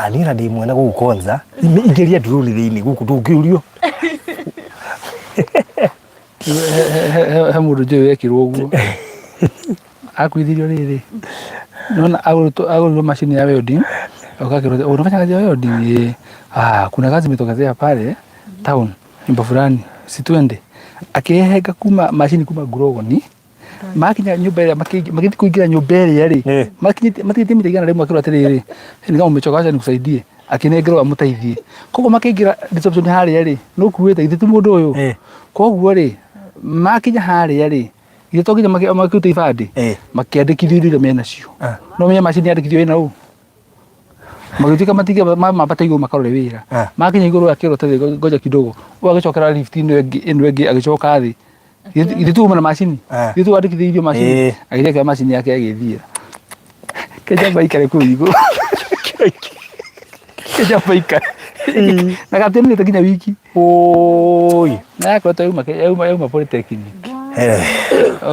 Ah, niĩ na ndĩ mwene gũkũ Konza ingĩria drone thĩinĩ gũkũ ndũngĩũrio. He mũndũ njũĩ wekirwo ũguo, akuithirio rĩrĩ, nona agũrirwo macini ya welding, ũgakĩrwo unafanya kazi ya welding? Eh. Ah, kuna kazi imetokezea pale town nyumba fulani, si twende. Akĩhehenga kuma macini kuma Ngurogoni, makinya nyũmba ĩrĩa, magĩthiĩ kũingĩra nyũmba ĩrĩa rĩ, makinyĩte matigĩtie mita 100 akĩrwo atĩrĩrĩ, ni kama umechoka, acha nikusaidie. Akĩnengerwo amũteithie. Koguo makĩingĩra reception harĩa rĩ, nũkuĩte githĩ ti mũndũ ũyũ? Koguo rĩ, makinya harĩa rĩ, githĩ to nginya makĩrute ibandĩ? Makĩandĩkithio indo iria menacio. No ũmenye macini yandĩkithio ĩna ũ? Magĩtuĩka matige mambate igũrũ makarore wĩra. Makinya igũrũ akĩrwo atĩrĩrĩ, ngoja kidogo. Ũyũ agĩcokera lift ĩno ĩngĩ ĩno ĩngĩ agĩcoka thĩ. Githĩ ti uma na macini? Githĩ ti wandĩkithĩirio macini? Agĩthiĩ akĩoya macini yake agĩthiĩra. Kĩnjamba ikare kũu igũrũ. Kĩnjamba ikare. Na gatianĩte nginya wiki. Oi. Na yakoretwo yauma polytechnic.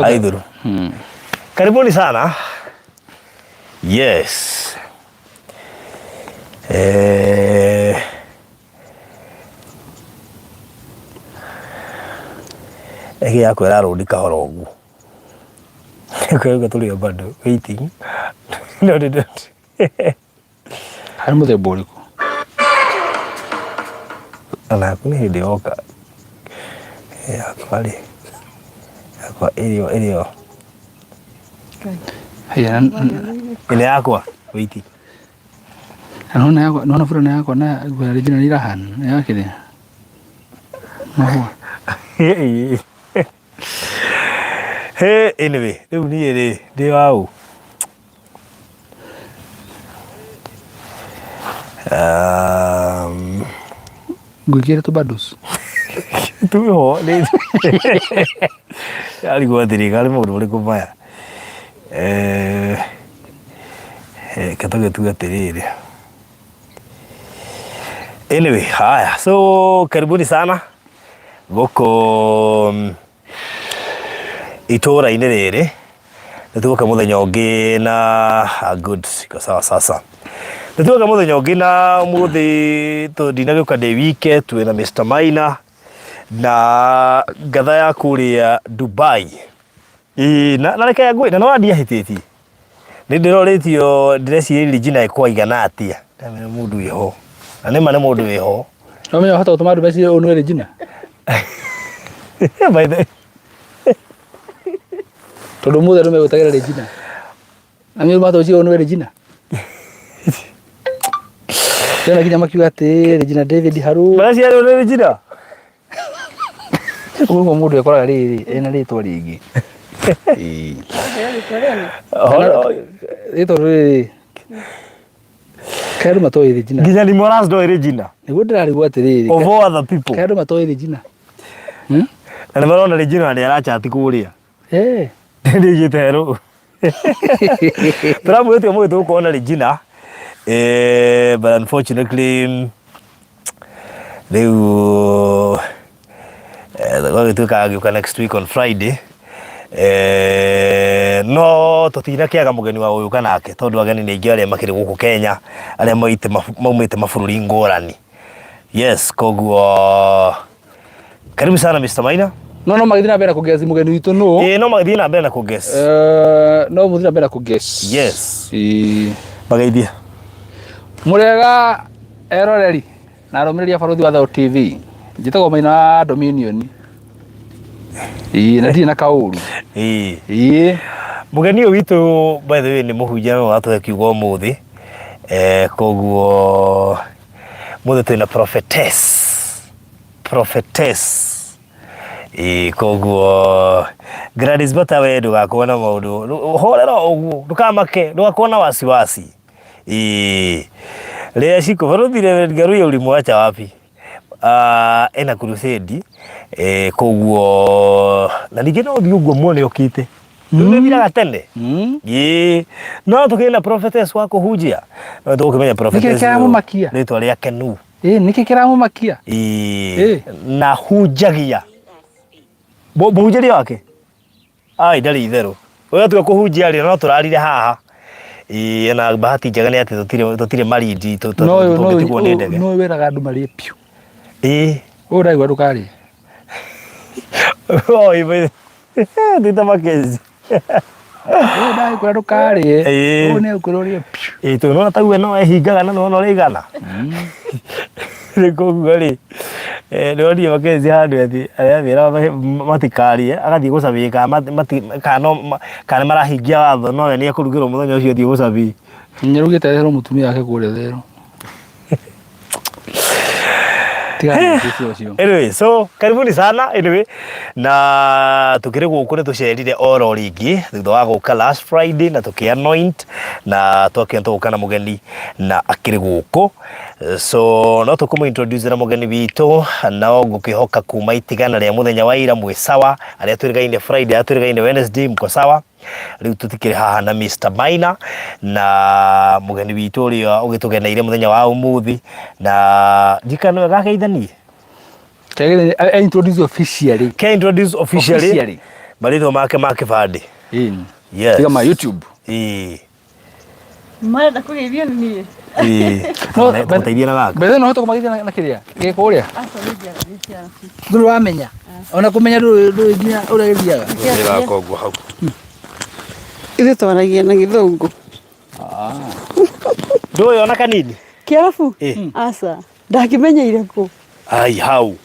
Aithuru. Karibuni sana. Yes. Eh, ĩngĩ yakwa ĩrarũndi kahora ũguo. Kwĩruga tũrĩ o bado waiting. No, no, no. Harĩ mũthemba ũrĩkũ? Onaku nĩ hĩndĩ yoka. Yakwa rĩ, yakwa ĩrĩ o ĩrĩ o. Haya, Ĩno yakwa waiting. Nona yakwa, nona furana yakwa na nguo ya Regina nĩ irahana, nĩ ya kĩrĩa? Mahũa. Hey, anyway, rĩu niĩ rĩ ndĩ wa ũ? Ngwĩkĩre tũ bundles. Twĩho nĩ arigwo atĩrĩ karĩ maũndũ marĩkũ maya? Eh, reke tũgĩtue atĩrĩrĩ. Anyway, haya, so karibuni sana gũkũ itũũra-inĩ rĩrĩ. Nĩ tũgoka mũthenya ũngĩ na ah, good iko sawa sasa. Nĩ tũgoka mũthenya ũngĩ na ũmũthĩ ndinagĩũka ndĩ wike, twĩ na Mr. Maina na ngatha ya kũrĩa Dubai. Ĩĩ, na reke ngwĩre, na no ndiahĩtĩtie. Nĩ ndĩrorĩtio ndĩreciria Regina ĩkwaigana atĩa. Ndamenya mũndũ wĩho. Na nĩma nĩ mũndũ wĩho. No menya wahota gũtũma andũ mecirie ũyũ nĩwe Regina. By the Tondũ ũmũthĩ andũ megwĩtagĩra Regina. Na nĩ mahota gwĩciria ũyũ nĩwe Regina. Tena nginya makiuga atĩ Regina David Haru. Mareciria ũyũ nĩ Regina? Ũguo mũndũ ekoraga rĩrĩ ena rĩtwa rĩngĩ. Ĩĩ. Rĩtwa rĩrĩ kaĩ andũ matoĩ Regina. Nginya ni Moras ndoĩ Regina. Nĩguo ndĩrarigwo atĩrĩrĩ. Of all other people. Kaĩ andũ matoĩ Regina. Na nĩ marona Regina nĩ arachati kũrĩa. Eh. Nĩ herũ. Tũramwĩtie ũmũthĩ tũgũkorwo na Regina. Eh, but unfortunately rĩu gwagĩtuĩka agĩũka next week on Friday. Eh, no tũtinakĩaga mũgeni wa gũgĩũka nake tondũ ageni nĩ aingĩ arĩa makĩrĩ gũkũ Kenya arĩa maumĩte mabũrũri ngũrani. Yes, koguo karibu sana Mr. Maina. No magĩthiĩ na mbere na kũguess mũgeni witũ nũ. Ĩĩ no magĩthiĩ na mbere na kũguess. Eh, no mũthiĩ na mbere na kũguess. Yes. Ĩĩ. Mageithie. Mũrĩega eroreri na arũmĩrĩri a Barũthi wa Thayũ TV. Njĩtagwo Maina wa Dominion. Ĩĩ na ndirĩ na kaũru. Ĩĩ. Ĩĩ. Mũgeni ũyũ witũ by the way nĩ mũhunjia no watũhe kiugo ũmũthĩ. Eh, koguo mũthĩ twĩna prophetess. Prophetess. Ĩĩ koguo Gladys Bata we ndũgakorwo na maũndũ horera o ũguo ndũkamake ndũgakorwo na wasiwasi. Ĩĩ rĩrĩa cikũ barũthi Reverend Ngaruiya ulimwacha wapi? Ah, ena crusade eh, koguo na ningĩ no ũthiĩ ũguo muone okĩte rĩu nĩ thiraga tene. Ĩĩ no tũkĩrĩ na prophetess wa kũhunjia no tũgũkĩmenya prophetess Nĩkĩ kĩramũmakia? rĩtwa rĩake nũ. Ĩĩ nĩkĩ kĩramũmakia? Ĩĩ Ĩĩ. na hunjagia mũhunjĩrie wake ai ndarĩ itherũ ũrĩa tua kũhunjia rĩ no tũrarire haha. Ĩĩ, na bahati njega nĩ atĩ tũtirĩ marindi No ũyũ- no tũngĩtigwo nĩ ũyũ- ndege. no ũyũ wĩraga andũ marĩe piũ. Ĩĩ. Ũyũ ũraigua ndũkarĩe. Oh, ibe. Twĩta Mackenzie. Ũyũ ndagĩkwĩra ndũkarĩe. Ĩĩ. Ũyũ nĩ egũkwĩra ũrĩe piũ. Ĩĩ, tondũ nĩwona ta we no ehingaga na nĩwona ũrĩa aigana. Rĩu koguo rĩ, nĩwonire Mackenzie handũ atĩ aramera matikarĩe, agathiĩ gũcabĩĩ kana no kana nĩmarahingia watho no we nĩekũrugĩrwo mũthenya ũcio athiĩ gũcabĩĩ. Nĩarugĩte areherwo mũtumia wake kũrĩa therũ. Anyway, so karibuni sana anyway na tukiri guku ni tucerire oro ringi thutha wa guka last Friday na tuki anoint na twakiona tuguka na mugeni na akiri guku so no tukumu introduce na mugeni witũ no ngukihoka kuma itigana ria muthenya wa ira mwi sawa aria twirigaine Friday aria twirigaine Wednesday mko sawa Rĩu tũtikĩrĩ haha na Mr. Maina na mũgeni witũ ũrĩa ũgĩtũgeneire mũthenya wa ũmũthĩ na ndikana nĩwe gakeithanie. Kegethanie introduce officially. Ke introduce officially. Officially. Marĩtwa make ma kĩbandĩ. Ĩni. Yes. Tiga ma YouTube. Ĩĩ. Marenda kũgeithio nĩ niĩ. Ĩĩ. No, Tũgũteithie na gaka. Mbere no hote kũmageithia na kĩrĩa gĩkũrĩa. Aca niĩ ndiaragia Kĩarabu. Ndũrĩ wamenya. Ona kũmenya ndũrĩ nginya ũrĩa gĩthiaga. Nĩ gaka ũguo hau. Ithuĩ twaragia na gĩthũngũ. Ndũĩ ona kanini? Kĩarabu? Ĩ. Aca. Ndakĩmenyeire kũ? Ai hau.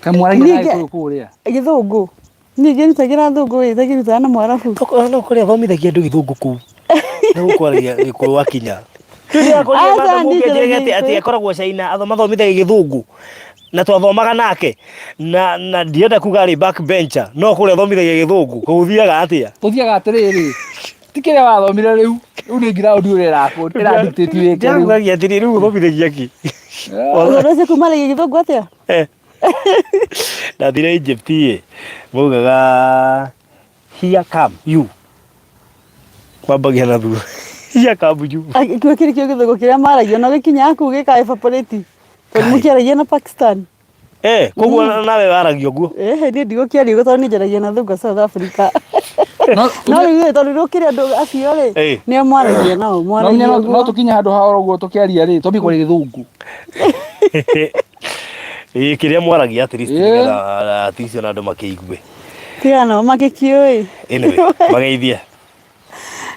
Kamwaragia na Ningĩ- gĩkũyũ kũrĩa. Gĩthũngũ. Niĩ ngĩrutagĩra thũngũ ĩ ngĩrutaga na mwarabu. No kũrĩa athomithagia andũ gĩthũngũ kũu. Nĩ gũkwaragia gĩkũyũ akinya. Aca, niĩ njaragia Atĩ Gĩkũyũ. akoragwo China mathomithagia gĩthũngũ na twathomaga nake na ndienda kuga arĩ back bencher no kũrĩa athomithagia gĩthũngũ gũthiaga atĩa? Gũthiaga atĩrĩrĩ, ti kĩrĩa wathomire rĩu, rĩu nĩ ground ũrĩa ĩra dictate wĩke rĩu. Ndĩrakugagia atĩrĩ rĩu ũthomithagia kĩ? Ũhoro ũcio kumaragia gĩthũngũ atĩa? Ndathire Egypt ĩ maugaga here come you kwambagia na thutha here come you Kĩo kĩrĩ kĩo gĩthũngũ kĩrĩa maragia na gĩkinyaga kũu gĩka evaporate. Tondũ mũkĩaragia na Pakistan. Eh, koguo nawe waragia ũguo Ehe niĩ ndigũkĩaria ũguo tondũ niĩ njaragia na thũngũ a South Africa. No No rĩu ĩ tondũ rũkĩrĩ andũ acio rĩ Eh. nĩo mwaragia nao no mwaragia no ũguo. tũkinye handũ ha oro ũguo tũkĩaria rĩ, twambie kwaria gĩthũngũ. Ĩĩ kĩrĩa mwaragia at least Ĩĩ. nĩgetha at least ona andũ makĩigue. Tiga nao magĩkĩũĩ. Anyway, mageithie.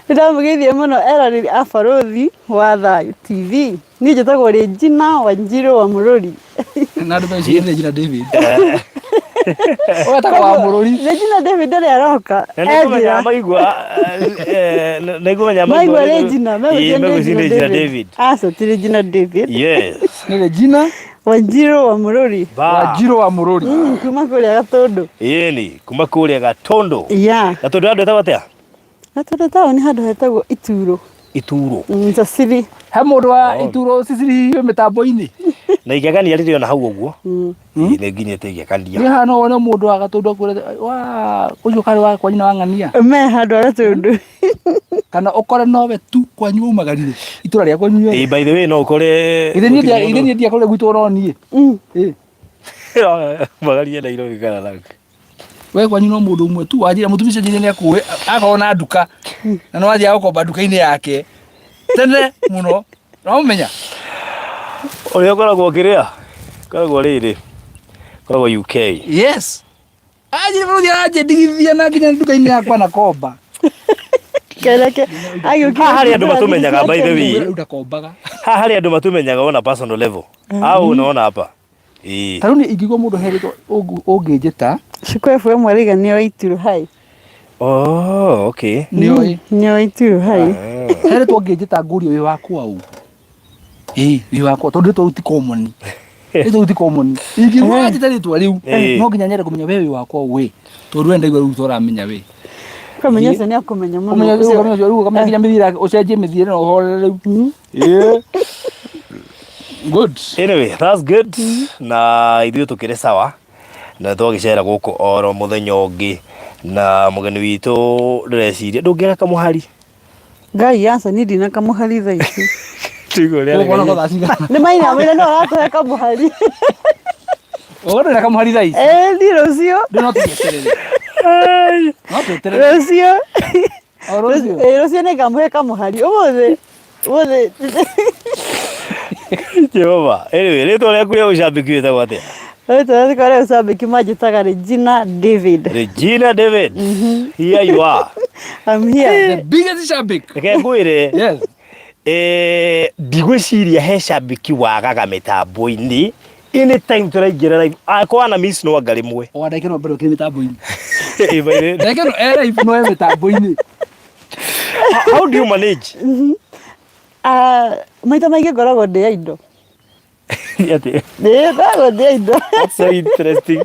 Nĩndamũgeithia mũno eroreri a Barũthi wa Thayũ TV. Niĩ njĩtagwo Regina Wanjirũ wa Mũrũri. Na andũ mecirie nĩ Regina David. Ũgetagwo wa Mũrũri. Regina David ndarĩ aroka. Na nĩngũmenya Enjĩra. maigua nĩngũmenya Maigua Regina, Ĩĩ, megũciria megũciria nĩ Regina Regina David. David. Aca ti Regina David. Yes. Nĩ Regina Wanjirũ wa Mũrũri. Ba. Wanjirũ wa Mũrũri. Kuma kũrĩa Gatũndũ. Ĩni, kuma kũrĩa Gatũndũ. Yeah. Gatũndũ andũ etagwo atĩa? Gatũndũ taũni handũ hetagwo Ituro. Ituro. Sasiri. He mũndũ wa Ituro Sicily wĩ mĩtambo-inĩ. Na igegania rĩrĩ ona hau ũguo. Ĩĩ, nĩ nginyĩte igegania. Nĩ haha no wone mũndũ wa Gatũndũ akwĩre wa ũcio karĩ wa kwa nyina wa ng'ania. Me handũ ha Gatũndũ. Kana ũkore nowe tu kwanyu waumagarire itũra rĩa kwanyu Ĩĩ, rĩothe. by the way no ũkore Ithe niĩ ndia- ithe niĩ ndiakorire gwitũ no niĩ. Ĩĩ. Magarie Nairobi kana Lanka. We kwanyu no mũndũ ũmwe tu wanjĩra mũtumia ũcio njĩrire nĩakũĩ akorwo na nduka na no athiaga gũkomba nduka-inĩ yake tene mũno no mũmenya Ũrĩa ũkoragwo kĩrĩa? Ũkoragwo rĩrĩ. Ũkoragwo UK. Yes anjĩra bũrũri aranjĩndigithia na nginya nduka-inĩ yakwa na komba Kereke. Agĩũkire Haha harĩ andũ matũmenyaga by the way. rĩu ndakombaga Haha harĩ andũ matũmenyaga ona personal level. Au unaona hapa. Ĩĩ. Ta rĩu niĩ ingĩigua mũndũ he rĩtwa ũngĩnjĩta Shukuru FM arauga nĩ wa Ituro hai. Oh, okay. nĩoĩ Nĩ wa Ituro hai. he rĩtwa ũngĩnjĩta ngũrie wĩ wakwa ũ ĩĩ wĩ wakwa tondũ rĩtwa rĩu ti common rĩtwa rĩu ti common ingĩigua wanjĩta rĩtwa rĩu Ĩĩ. no nginya nyende kũmenya we wĩ wakwa ũ ĩ tondũ we ndaigua rĩu toramenya we Ũkamenya ũcio nĩ akũmenya mũno. ũmenya rĩu Ũcio- ũkamenya rĩu ũkamenya nginya mĩthiĩre yake ũcenjie mĩthiĩre na ũhorere rĩu ĩĩ good Anyway, that's good. Na ithuĩ tũkĩrĩ sawa na twagĩcera gũkũ oro mũthenya ũngĩ na mũgeni witũ ndĩreciria ndũngĩaga kamũhari Ngai aca niĩ ndina kamũhari thaa ici. Tiguo ũrĩa Ũkuona arega. ko thaa cigana Nĩ maina mwĩra no aratũhe kamũhari. ũgona ndĩna kamũhari thaa ici Ĩĩ niĩ rũciũ. ndĩ no tũgĩeterere Ai. no tweterere Rũciũ. O rũciũ. Ĩĩ, rũciũ nĩ ngamũhe kamũhari ũmũthĩ ũmũthĩ. Jehova. Anyway, rĩtwa rĩaku rĩa ũcambĩki wĩtagwo atĩa? Rĩtwa rĩakwa rĩa ũcambĩki manjĩtaga Regina David. Regina David. Here you are. I'm here. The biggest shabik. Reke ngwĩre. Yes. Ndigwĩciria he cambĩki wagaga mĩtambo-inĩ anytime tũraingĩra live akorwo na miss no anga rĩmwe. O ndagĩka ĩno mbere ũkĩrĩ mĩtambo-inĩ. Eh, by the- Ndagĩka ĩno e live no e mĩtambo-inĩ. How do you manage? Ah, maita maingĩ ngoragwo ndĩ ya indo. Atĩ, Ĩĩ, ngoragwo ndĩ ya indo. that's so interesting.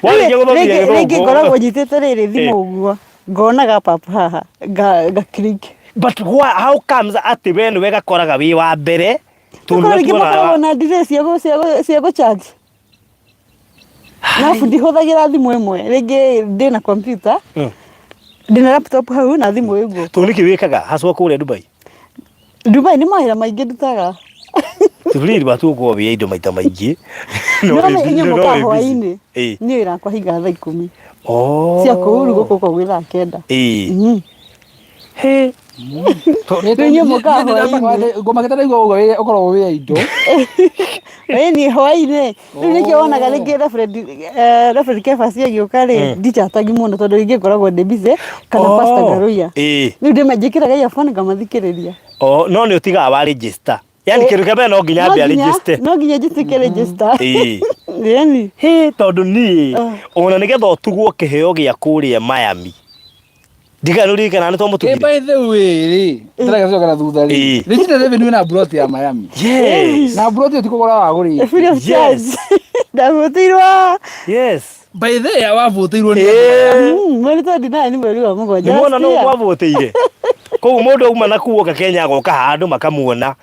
Warĩkia gũthomithia Rĩngĩ gĩthũngũ. ngoragwo nyitĩte rĩrĩ thimũ Eh. ũguo ngonaga pap haha nga click. But why, how comes atĩ we nĩwe gakoraga wĩ wa mbere tondũ Korwo rĩngĩ nĩwe makoragwo tuonaga na delay cia gũ charge. Na ndihũthagĩra thimũ ĩmwe, rĩngĩ ndĩna computer, ndĩna laptop hau na thimũ ĩguo. Tondũ nĩkĩ wĩkaga haswa kũrĩa Dubai? Dubai nĩ mawĩra maingĩ ndutaga. Tũrĩrĩ watuo gũkorwo wĩ indo maita maingĩ. No Nĩwona wĩ busy- inyuĩ no mũkaga wĩ busy. hwaĩ-inĩ. Ĩĩ. Niĩ wĩra wakwa hingaga thaa 10. Oh. Cia kũu rĩu gũkũ gwĩ thaa 9. Ĩĩ. He. Rĩu inyuĩ mũkaga hwaĩ-inĩ. Ngoma gĩtara igua ũguo ũkoragwo wĩ ya indo. Ĩni hwaĩ-inĩ. Rĩu nĩkĩo wonaga rĩngĩ Reverend Kefas agĩũka rĩ, ndichatagi mũno tondũ rĩngĩ ngoragwo ndĩ busy kana Pastor Ngaruiya. Ĩĩ. Rĩu njĩkĩraga earphone ngamathikĩrĩria. Oh, no nĩ ũtigaga wa register. Yani kĩndũ kĩa mbere no nginya No ambe nginya- register. No nginya njĩtĩke register. Ĩĩ. Ĩni. Hĩ, tondũ niĩ Ah. ona nĩgetha ũtugwo kĩheo gĩa kũrĩa Miami. Ndigana nĩũririkanaga nĩ Ĩ twamũtugire. by the way rĩ, ndĩragĩcoka na thutha rĩ. Ĩĩ. Regina David wĩna mburoti ya Miami. Yes. Na mburoti ĩyo ti kũgũra wagũrĩte. Free of charge. Yes. Ndahũtirwo. Yes. By the way wavũtĩirwo nĩ andũ. Ĩĩ. Mweri 29 mweri wa mũgwanja. Nĩmuona Last nũ year. mwavũtĩire. Koguo mũndũ auma na kuu oka Kenya agoka haha andũ makamuona.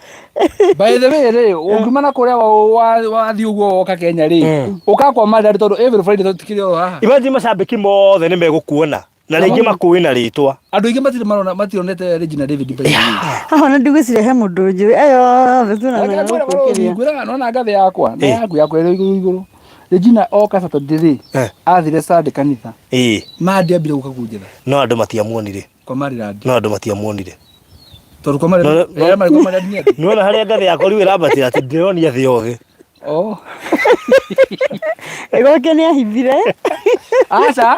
By the way rĩ, ũngiuma na kũrĩa wathiĩ ũguo woka Kenya rĩ, ũka kwa Maridadi tondũ every Friday tũtikĩrĩ o haha. Imagine macambĩki mothe nĩ megũkuona na rĩngĩ makũĩ na rĩtwa. Andũ aingĩ matirĩ marona mationete Regina David by the way. Haha ona ndigwĩciria he mũndũ njũĩ ĩyo yothe tuonanaga Reke ngwĩre gũkũ barũthi, kĩrĩa. ngwĩraga nona ngathĩ yakwa na Eh. yaku yakwa ĩrĩ igũrũ igũrũ. Regina oka Saturday rĩ, Eh. athire Sunday kanitha. Ĩĩ. Mandi ambire gũka kũnjetha No andũ matiamuonire. kwa Maridadi. No andũ matiamuonire. Tondũ kwa Maridadi, marĩ kwa Maridadi nĩ andũ. Nĩwona harĩa ngathĩ yakwa rĩu ĩrambatĩra atĩ ndĩronia thĩ yothe. Oh. Gwake nĩ ahithire. Aca.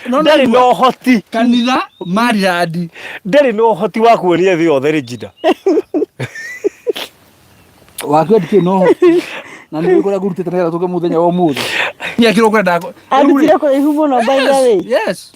No Ndarĩ na ũhoti. Kanitha Maridadi. Ndarĩ na ũhoti wa kuonia thĩ yothe Regina. Waku ndikĩ no ũhoti. Na nĩ kũrĩa ngũrutĩte nĩgetha tũke mũthenya wa ũmũthĩ. Nĩ kũrenda. Andutire kũraihu mũno by the way. Yes.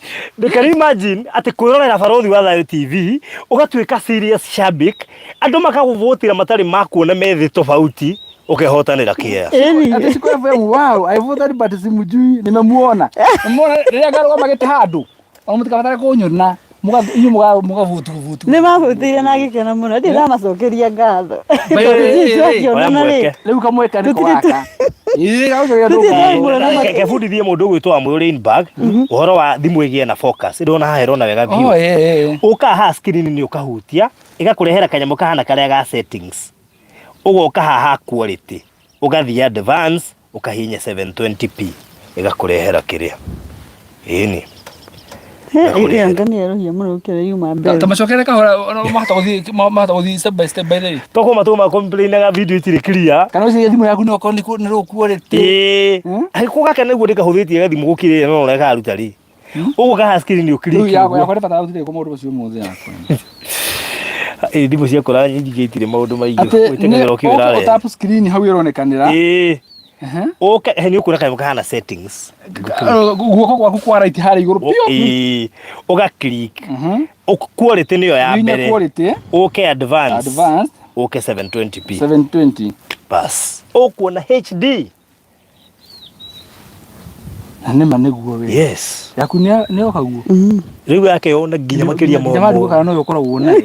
Can you imagine atĩ kwĩrorera Barũthi wa Thayũ TV ũgatuĩka serious shabik andũ makagũvũtĩra matarĩ makuona me thĩ tofauti ũkehotanĩra kĩea. Ĩni. Ati siku FM wow, I voted but simjui, nimemuona. Nimemuona rĩrĩa ngarũgama gĩtĩ handũ. Ona mũtikabatare kũnyona. Inyuĩ mũgavutu vutu. Nĩ mabũtĩire na gĩkeno mũno ndirĩ ndamacokeria ngatho. By the Tondũ way, ithuĩ twakĩonana Oya rĩ, mweke. Rĩu kamweke nĩko Tũtirĩ gaka. Ĩĩ gagũcokeria Tũtirĩ ndũkatho. twamuona Reke bundithie mũndũ ũgwĩtwo Wamũyũ Rainbag ũhoro wa thimũ ĩgĩe na focus. Ndĩrona haha ĩrona wega Oh, biũ. ĩĩ, ĩĩ. Ũkaga haha screen nĩ ũkahutia ĩgakũrehera kanyamũ kahana karĩa ga settings. Ũgoka haha quality ũgathiĩ advance ũkahihinya 720p ĩgakũrehera kĩrĩa. Ĩni. Ĩyo nĩ ĩrohia mũno gũkĩra yuma mbere. Ta macokere kahora ona mahota gũthiĩ mahota gũthiĩ step by step by the way. Toko matũ ma complainaga video itirĩ clear. Kana ũcirie thimũ yaku no okorwo nĩ low quality. Ĩĩ. Angĩkorwo gaka nĩguo ndĩkahũthĩtie gathimũ gũkĩra ĩno no ũrĩa karuta rĩ. Ũguo kaha screen Rĩu ũkiriki yakwa ũguo. yakwa ndĩbatara gũtirĩ kwa maũndũ macio mothe yakwa. Ĩĩ thimũ ciakũra nyingĩ itirĩ maũndũ maingĩ. Atĩ nĩ Wĩtĩkagĩra ũkĩ ũke ũrarehe. ũtap screen hau ĩronekanĩra. Ĩĩ. Ehe. Ũke he nĩ ũkuona kanyamũ kahana settings. Guoko gwaku kwa right harĩa igũrũ piũ. Ĩĩ. Ũga click. Mhm. Quality nĩyo ya Hihinya mbere. quality Ũke advance. advanced Ũke 720p. 720. Bas. Ũkuona HD. Na nĩma nĩguo we. Yes. Yaku nĩ nĩ yoka guo. Rĩu yake yona nginya makĩria Nginya warigwo mo. kana no ũkoragwo nayo.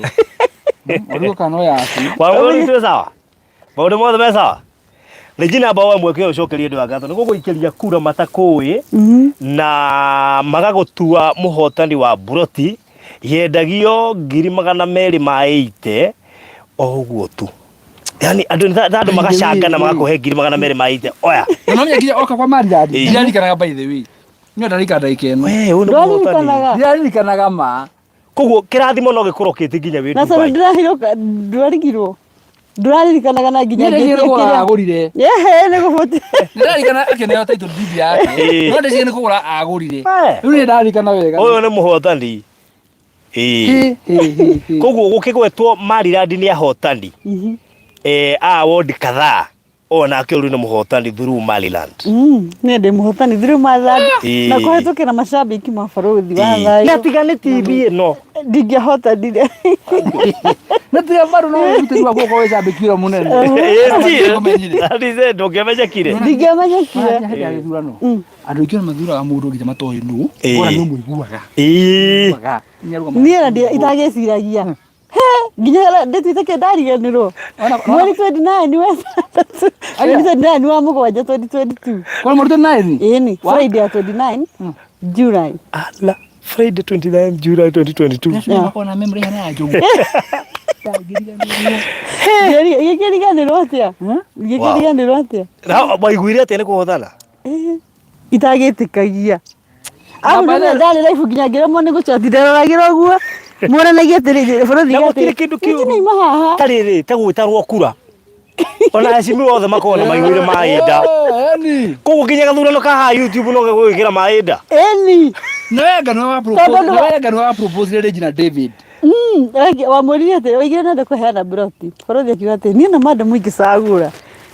Warigwo kana no yaku. Wamũyũ twĩ sawa. Maũndũ mothe me sawa. Regina amba woe mweke ũyũ ũcokerie andũ a ngatho nĩ gũgũikĩria kura matakũĩ na magagũtua mũhotani wa buroti yendagio 280,000 o ũguo tu. Yani andũ nĩ ta andũ magacanga na magakũhe 280,000 oya. Na no nginya oka kwa Maridadi. Ĩĩ. Ndirarikanaga by the way. Niĩ ndarikana ndagĩka ĩno. We ũyũ nĩ mũhotani. Ndwaririkanaga. Ndirarikanaga ma. Koguo kĩrathimo no gĩkũrokĩte nginya wĩ Na tondũ Dubai. ndĩrahirũka ndwarigirwo ndũraririkanaga na nginya Niĩ ndeciria nĩ ngĩtie kũgũra kĩrĩa agũrire. Ehe, nĩ gũbũti Nĩndaririkana akĩneo title deed yake. Ĩĩ. No ndeciria nĩ kũgũra agũrire. Eh. Rĩu nĩndaririkana wega. Ũyũ nĩ mũhotani. Ĩĩ. Hĩ, hĩ, hĩ, hĩ. Koguo gũkĩgwetwo Maryland nĩ ahotani. Eh, a award kadhaa. Ũyũ nake ũrĩ nĩ mũhotani through Maryland. Niĩ ndĩ mũhotani through Maryland Ĩĩ. na kũhetũkĩra macambĩki ma barũthi wa Ĩĩ. Na thayũ tiga nĩ TV ĩno. ndingĩahotanire. Na tiga bado no ũrutĩri waku ũkorwo wĩ cambĩki ũrĩa mũnene. Ĩĩ, ti. Ndũngĩamenyire. That is it, ndũngĩamenyekire. Ndingĩamenyekire. Hĩndĩ ya gĩthurano andũ aingĩ ona mathuraga mũndũ nginya matoĩ nũ Ĩĩ. ona nĩ ũmũiguaga Ĩĩ. Iguaga. Nĩarũgama- Niĩ na itagĩciragia. He, nginya ndĩtuĩte kĩ ndariganĩrwo. Mweri 29 wa ĩtandatũ. 29 wa mũgwanja 2022. Kwa mweri 29? Ĩni, Wa? Friday ya 29 July. Ala, Friday 29 July 2022. Nacio makoragwo na memory ihana ya njogu. Gĩkĩriganĩrwo atĩa? Gĩkĩriganĩrwo atĩa? Na waiguire atĩa nĩ kũhotana? Eh, itagĩtĩkagia. Au Na nĩ by the- ndarĩ live nginya ngĩremwo nĩ gũchat nderoragĩra ũguo. Monanagia atĩrĩrĩ bũrũri Na gũtirĩ kĩndũ kĩũru. Nĩ haha. Ta rĩrĩ, ta gwĩtarwo kura. Ona heshimiwa othe makoragwo na maiguire maĩ nda. Eni. Koguo nginya gathurano ka haha YouTube no gegwĩkĩra maĩ nda. Ĩni. Nĩwe Ngai nĩwe wa propose- Tondũ ndũ- nĩwe Ngai nĩwe wa propose Regina David. Wamwĩrire atĩ oigire nenda kũheana broti. Bũrũri akiuga atĩ niĩ na madam ingĩcagũra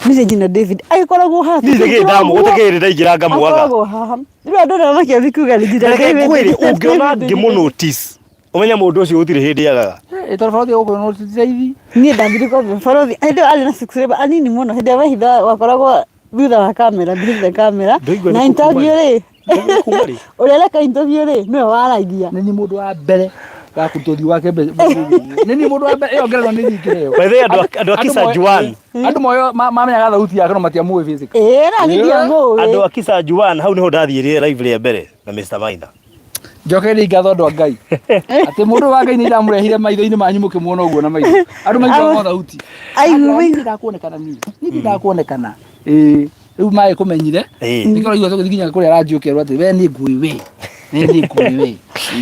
nĩ Regina David agĩkoragwo haha. Niĩ gĩkĩ ndamũ gũtikĩrĩ ndaingĩra ngamwaga. Akoragwo haha. Rĩu andũ arĩa makĩambi kuga Regina Reke David. ngwĩre ũngĩona ngĩmũ notice ũmenye mũndũ ũcio gũtirĩ hĩndĩ agaga. Ĩ tondũ barũthi gũkũ no tũteithie. Niĩ ndambire kwambia bũrũri hĩndĩ ĩyo arĩ na subscriber anini mũno hĩndĩ ĩrĩa wehitha wakoragwo thutha wa kamera behind the camera Ndaigua na nĩ interview rĩ Ndaigua kuma rĩ. ũrĩa areka interview rĩ nĩwe waragia. Nĩ niĩ mũndũ wa mbere wa kũruta ũthiũ wake nĩ niĩ mũndũ wa mbere ĩyo ngerenwa nĩ niĩ ngĩheo. By the way, andũ a Kisa Juan. Andũ moyo mamenyaga thauti yake no matiamũĩ physically. Ĩĩ na niĩ ndiamũĩ. Andũ a Kisa Juan hau niho ndathiĩrire live rĩa mbere na Mr Maina. Njokeria ngatho andũ a Ngai. Atĩ mũndũ wa Ngai nĩ ndamũrehire maitho-inĩ manyu mũkĩmuona ũguo na maitho. Andũ maiguaga o thauti. Aigua Niĩ ndakuonekana niĩ. Niĩ ndakuonekana. Ĩĩ. Rĩu maĩ kũmenyire. Ĩĩ. Nĩkĩo ũraigua tũgĩthiĩ nginya kũrĩa ranji ũkerwo atĩ we nĩ ngũĩ we. Nĩ nĩ ngũĩ we.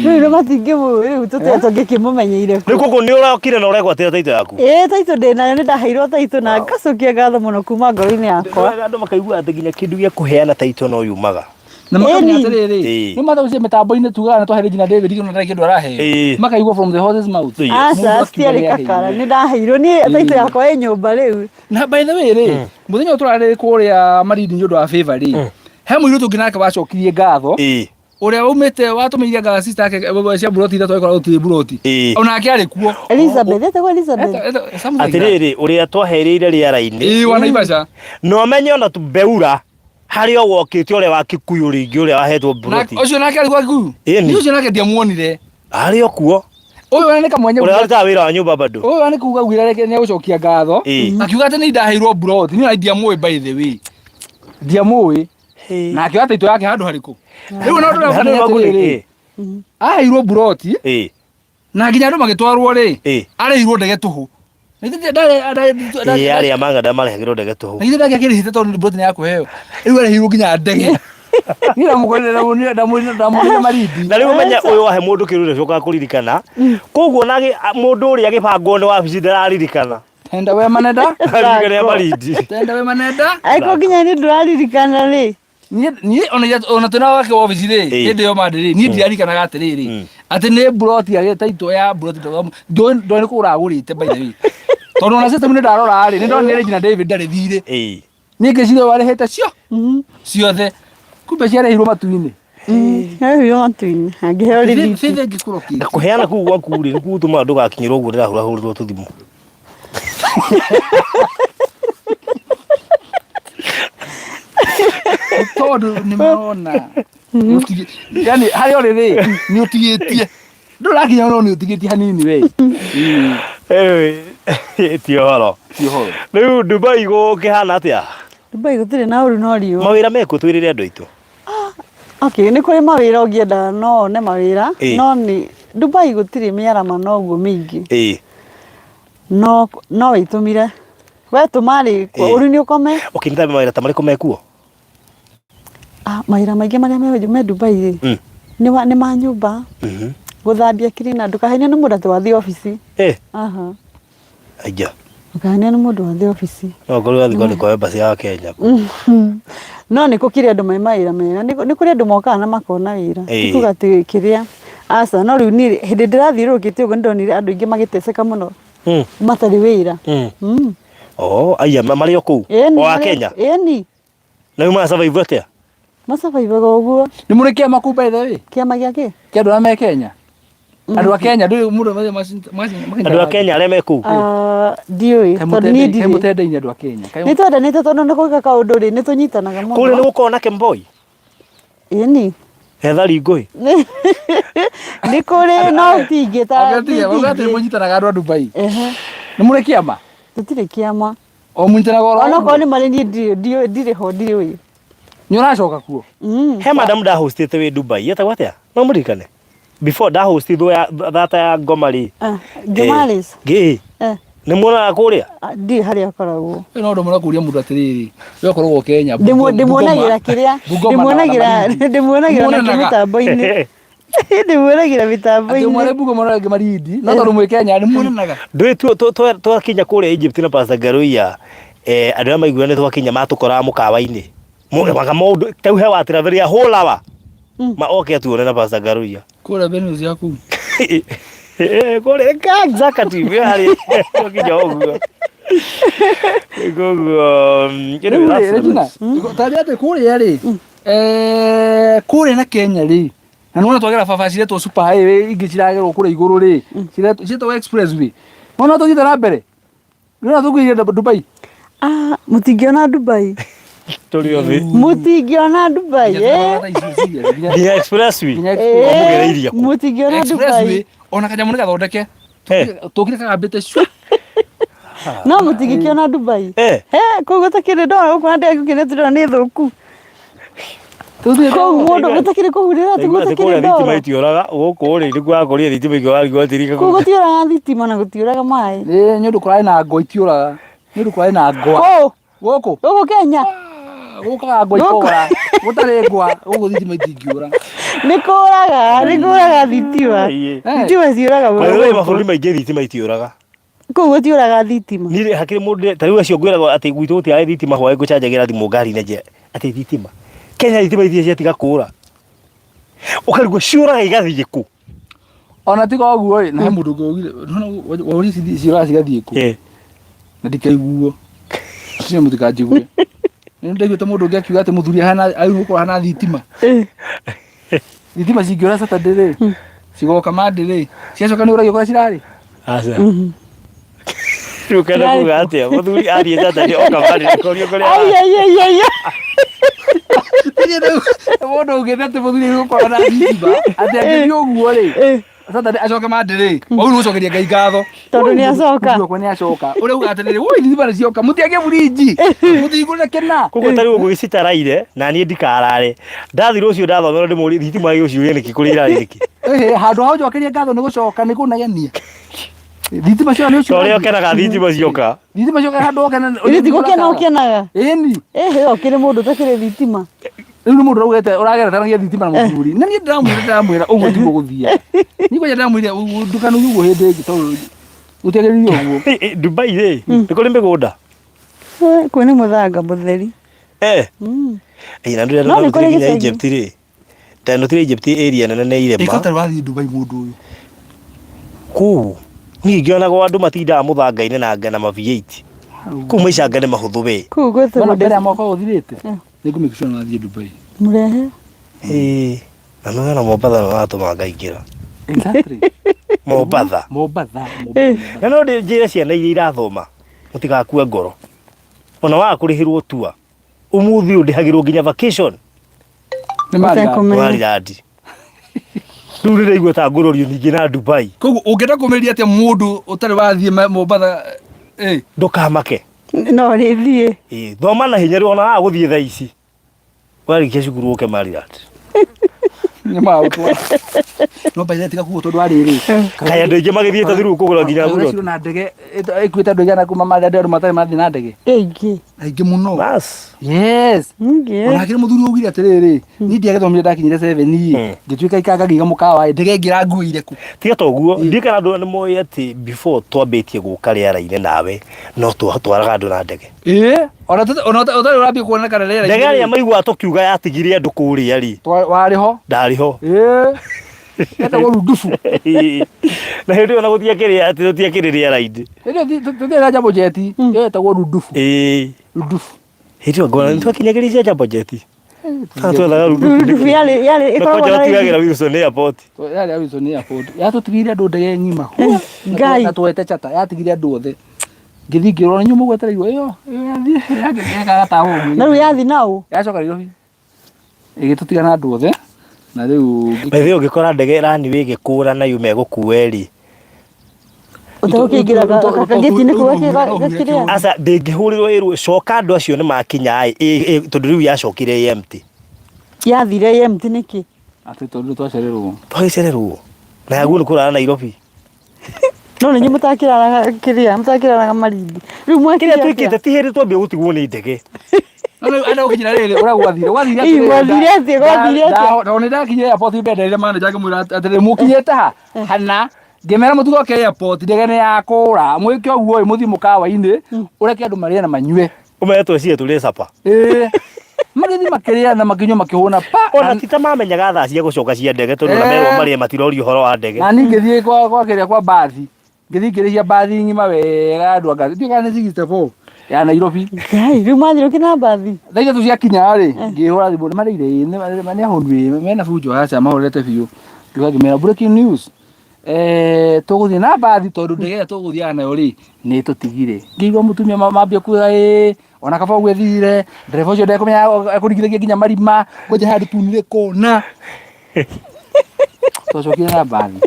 Rĩu nĩ matingĩmũĩ rĩu tũtirĩ tũngĩkĩmũmenyeire Rĩu koguo nĩ ũrokire na ũregwatĩra taito yaku. Ĩĩ taitũ ndĩ nayo nĩ ndaheirwo taitũ na ngacokia ngatho mũno kuma ngoro-inĩ yakwa. Andũ makaigua atĩ nginya kĩndũ gĩa kũheana taito no yumaga. Na makamenya Ĩni. atĩrĩrĩ, Ĩĩ. nĩ matha ũcio mĩtambo-inĩ tugaga nĩ twahe Regina David kĩndũ na kĩndũ araheo. Ĩĩ. Makaigua from the horse's mouth. Yes. Aca Mũndũ akiuga citiarĩ nĩ kakara aheirwo. nĩ ndaheirwo niĩ taitũ yakwa ĩ nyũmba rĩu. Na by the way rĩ, mũthenya ũyũ tũrarĩ kũrĩa Malindi nĩ ũndũ wa favor rĩ, he mũirĩtu ũngĩ nake wacokirie ngatho Ĩĩ. ũrĩa waumĩte watũmĩire ngatho sister yake cia buroti ithatũ agĩkorwo gũtirĩ buroti. Ĩĩ. Onake arĩ kuo. Elizabeth etagwo Elizabeth. Something like that. Atĩrĩrĩ ũrĩa twaherĩire rĩera-inĩ. Ĩĩ wa Naivasha. Na ũmenye ona tu Beura harĩ o wokĩte ũrĩa wa Kikuyu rĩngĩ ũrĩa wahetwo Na buroti. ũcio nake arĩ kwa Kikuyu. Ĩni. Niĩ ũcio nake ndiamuonire. Arĩ o kuo. Ũyũ ona nĩ kamwenya Ũrĩa warutaga wĩra wa nyũmba bado. Ũyũ nĩ kuga augire reke nĩ egũcokia ngatho. Ĩĩ. Akiuga atĩ nĩ ndaheirwo buroti. Niĩ ona ndiamũĩ by the way. Ndiamũĩ. Na akĩoya taitũ yake handũ harĩkũ. Rĩu ona ũndũ ũrĩa Handũ ũbanaine atĩrĩrĩ. Ĩĩ. Aheirwo buroti Ĩĩ. na nginya andũ magĩtwarwo rĩ. Ĩĩ. Arĩhirwo ndege tũhũ. Na ithe ndarĩ Ĩĩ arĩa mang'anda marehagĩrwo ndege tũhũ. na ithe ndake akĩrĩhĩte tondũ buroti nĩ ya kũheo. Rĩu arĩhirwo nginya ndege. Niĩ ndamũkorire ndamũkorire Malindi. Na rĩu ũmenye ũyũ wahe mũndũ kĩndũ ndacokaga kũririkana. Koguo ona mũndũ ũrĩa agĩbangwo nĩ wabici ndararirikana. Tenda wema nenda. Araririkana ya Malindi. Tenda wema nenda. Angĩkorwo nginya niĩ ndũraririkana rĩ. Niĩ niĩ ona ona twĩna wake wa obici rĩ Ĩĩ. hĩndĩ ĩyo mandĩ rĩ niĩ ndirarikanaga atĩrĩrĩ atĩ nĩ buroti ya taitũ ya buroti ndoĩ nĩ kũgũra agũrĩte by the way tondũ ona system nĩ ndarora rĩ nĩ ndonire Regina David ndarĩ thirĩ Ĩĩ. niĩ ngĩciria warĩhĩte cio ciothe kumbe ciarĩhirwo matu-inĩ Arĩhirwo matu-inĩ angĩheo rĩthiti. Faith angĩkũrokĩte Na kũheana kũu gwaku rĩ nĩkuo gũtũmaga ndũgakinyĩrwo ũguo ndĩrahũrahũrĩrwo tũthimũ. Tondũ nĩ marona yani harĩa ũrĩ rĩ nĩ ũtigĩtie ndũrakinya no nĩ ũtigĩtie hanini we. Anyway, ti ũhoro. Ti ũhoro. Rĩu Dubai gũkĩhana atĩa? Dubai gũtirĩ na ũru no riũa. Mawĩra mekuo twĩrĩre andũ aitũ. Okay, nĩ kũrĩ mawĩra ũngĩenda no one mawĩra Ĩĩ. no nĩ Dubai gũtirĩ mĩarama ũguo mĩingĩ Ĩĩ. no no wĩtũmire wetũma rĩ Ĩĩ. ũru nĩ ũkome. Okay, nĩ ta mawĩra ta marĩkũ mekuo? Ah, mawĩra maingĩ marĩa me Dubai rĩ nĩ ma nyũmba. Gũthambia cleaner, ndũkahenio nĩ mũndũ atĩ wathiĩ obici. Eh, Aha. aija. Ndũkahenio nĩ mũndũ wathiĩ obici. No korwo wathiĩ kwandĩkwo embassy ya Kenya. No nĩ gũkĩrĩ andũ me mawĩra mega. Nĩ kũrĩ andũ mokaga na makona wĩra. Ti Ĩĩ. kuga atĩ kĩrĩa. Aca, no rĩu niĩ hĩndĩ ndĩrathiũrũrũkĩte ũguo nĩ ndonire andũ aingĩ magĩteceka mũno matarĩ wĩra. Oh, aya marĩ o kũu. Ĩni, O a Kenya. Ĩni. Na rĩu marasurvive atĩa? Masurvivaga ũguo. Nĩ mũrĩ kĩama kũu by the way? Kĩama gĩa kĩ? Kĩa andũ arĩa me Kenya? Andũ a Kenya ndũĩ mũndũ Andũ a Kenya arĩa me kũu. Ah, ndiũĩ tondũ niĩ Kaĩ ndirĩ. mũtendaine andũ a Kenya? Kaĩ Nĩ twendanĩte tondũ nĩ gwĩka kaũndũ rĩ nĩ tũnyitanaga mũno. Kũrĩa nĩ gũkoragwo na Kemboi. Ĩni. Ethari ngũĩ. Nĩ kũrĩ no tingĩ ta Agatiga bauga atĩ mũnyitanaga andũ a Dubai. Ehe. Nĩ mũrĩ kĩama? Tũtirĩ kĩama. O mũnyitanaga oro. Onokorwo nĩ marĩ niĩ ndirĩ ndiũĩ ndirĩ ho ndiũĩ. Nĩ ũracoka kuo? He madam ndahostĩte wĩ Dubai etagwo atĩa? No mũririkane? Before ndahostithwo ya thata ya ngoma rĩ. Ah, Jomaris. Gĩ. Eh. Nĩ muonaga kũrĩa? Ah, Ndirĩ harĩa akoragwo. Ĩyo no ũndũ mũrakũria mũndũ atĩrĩrĩ, we ũkoragwo Kenya. Ndĩmuonagĩra kĩrĩa Bungoma na- na ndĩmuonagĩra Malindi. ndĩmuonagĩra nakĩo Muonanaga. mĩtambo-inĩ. Ndĩmuonagĩra Atĩ mĩtambo-inĩ. ũmwe arĩ Bungoma na ũrĩa ũngĩ Malindi, no tondũ mwĩ Kenya nĩ muonanaga. Ndũĩ twakinya kũrĩa Egypt na Pastor Ngaruiya eh, andũ arĩa maiguire nĩ twakinya matũkoraga mũkawa-inĩ Mũgemaga maũndũ tau he wa travel ya whole hour ma oke atuone na Pastor Ngaruiya Kũrĩa venue cia kũu. Eh, kũrĩa ka executive harĩ twakinya ũguo koguo Rĩu rĩ, Regina, tarĩ atĩ kũrĩa rĩ, eh, kũrĩa na Kenya rĩ, na nĩwona twagera barabara ciretwo super highway ingĩ ciragerwo kũrĩa igũrũ rĩ, ciretwo expressway. Nĩwona tũthiĩte na mbere? Nĩwona tũkuire Dubai? Ah, mũtingĩona Dubai. Tũrĩ othe. Mũtingĩona Dubai. Nginya Eh. barabara icio ciria, nginya- Nginya expressway. nginya Eh, Wamũgereirie kũ? Mũtingĩona Dubai. expressway ona kanyamũ nĩ gathondeke Eh. tũkire kagambĩte cua No mũtingĩkĩona Dubai. Eh. He, kũu gũtakĩrĩ ndora gũkũ na ndĩrakĩona tũrona nĩ thũku. Kũu mũndũ gũtakĩrĩ kũhurĩra atĩ Atĩ gũtakĩrĩ kũrĩa thitima ndoro. itiũraga gũkũ rĩ nĩkuo wakũria thitima ingĩ warigwo Kũu gũtiũraga thitima na gũtiũraga maĩ. Ĩĩ nĩ ũndũ kũrarĩ na ngwa itiũraga nĩ ũndũ kũrarĩ na ngwa Kũu gũkũ gũkũ Kenya gũkaga ngwa ikora gũtarĩ ngwa gũkũ thitima itingĩũra nĩ kũraga nĩ kũraga thitima. Ĩĩ. Thitima ciũraga By the way, mũno. mabũrũri maingĩ thitima itiũraga Kũu gũtiũraga thitima. Niĩ hakĩrĩ mũndũ ta rĩu acio ngwĩragwo atĩ gwitũ gũtiarĩ thitima hwaĩ ngũcanjagĩra thimũ ngari-inĩ nje atĩ thitima Kenya thitima ithiĩ ciatiga kũra ũkarigwo ciũraga igathiĩ kũ ona tiga ũguo ĩ na he mũndũ ũngĩ waugire waũria ciũraga cigathiĩ kũ Eh. na ndikaiguo acio mũtikanjigue nĩ ndaiguĩte mũndũ ũngĩ akiuga atĩ mũthuri ahana agĩrĩirwo gũkorwo ahana thitima Eh. thitima cingĩũra Saturday rĩ cigoka Monday rĩ ciacoka nĩ ũragio kũrĩa cirarĩ Aca. Rĩu ũkenda kuga atĩa mũthuri athiĩ Saturday oka Monday nĩkorio kũrĩa Ai ai ai ai. Mũndũ ũngĩ atĩ mũthuri agĩrĩirwo gũkorwo na thitima atĩ angĩthiĩ ũguo rĩ Eh. Saturday acoke Monday rĩ wau gũcokeria Ngai ngatho Tondũ nĩ acoka. Mũthuri wakwa nĩ acoka ũrĩa uga atĩrĩrĩ woi thitima nĩ cioka mũtiage burinji mũtigũrĩre kĩna koguo ta rĩu ũguo citaraire na niĩ ndikarare ndathiĩ rũciũ ndathomerwo ndĩmũrie thitima gĩgũciũria nĩkĩ kũrĩa irarĩ nĩkĩ Ĩhĩ, handũ ha ũnjokerie ngatho nĩ gũcoka nĩ kũnegenia thitima cio nĩ ta ũrĩa ũkenaga thitima cioka thitima cioka handũ okena Ithe ti gũkena ũkenaga. ĩni Ĩhĩ ũkĩrĩ mũndũ ũtakĩrĩ thitima. rĩu nĩ mũndũ ũraugĩte ũrageretanagia thitima na mũthuri na niĩ ndĩramwĩra ndĩramwĩra ũguo tiguo gũthiaga niĩ kwanja ndĩramwĩra ndũkanuge ũguo hĩndĩ ĩngĩ tondũ gũtiagĩrĩire ũguo Eh, eh, Dubai rĩ nĩ kũrĩ mĩgũnda Eh, Kũu nĩ mũthanga mũtheri. eh Mm. Ĩ, na ndũrĩa No, nĩ kũrĩ nginya gĩcagi. Egypt rĩ ndanotire Egypt area nene nĩ irĩma ĩka wathiĩ Dubai mũndũ ũyũ kũu niĩ ngĩonagwo andũ matindaga mũthanga-inĩ na ngana ma V8 kũu maica anga nĩ mahũthũ we Kũu gwĩtagwo Mbere mbere ya mwaka ũyũ ũthirĩte Eh. nĩngũmake sure nĩ wathiĩ Dubai Mũrehe. Ĩĩ, na nĩ wona Mombatha nĩ watũma ngaingĩra exactly Mombatha Mombatha Eh. na no njĩre ciana iria irathoma mũtigakue ngoro ona waga kũrĩhĩrwo tua ũmũthĩ ũyũ ndĩhagĩrwo nginya vacation nĩ marĩ Ũtekũmenya. Marilandi rĩu ndĩraigua ta ngũrorio ningĩ na Dubai koguo ũngĩenda kũmĩria atĩa mũndũ ũtarĩ wathiĩ Mombatha eh ndũkamake No rĩthiĩ. Ĩĩ, thoma na hinya rĩu ona waga gũthiĩ thaa ici warĩkia cukuru ũke Maryland nĩ magũtwara no by the way tiga kuga tondũ arĩrĩ kaĩ andũ aingĩ magĩthiĩte through kũgũra nginya Ũrecirio na ndege ĩkuĩte andũ igana kuma Maryland andũ matarĩ mathiĩ na ndege Ĩngĩ. Aingĩ mũno. Bas. Yes. Ningĩ. Ona hakĩrĩ mũthuri augire atĩrĩrĩ, niĩ ndiagĩthomire ndakinyire 7 ngĩtuĩka ikanga ngĩiga mũkawa ĩ, ndege ĩngĩra nguĩire kũ? Tiga ta ũguo, ndiũĩ kana andũ nĩ moĩ atĩ before twambĩtie gũka rĩera-inĩ nawe no twatwaraga andũ na ndege. Ĩĩ, ona ũtarĩ ũrambia kuonekana rĩera-inĩ. Ndege ĩrĩa maiguaga tũkiuga yatigire andũ kũrĩa rĩ, Warĩ ho. Ndarĩ ho. Ĩĩ. Etagwo rundubu. Na hĩndĩ ĩyo na gũtiakĩrĩ atĩ tũtiakĩrĩ rĩera-inĩ. Hĩndĩ ĩyo tũtiarĩ na Jambo Jet, ĩyo yetagwo rundubu. Ĩĩ. Rundubu. Hĩndĩ ĩyo ngona nĩtwakinyagĩria cia Jambo Jet. Kana twethaga rundubu. Rundubu yarĩ Na ĩkoragwo kwanja na raithi. twatugagĩra Wilson Airport. Yarĩ ya Wilson Airport. Yatũtigĩire andũ ndege ng'ima. Ngai. Na twete chata, yatigire andũ othe. Ngĩthiĩ ngĩrora nyuma gwetereirwo ĩyo ĩyo yathiĩ yakaga tawa ũguo. Na rĩu yathi naũ? Yacoka Nairobi. Ĩgĩtũtiga na andũ othe na rĩu By the way ũngĩkora ndege runway ĩgĩkũra na yume ĩgũkue rĩ, Ũtegũkĩingĩra kagĩti-inĩ kau gakĩrĩa. Aca ndĩngĩhũrĩrwo ĩrwo coka andũ acio nĩ makinya ĩ tondũ rĩu yacokire ĩ empty. Yathire ĩ empty nĩkĩ? Atĩ tondũ twacererwo. Twagĩcererwo na yaguo nĩ kũrara Nairobi. No nĩ inyuĩ mũtakĩraraga kĩrĩa, mũtakĩraraga Malindi. Rĩu mwekire Kĩrĩa atĩa? twĩkĩte ti hĩndĩ twambia gũtigwo nĩ ndege. No rĩu enda gũkinyĩra rĩrĩ ũrĩa gwathire. Gwathire Ĩ, atĩrĩrĩ, gwathire atĩa, gwathire atĩa? Tondũ nĩ ndakinyire airport ndenderire manager ngĩmwĩra atĩrĩrĩ mũkinyĩte ha? Hana. Ngĩmera mũtigoke airport ndege nĩ yakũra. Mwĩke ũguo ĩ mũthiĩ mũkawa-inĩ ũreke andũ marĩe na manyue. Ũmere twecirie tũrĩe capa. Ĩĩ. Magĩthiĩ makĩrĩa na makĩnyua makĩhũna pa. Ona ti ta mamenyaga thaa cia gũcoka cia ndege tondũ ona merwo marĩe matirorio ũhoro wa ndege. Na niĩ ngĩthiĩ kwa kĩrĩa kwa mbathi. Ngĩthiĩ ngĩrĩhia mbathi ng'ima wega andũ anga. Ndiũĩ kana nĩ 64 ya Nairobi. Ngai, rĩu mwathire ũkĩ na mbathi? Thaa ithatũ ciakinya rĩ, ngĩhũra thimũ nĩ marĩire ĩ, nĩ ahũnu ĩ, mena bunjo aca mahorete biũ. Ngĩuga ngĩmera breaking news. Eh, tũgũthiĩ na mbathi tondũ ndege ĩrĩa tũgũthiaga nayo rĩ nĩ ĩtũtigire. Ngĩigua mũtumia mambia kuga ĩ ona kaba ũguo ĩthire ndereba ũcio ndekũmenya ekũringithagia nginya marima kwanja handũ tunire kona. Twacokire na mbathi.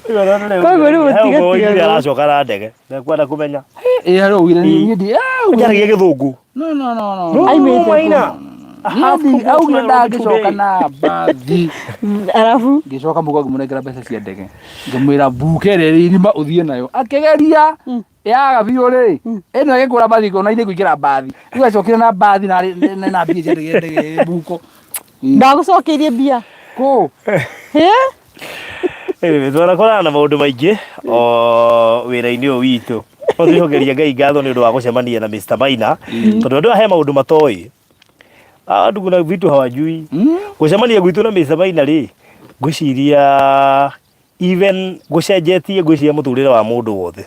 Koguo rĩu ũtigatigagwo. Aracoka na ndege. Ndekwenda kũmenya. Ĩ harĩa augire niĩ ndi Njaragia gĩthũngũ. No no no no. Aimĩte kũ? Maina. Niĩ augire ndangĩcoka na mbathi. Arabu Ngĩcoka mũgo ngĩmũnengera mbeca cia ndege. Ngĩmwĩra mbuke ĩrĩa ĩrĩ irima ũthiĩ nayo. Akĩgeria yaga biũ rĩ ĩno ĩgĩkũra mbathi ngona ithiĩ kũingĩra mbathi. Rĩu acokire na mbathi na na mbia cia ndege ndege mbuko. Ndagũcokeirie mbia. Kũ? Hĩ? Anyway, twanakorana na maũndũ maingĩ o wĩra-inĩ ũyũ witũ. No twĩhokerie Ngai ngatho nĩ ũndũ wa gũcemania na Mr. Maina tondũ andũ aya he maũndũ matoĩ. Andũ kuna vitu hawajui. Gũcemania gwitũ na Mr. Maina rĩ, ngwĩciria even gũcenjetie ngwĩciria mũtũrĩre wa mũndũ wothe.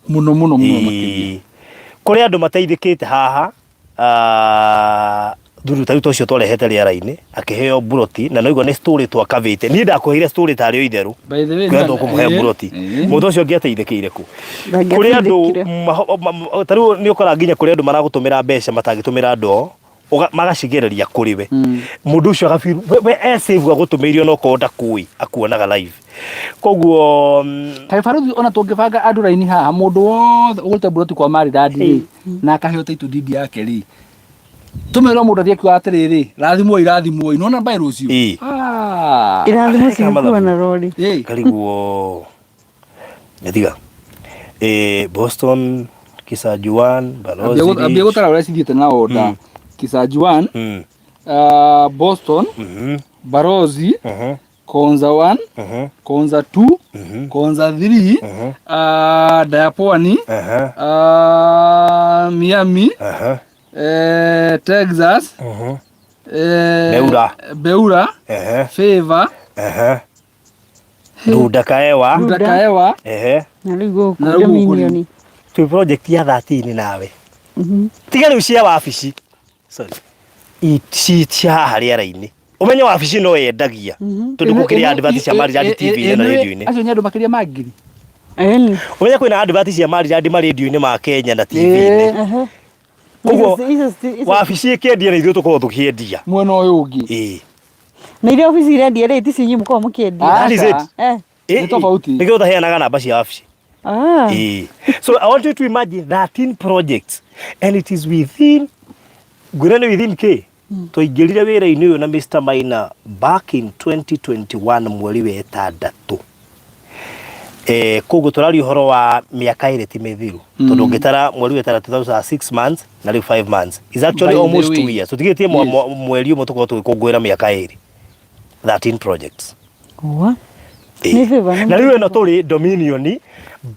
Mũno mũno mũno makĩria. Ĩĩ. Kũrĩ andũ mateithĩkĩte haha thuru ta rĩu ta ũcio twarehete rĩera-inĩ akĩheo mburoti na noigua nĩ story twakavĩte niĩ ndakũheire story tarĩ o itherũ By the way, kwĩra tũkũmũhe mburoti mũndũ ũcio angĩateithĩkĩire kũ kũrĩ andũ ta rĩu nĩ ũkoraga nginya kũrĩ andũ maragũtũmĩra mbeca matangĩtũmĩra andũ ao magacigereria kũrĩ we mũndũ ũcio agabiri we e save agũtũmĩire onokorwo ndakũĩ akuonaga live koguo Kaĩ baruthi ona tũngĩbanga andũ raini haha mũndũ wothe ũgũrĩte mburoti kwa maridadi rĩ na akaheo title deed yake rĩ tũmerwo mũndũ athiĩ akiuga atĩrĩrĩ rathimwoi rathimwoi nona mbaĩ rũciũ. Ĩĩ. Ah. Irathimo Eka mathabu. cigĩkua na rori. Ĩĩ. Kariguo nĩtiga Boston Kisajuan Balozi Ambia gũtara ũrĩa cithiĩte na order. Kisajuan, Boston, Barozi, Konza 1, Konza 2, Konza 3, Diapwani, Miami, Texas, Beura. Beura, Favor, Runda Kaewa. Runda Kaewa. Na rĩu gũkũ Na rĩu gũkũ rĩ. Dominion. Twĩ project ya 13 nawe. Tiga rĩu cia wabici. Sorry. Cia haha rĩera-inĩ. Ũmenye wabici no yendagia. Tondũ gũkĩrĩ advert cia Maridadi TV-inĩ na radio-inĩ. Acio nĩ andũ makĩria ma ngiri. Ĩni. Ũmenye kwĩna advert cia Maridadi ma radio-inĩ ma Kenya na TV-inĩ. Koguo wabici ĩkĩendia na ithuĩ tũkorwo tũkĩendia. Mwena ũyũ ũngĩ. Ĩĩ. Na iria obici irendia rĩ ti inyuĩ mũkoragwo mũkĩendia. That is it. Nĩ tofauti. Nĩkĩo ũtaheanaga namba cia wabici. So I want you to imagine 13 projects and it is within ngwĩra nĩ within k twaingĩrire wĩra-inĩ ũyũ na Mr. Maina back in 2021 mweri wa ĩtandatũ. Koguo tũraria ũhoro wa mĩaka ĩrĩ ti mĩthiru, tondũ ũngĩtara mweri wetara 2006 months na rĩu 5 months is actually By the almost 2 way. years. Tũtigĩtie mweri ũmwe tũkorwo tũgĩkũngũĩra mĩaka 2, 13 projects. Wa. Nĩ favor, nĩ Na rĩu ĩno tũrĩ Dominion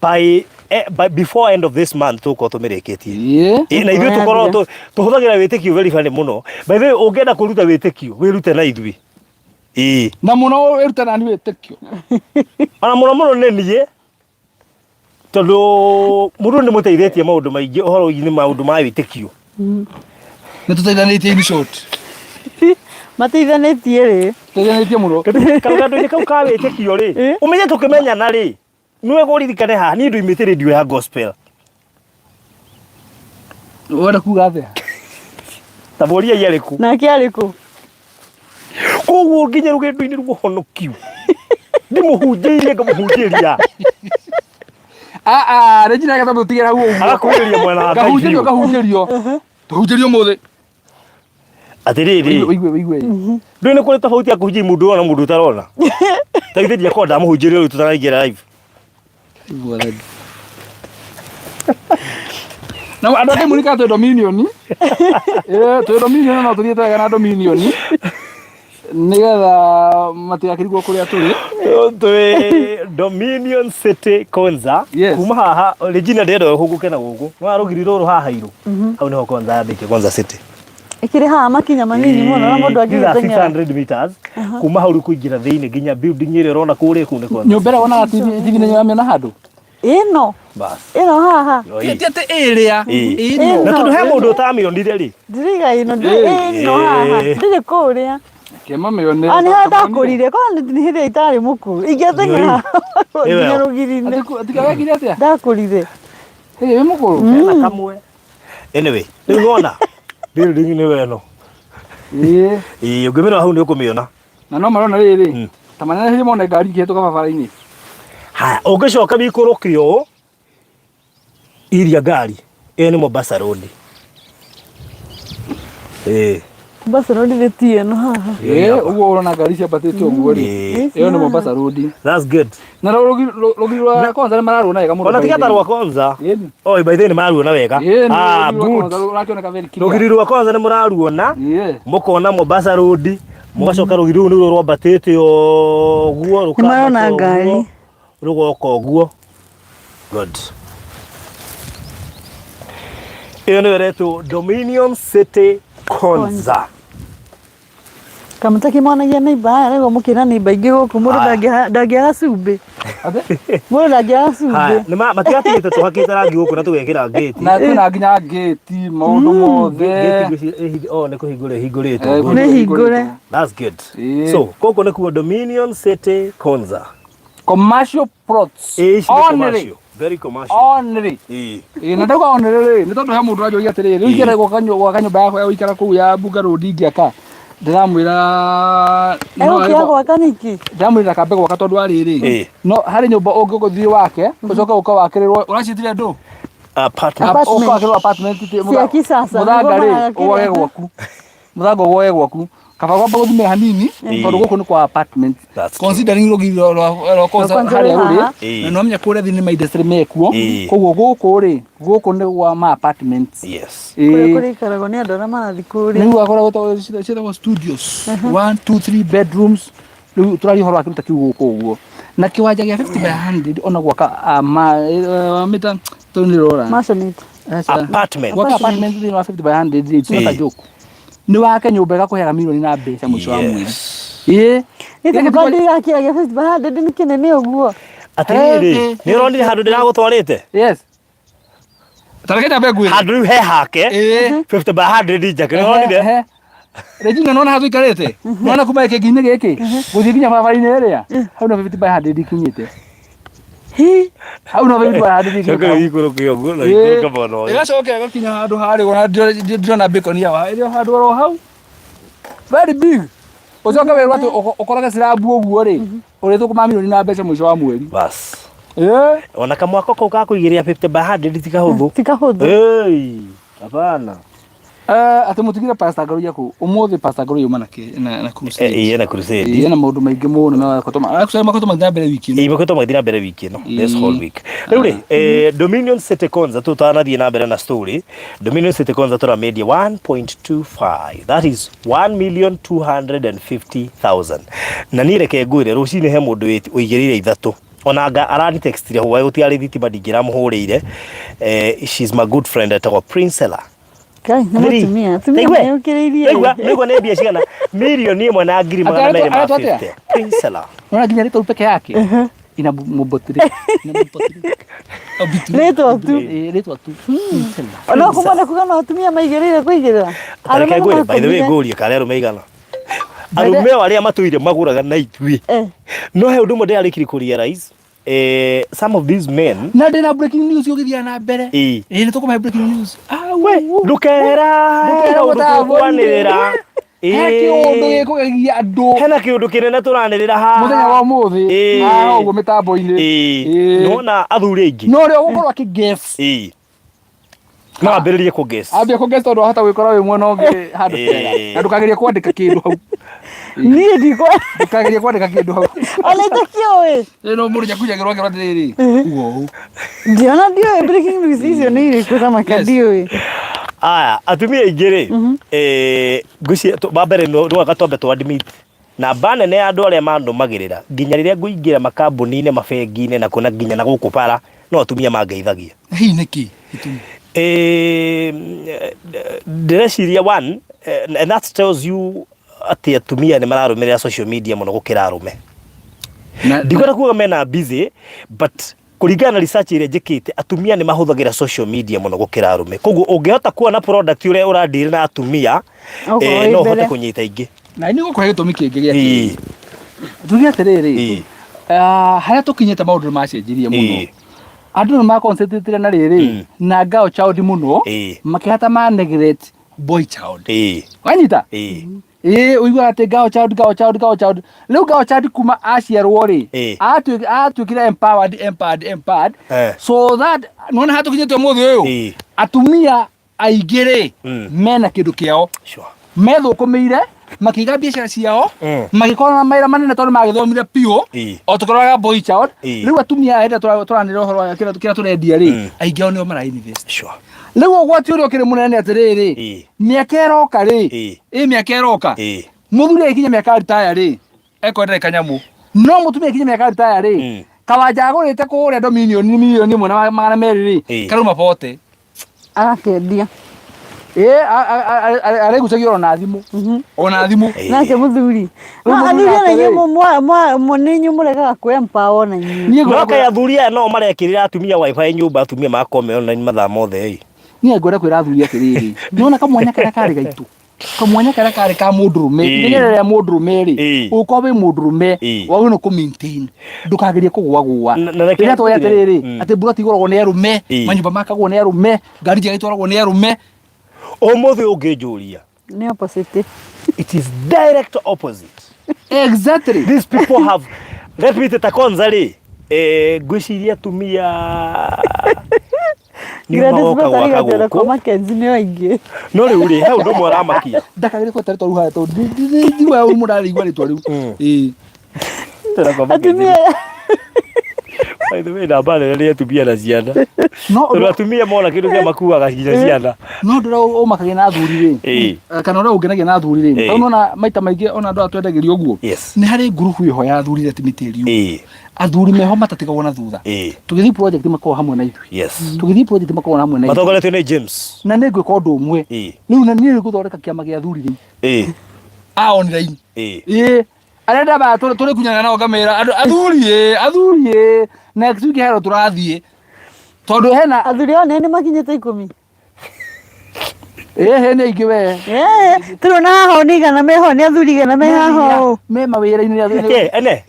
by before end of this month tũgũkorwo tũmĩrĩkĩtie. Na ithuĩ tũkorwo tũhũthagĩra wĩtĩkio very funny mũno. By the way, ũngĩenda kũruta wĩtĩkio, wĩrute na ithuĩ. Ĩĩ. Na mũno wĩrute nani wĩtĩkio. Ona mũno mũno nĩ niĩ, tondũ mũndũ nĩ mũteithĩtie maũndũ maingĩ ũhoro-inĩ maũndũ ma wĩtĩkio. Nĩ tũteithanĩtie in short. Mateithanĩtie rĩ? Tũteithanĩtie mũno. Karũgando-inĩ kau ka wĩtĩkio rĩ, ũmenye tũkĩmenyana rĩ, nĩwe ũririkane haha niĩ ndoimĩte radio ya gospel. Wenda kuga atĩa? Ta mũriai arĩ kũ? Nake arĩ kũ? Koguo nginya rũgendo-inĩ rwa ũhonokio ndimũhunjĩirie, ngamũhunjĩria. Ah ah, Regina gatha tũtigĩra hau ũguo. Agakuhĩrĩria mwena wa Ngai Kahunjĩrio biũ. kahunjĩrio. Tũhunjĩrio ũmũthĩ. Atĩrĩrĩ, Ũigue ũigue. Ndũĩ nĩ kũrĩ tofauti ya kũhunjĩria mũndũ ũrona mũndũ ũtarona. Ta githĩ ndiakorwo ndamũhunjĩria rĩu tũtaraingĩra live? Na andũ angĩ mũrika twĩ Dominion. Twĩ Dominion no tũthiĩte wega na Dominion. Nĩgetha matigakĩrigwo kũrĩa tũrĩ. Twĩ Dominion City Konza. Yes. Kuma haha Regina ndĩrenda ũhũngũke na gũkũ. Nĩ rũgiri rũrũ haha irũ. Hau nĩho Konza yambĩtie, Konza City. Ĩkĩrĩ haha makinya manini mũno na mũndũ These are angĩgĩteng'era. 600 meters kuma hau rĩu kũingĩra thĩinĩ nginya building ĩrĩa ũrona kũrĩa, kũu nĩ Konza. Nyũmba ĩrĩa wonaga TV nĩ ũramĩona handũ? Ĩno. Bas. Ĩno haha. Ti atĩ ĩrĩa. Ĩĩ. Na tondũ he mũndũ ũtamĩonire rĩ. Ndiriga ĩno, ĩno haha. Ndirĩ kũrĩa. Kĩma mĩone. Ah, nĩ harĩa ndakũrire, korwo nĩ hĩndĩ ĩrĩa itarĩ mũkũrũ. Ingĩateng'era nginya rũgiri-inĩ. Atiga wekire atĩa? Ndakũrire. Ĩ wĩ mũkũrũ? Hena kamwe. Anyway, rĩu nĩwona building nĩ weno. Ĩĩ. Ĩĩ, ũngĩmĩrora hau nĩ ũkũmĩona. Na no marona rĩrĩ. Ta manene mone ngari ikĩhĩtũka barabara-inĩ. Haya, ũngĩcoka wikũrũke ũũ iria ngari ĩyo nĩ Mombasa Road. Ĩĩ. Mombasa Road nĩ ti ĩno haha. Ĩĩ, ũguo ũrona ngari ciambatĩte ũguo rĩ. Ĩyo nĩ Mombasa Road. That's good. Na rũgiri rwa Konza nĩ mararuona wega mũno. Ona tiga ta rwa Konza. Oh, by the way nĩ mararuona wega. Ah, good. Rũrakĩoneka very clear. Rũgiri rwa Konza nĩ mũraruona. Mũkona Mombasa Road, mũgacoka rũgiri rũu nĩruo rwambatĩte ũguo Nĩ marona rũkambata ũguo ngari. rũgoka ũguo. Good. Ĩyo nĩyo ĩretwo Dominion City Konza. Kamũtĩ kĩmonagia neighbor aya nĩguo mũkĩra neighbor ingĩ gũkũ mũndũ Haya. ndangĩaga cumbĩ. Mũndũ ndangĩaga cumbĩ. Haya, nĩ matigatigĩte tũhakĩte rangi gũkũ na tũgekĩra ngĩti. Na kwĩna nginya ngĩti maũndũ mothe. Ngĩti ngwĩciria oh, nĩ kũhingũra ĩhingũrĩtwo. Eh, Nĩ hingũre. That's good. Ĩĩ. So, gũkũ nĩkuo Dominion City Konza. Commercial plots. Ĩĩ, ici nĩ Only. commercial. Very commercial. Only. Ĩĩ. Ĩĩ, na ndauga only rĩ, nĩ tondũ he mũndũ ũranjũria atĩrĩrĩ, rĩu ingĩenda gwaka nyũmba yakwa ya gũikara kũu ya Bunga Road ingĩaka, ndĩramwĩra no Egũkĩaga gwaka nĩkĩ? Ndĩramwĩra kambe gwaka tondũ wa rĩrĩ, Ĩĩ. no harĩ nyũmba ũngĩgũthiĩ wake, ũcoke ũka wakĩrĩrwo, ũraciĩtire ndũ? Apartment. Apartment. Ũka wakĩrĩrwo apartment Cia kisasa, mũthanga nĩguo rĩ, maragakĩrĩa. ũgwake gwaku. Mũthanga ũgwoe gwaku. Kaba kwamba gũthimĩra hanini, Ĩĩ. tondũ gũkũ nĩ kwa apartment. That's true. Considering rũgiri rwa Konza Rwa Konza harĩa rwĩ rũrĩ, haha. Ĩĩ. na nĩwamenya kũrĩa thĩ nĩ ma industry mekuo, Ĩĩ. koguo gũkũ rĩ, gũkũ nĩ gwa ma apartments. Yes. Kũrĩa Ĩĩ. kũrĩikaragwo nĩ andũ arĩa marathiĩ kũrĩa. Rĩu wakoragwo ciĩtagwo studios, 1 2 3 bedrooms. Rĩu tũraria ũhoro wa kĩndũ ta kĩu gũkũ ũguo. Na kĩwanja gĩa 50 by 100 ona gwaka mĩta tondũ nĩ rora. Maisonette. Aca. Apartment. Gwaka apartment thĩinĩ wa 50 by 100 rĩ, it's not a Ĩĩ. joke. Nĩ wake nyũmba ĩgakũheaga milioni na mbeca mũico wa mweri. Yes. Ĩĩ. Nĩ ta kĩbandĩ gĩakĩra gĩa 50 by 100 nĩ kĩnene ũguo. Atĩrĩrĩ, nĩ ũronire handũ ndĩragũtwarĩte? Yes. Ta reke nyambe ngwĩre. Handũ rĩu he hake. Ĩĩ. 50 by 100 njake, nĩ ũronire? Ehe. Regina nona handũ ikarĩte? Nona kuma gĩkĩngi-inĩ gĩkĩ gũthiĩ nginya barabara-inĩ ĩrĩa hau no 50 by 100 ikinyĩte. Hi. Hau no 50 by 100 Coka ikinyĩte. rĩu ikũrũke ũguo na ikũrũke mwena ũyũ. Ĩgacoka ĩgakinya handũ harĩ ona ndĩrona bacon ya wa ĩrĩ handũ oro hau. Very big. Ũcoke wĩrwo atĩ ũkorage slab ũguo rĩ, ũrĩthũkũma milioni na mbeca mũico wa mweri. Bas. Ĩĩ. Ona kamwako kau ga kũigĩrĩra 50 by 100 ti kahũthũ. Ti kahũthũ. Hey, hapana. Atĩ mũtigire Pastor Ngaruiya kũ ũmũthĩ Pastor Ngaruiya uma na kĩ- na na crusade. Ĩĩ, ena crusade. Ĩĩ, ena maũndũ maingĩ mũno na makoretwo actually makoretwo magĩthiĩ na mbere wiki ĩno. Ĩĩ, makoretwo magĩthiĩ na mbere wiki ĩno, this Ĩĩ. whole week. Rĩu rĩ, Dominion City Konza tũtanathiĩ na mbere na story, Dominion City Konza tũramĩendia 1.25, that is 1,250,000. Na niĩ reke ngwĩre, rũcinĩ he mũndũ ũigĩrĩire ithatũ ona anga arani textire hwaĩ gũtiarĩ thitima ndingĩramũhũrĩire. She's my good friend etagwo Princella. Ngai, nĩ Thiri. mũtumia. Atumia Taigua? meyũkĩrĩirie. Taigua, naigua nĩ mbia cigana? 1,250,000. Aretwo atĩa? Princella. Unaona nginya rĩtwa peke yake ina mubotire ina mubotire Rĩtwa tu. Rĩtwa tu Princella. No kumona kuga no atumia maigĩrĩire kũigĩrĩra. Reke Arũme ngwĩre, by the way nĩmakomire. ngũrie karĩa arũme igana. Arũme o arĩa matũire magũraga na ithuĩ. No he ũndũ ũmwe ndĩrarĩkirie kũ realize, some of these men Na ndĩna breaking news ũgĩthiĩ na mbere. Ĩĩ. Ĩĩ, nĩ tũkũmahe breaking news. Ah, We, ndũkehera Ndũkehera ũndũ gũtabonire. tũkwanĩrĩra. He Ĩĩ. kĩũndũ gĩkũgegia andũ Hena kĩũndũ kĩnene tũranĩrĩra haha. Mũthenya wa ũmũthĩ Ĩĩ. haha ũguo mĩtambo-inĩ. Ĩĩ. Ĩĩ. Nĩwona athuri aingĩ. No ũrĩa ũgũkorwo akĩ guess. Ĩĩ. No ambĩrĩrie kũ guess. Ambia kũ guess tondũ wahota gwĩkora wĩ mwena ũngĩ handũ Ĩĩ. hega. Na ndũkagerie kwandĩka kĩndũ hau. Niĩ ndikwa. Ndũkagerie kwandĩka kĩndũ hau. Ona itakĩũĩ. Ĩĩ, no mũndũ nĩakunyagĩrwo akerwo atĩrĩrĩ, uga ũũ. Ndiona ndiũĩ breaking news icio nĩ irĩkũ Thamaka Yes. ndiũĩ. Aya, atumia aingĩ rĩ, ngwĩciria wa mbere no wega twambe tũ admit namba nene ya andũ arĩa mandũmagĩrĩra nginya rĩrĩa ngũingĩra makambuni-inĩ, mabengi-inĩ na kuona nginya na gũkũ bara no atumia mangeithagia. Hihi nĩkĩ gĩtũmi? Ndĩreciria one, and that tells you atĩ atumia nĩ mararũmĩrĩra social media mũno gũkĩra arũme. Ndikwenda kuga mena busy, but kũringana na research ĩrĩa njĩkĩte, atumia nĩ mahũthagĩra social media mũno gũkĩra arũme. Koguo ũngĩhota kuona product ũrĩa ũradeal na atumia, Okorwo wĩ no ũhote mbere. kũnyita ingĩ. Na nĩ gũkũhe gĩtũmi kĩngĩ gĩa Ĩĩ. kerĩ. Tuge atĩrĩrĩ, Ĩĩ. Harĩa tũkinyĩte maũndũ nĩ macenjirie mũno. Ĩĩ. Andũ nĩ ma concentrate na rĩrĩ na girl child mũno, Ĩĩ. makĩhata ma neglect boy child. Ĩĩ. Wanyita? Ĩĩ. Ĩĩ, ũiguaga atĩ girl child, girl child, girl child. Rĩu girl child kuma aciarwo rĩ, Ĩĩ. atuĩkire empowered, empowered, empowered. Eh. So that nĩwona haha tũkinyĩte ũmũthĩ ũyũ, Ĩĩ. atumia aingĩ rĩ, mena kĩndũ kĩao. Sure. Methũkũmĩire, makĩiga biacara ciao, magĩkorwo na mawĩra manene tondũ magĩthomire biũ, Ĩĩ. o tũkĩroraga boy child. Ĩĩ. Rĩu atumia aya hĩndĩ ĩrĩa tũranĩrĩra ũhoro wa kĩrĩa tũrendia rĩ, aingĩ ao nĩo mara invest. Sure. Rĩu ũgwati ũrĩa ũkĩrĩ mũnene nĩ atĩrĩrĩ, Ĩĩ. mĩaka ĩroka rĩ, Ĩĩ. ĩ mĩaka ĩroka, Ĩĩ. mũthuri agĩkinya mĩaka retire rĩ, ekwendera kanyamũ. No mũtumia agĩkinya mĩaka retire rĩ, kawanja agũrĩte kũrĩa Dominion 1,200,000 rĩ, Ĩĩ. karauma bote. Agakendia. Ĩĩ, arĩgucagia ona thimũ. Ona thimũ. Ĩĩ. Nake mũthuri. Rĩu No mũthuri athuri ona nake inyuĩ rĩ. nĩ inyuĩ mũregaga kwĩ empower ona inyuĩ. Niĩ No ngwenda kaĩ athuri aya no marekĩrĩra atumia wifi nyũmba atumia magakorwo me online mathaa mothe ĩ. Niĩ ngwenda kwĩra athuri atĩrĩrĩ, nĩwona kamwanya karĩa karĩ gaitũ, kamwanya karĩa karĩ ka mũndũrũme, Ĩĩ. ithenya rĩrĩa mũndũrũme rĩ, Ĩĩ. ũgũkorwo wĩ mũndũrũme, Ĩĩ. wagĩrĩirwo nĩ kũ maintain, ndũkagerie kũgũagũa. Na reke Rĩrĩa twoĩ ngwĩre. atĩrĩrĩ, atĩ mburoti igũragwo nĩ arũme, Ĩĩ. manyũmba makagwo nĩ arũme, ngari njega itwaragwo nĩ arũme. Ũmũthĩ ũngĩnjũria, Nĩ opposite. It is direct opposite. Exactly. These people have, let me ta kwanza rĩ, ngwĩciria atumia nĩo Gladys magoka Mathari gwaka gatera kwa gũkũ. Mackenzie nĩo aingĩ. No rĩu rĩ, he ũndũ ũmwe ũramakia. Ndakagĩre kweta rĩtwa rĩu haha tondũ ndiguaga ũru mũndũ arĩigua rĩtwa rĩu. Ĩĩ. Tena kwa Mackenzie. Atumia By the way, namba nene nĩ atumia na ciana. No Tondũ atumia mona kĩndũ kĩa makuaga nginya ciana. No ũndũ ũrĩa ũmakagia na athuri rĩ, Ĩĩ. kana ũrĩa ũngenagia na athuri rĩ, Ĩĩ. tondũ nĩwona maita maingĩ ona andũ aya twendagĩrio ũguo, Yes. nĩ harĩ ngurubu ĩho ya athuri let me tell you. Ĩĩ. Athuri meho matatigagwo na thutha. Ĩĩ. Tũgĩthiĩ project makoragwo hamwe na ithuĩ. Yes. Tũgĩthiĩ project makoragwo hamwe na ithuĩ. Matongoretio nĩ James. Na nĩ ngwĩka ũndũ ũmwe. Ĩĩ. Rĩu na niĩ ngũthondeka kĩama gĩa athuri rĩu. Ĩĩ. A online. Ĩĩ. Ĩĩ. Arĩa ndambaga tũrĩ kunyana nao ngamĩra andũ athuri ĩ, athuri ĩ, next week hero tũrathiĩ. Tondũ hena Athuri ao nĩ makinyĩte 10. Ĩĩ, he nĩ aingĩ we. Eh, tũrona haha nĩ igana meho nĩ athuri igana me haha ũũ. Me mawĩra-inĩ nĩ athuri. Eh, ene.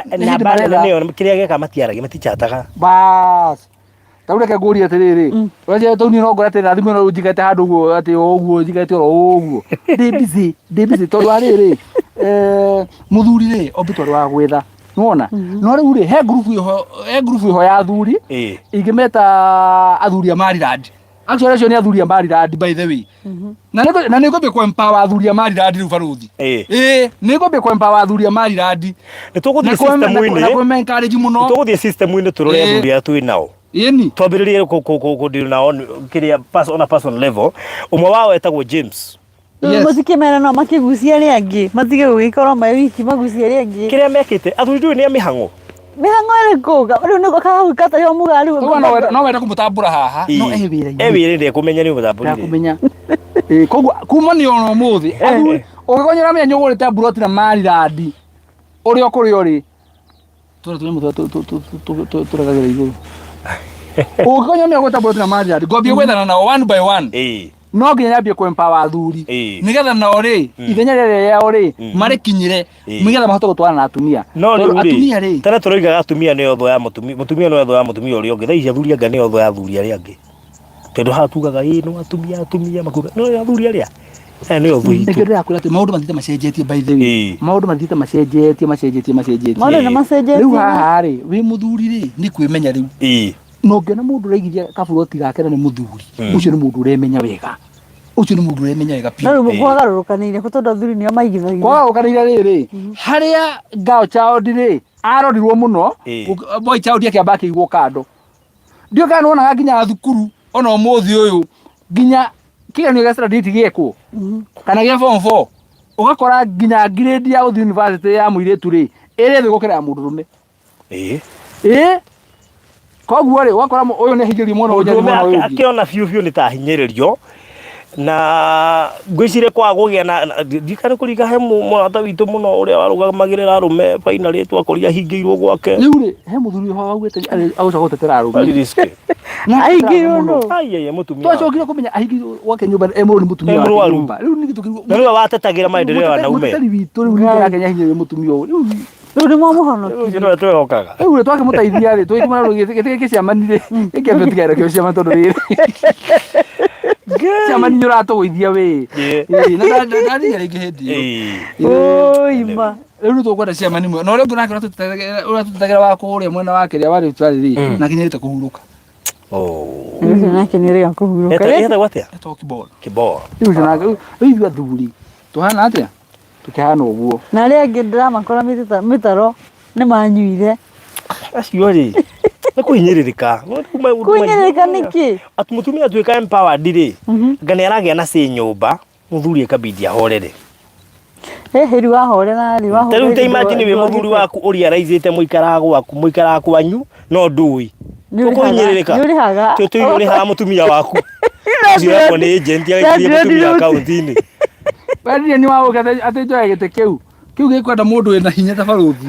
Nĩ hĩndĩ Namba nene maretha. nĩyo kĩrĩa gĩka matiaragia matichataga. Bas. Ta rĩu reke ngũrie atĩrĩrĩ, ũreciria tondũ niĩ no ngore atĩ na thimũ ĩno rĩu njikarĩte handũ ũguo atĩ o ũguo njikarĩte oro ũguo. Ndĩ busy, ndĩ busy tondũ wa rĩrĩ, mũthuri rĩ, ombĩtwo arĩ wa gwetha. Nĩwona? No rĩu rĩ, he ngurubu ĩho, he ngurubu ĩho ya athuri, Ĩĩ. ingĩmeta athuri a Maryland. Actually acio nĩ athuri a marirandi, by the way. Na nĩ ngwambia kũ empower athuri a marirandi rĩu, barũthi. Ĩĩ, nĩ ngwambia kũ empower athuri a marirandi. Nĩ tũgũthiĩ Na system-inĩ. na kũme encourage mũno. Nĩ tũgũthiĩ system-inĩ tũrore athuri arĩa twĩ nao. Ĩni. Twambĩrĩrie kũ deal nao kĩrĩa on a person level. Ũmwe wao etagwo James. Yes. Mũtikĩmera no makĩgucie arĩa angĩ, matige gũgĩkorwo me wiki magucie arĩa angĩ. Kĩrĩa mekĩte athuri ndũĩ nĩ a mĩhang'o. Mĩhang'o ĩrĩkũ? Rĩu nĩguo kahau gatarĩ o muga rĩu. Koguo no wende kũmũtambũra haha no e wĩra-inĩ. E wĩra-inĩ, ndekũmenya nĩ ũmũtambũrire. Ndakũmenya. Ĩĩ, koguo kuma nĩ ona ũmũthĩ athuri ũngĩkorwo nĩ ũramenya nĩ ũgũrĩte mburoti na marirandi ũrĩa ũkũrĩa ũrĩ tũrĩa tũnyamũ tũrĩa tũregagĩra igũrũ, ũngĩkorwo nĩ ũramenya ũgũrĩte mburoti na marirandi, ngwambia gwethana nao one by one. No nginya nyambie kũ empower athuri nĩgetha nao rĩ, ithenya rĩrĩa rĩao rĩ, marĩkinyĩre nĩgetha mahote gũtwarana na atumia. No Tondũ rĩu rĩ, atumia rĩ, tene tũroigaga atumia nĩo thũ ya mũtumia, mũtumia nĩwe thũ ya mũtumia ũrĩa ũngĩ. Thaa ici athuri anga nĩo thũ ya athuri arĩa angĩ, tondũ haha tugaga ĩ no atumia, atumia makuga no athuri arĩa aya nĩo thũ itũ. Nĩkĩo ndĩrakwĩra atĩ maũndũ mathiĩte macenjetie, by the way. Maũndũ mathiĩte macenjetie, macenjetie, macenjetie. Maũndũ nĩ macenjetie. Rĩu haha rĩ, wĩ mũthuri rĩ, nĩ kwĩmenya rĩu. Na ũngĩona mũndũ ũraigithia kaburoti gake na nĩ mũthuri, ũcio nĩ mũndũ ũremenya wega, ũcio nĩ mũndũ ũremenya wega No biũ. rĩu kwagarũrũkanĩire kũ, tondũ athuri nĩo maigithagia? Kwagarũrũkanĩire rĩrĩ, harĩa girl child rĩ arorirwo mũno, boy child akĩamba akĩigwo kando. Ndiũĩ kana nĩwonaga nginya thukuru ona ũmũthĩ ũyũ, nginya kĩgeranio gĩa standard eight gĩekwo kana gĩa form 4, ũgakora nginya grade ya gũthiĩ university ya mũirĩtu rĩ ĩrĩ thĩ gũkĩra ya mũndũrũme. Ĩĩ, koguo rĩ, ũgakora ũyũ nĩ ahingĩrio mwena ũyũ, Mũndũrũme mwena ũyũ ũngĩ. Akĩona biũ biũ nĩ ta hinyĩrĩrio na ngwĩciria kwaga kũgĩa na ndikana kũringa he mũrata witũ mũno ũrĩa warũgamagĩrĩra arũme, finally twakorire ahingĩirwo gwake. Rĩu rĩ, he mũthuri ho waugĩte agũcoka gũtetera arũme. Very risky. Na Ahingĩirwo mũno. nũ? Ai, ai, ai, mũtumia. Twacokire kũmenya ahingĩirwo gwake nyũmba e mũrũ nĩ mũtumia E wake mũrwaru. nyũmba. Rĩu ningĩ tũkĩigua Na nĩwe watetagĩra maendeleo ya wanaume. Mũteteri witũ rĩu ningĩ nake nĩahinyĩrĩirie mũtumia ũyũ. Rĩu Rĩu nĩ mwamũhonokia. Ũcio nĩwe twehokaga. Rĩu rĩ, twakĩmũteithia rĩ, tũgĩkĩmwĩra rĩu gĩtĩ gĩkĩ ciamani rĩ, gĩkĩambe ũtigane nakĩo ciama, tondũ rĩrĩ ciamani nĩ ũratũgũithia wĩ. Ĩĩ, na ndathiĩ rĩngĩ hĩndĩ ĩyo. Oi ma. Rĩu nĩ tũkwenda ciamani mwe na ũrĩa ũngĩ nake ũrĩa tũtetagĩra wa kũrĩa mwena wa kĩrĩa wa Rift Valley rĩ, nake nĩarĩte kũhurũka. Oh. Ũcio nake nĩ rĩga kũhurũka. Etagwo atĩa? Etagwo Kibor. Kibor. Rĩu ũcio nake, rĩu ithuĩ athuri tũhana atĩa? Tũkĩhana ũguo. Na arĩa angĩ ndĩramakora mĩtaro nĩ manyuire. Acio rĩ, nĩ kũhinyĩrĩrĩka. Kũhinyĩrĩrĩka nĩkĩ? Atĩ mũtumia atuĩka empowered rĩ, anga nĩ aragĩa na say nyũmba, mũthuri ĩkabidi ahorere. Ĩ rĩu wahorera rĩ, Ta rĩu ta imagine wĩ mũthuri waku ũrĩa araithĩte, mũikaraga gwaku, mũikaraga kwanyu, no ndũĩ. Ũkũhinyĩrĩrĩka. Nĩ ũrĩhaga. Tũtũire ũrĩhaga mũtumia waku. Ũcio yakwa nĩ agent agĩkirie mũtumia akaunti-inĩ. Wendirie nĩ wagũka atĩ njoe gĩtĩ kĩu kĩu gĩkwenda mũndũ wĩna hinya ta barũthi.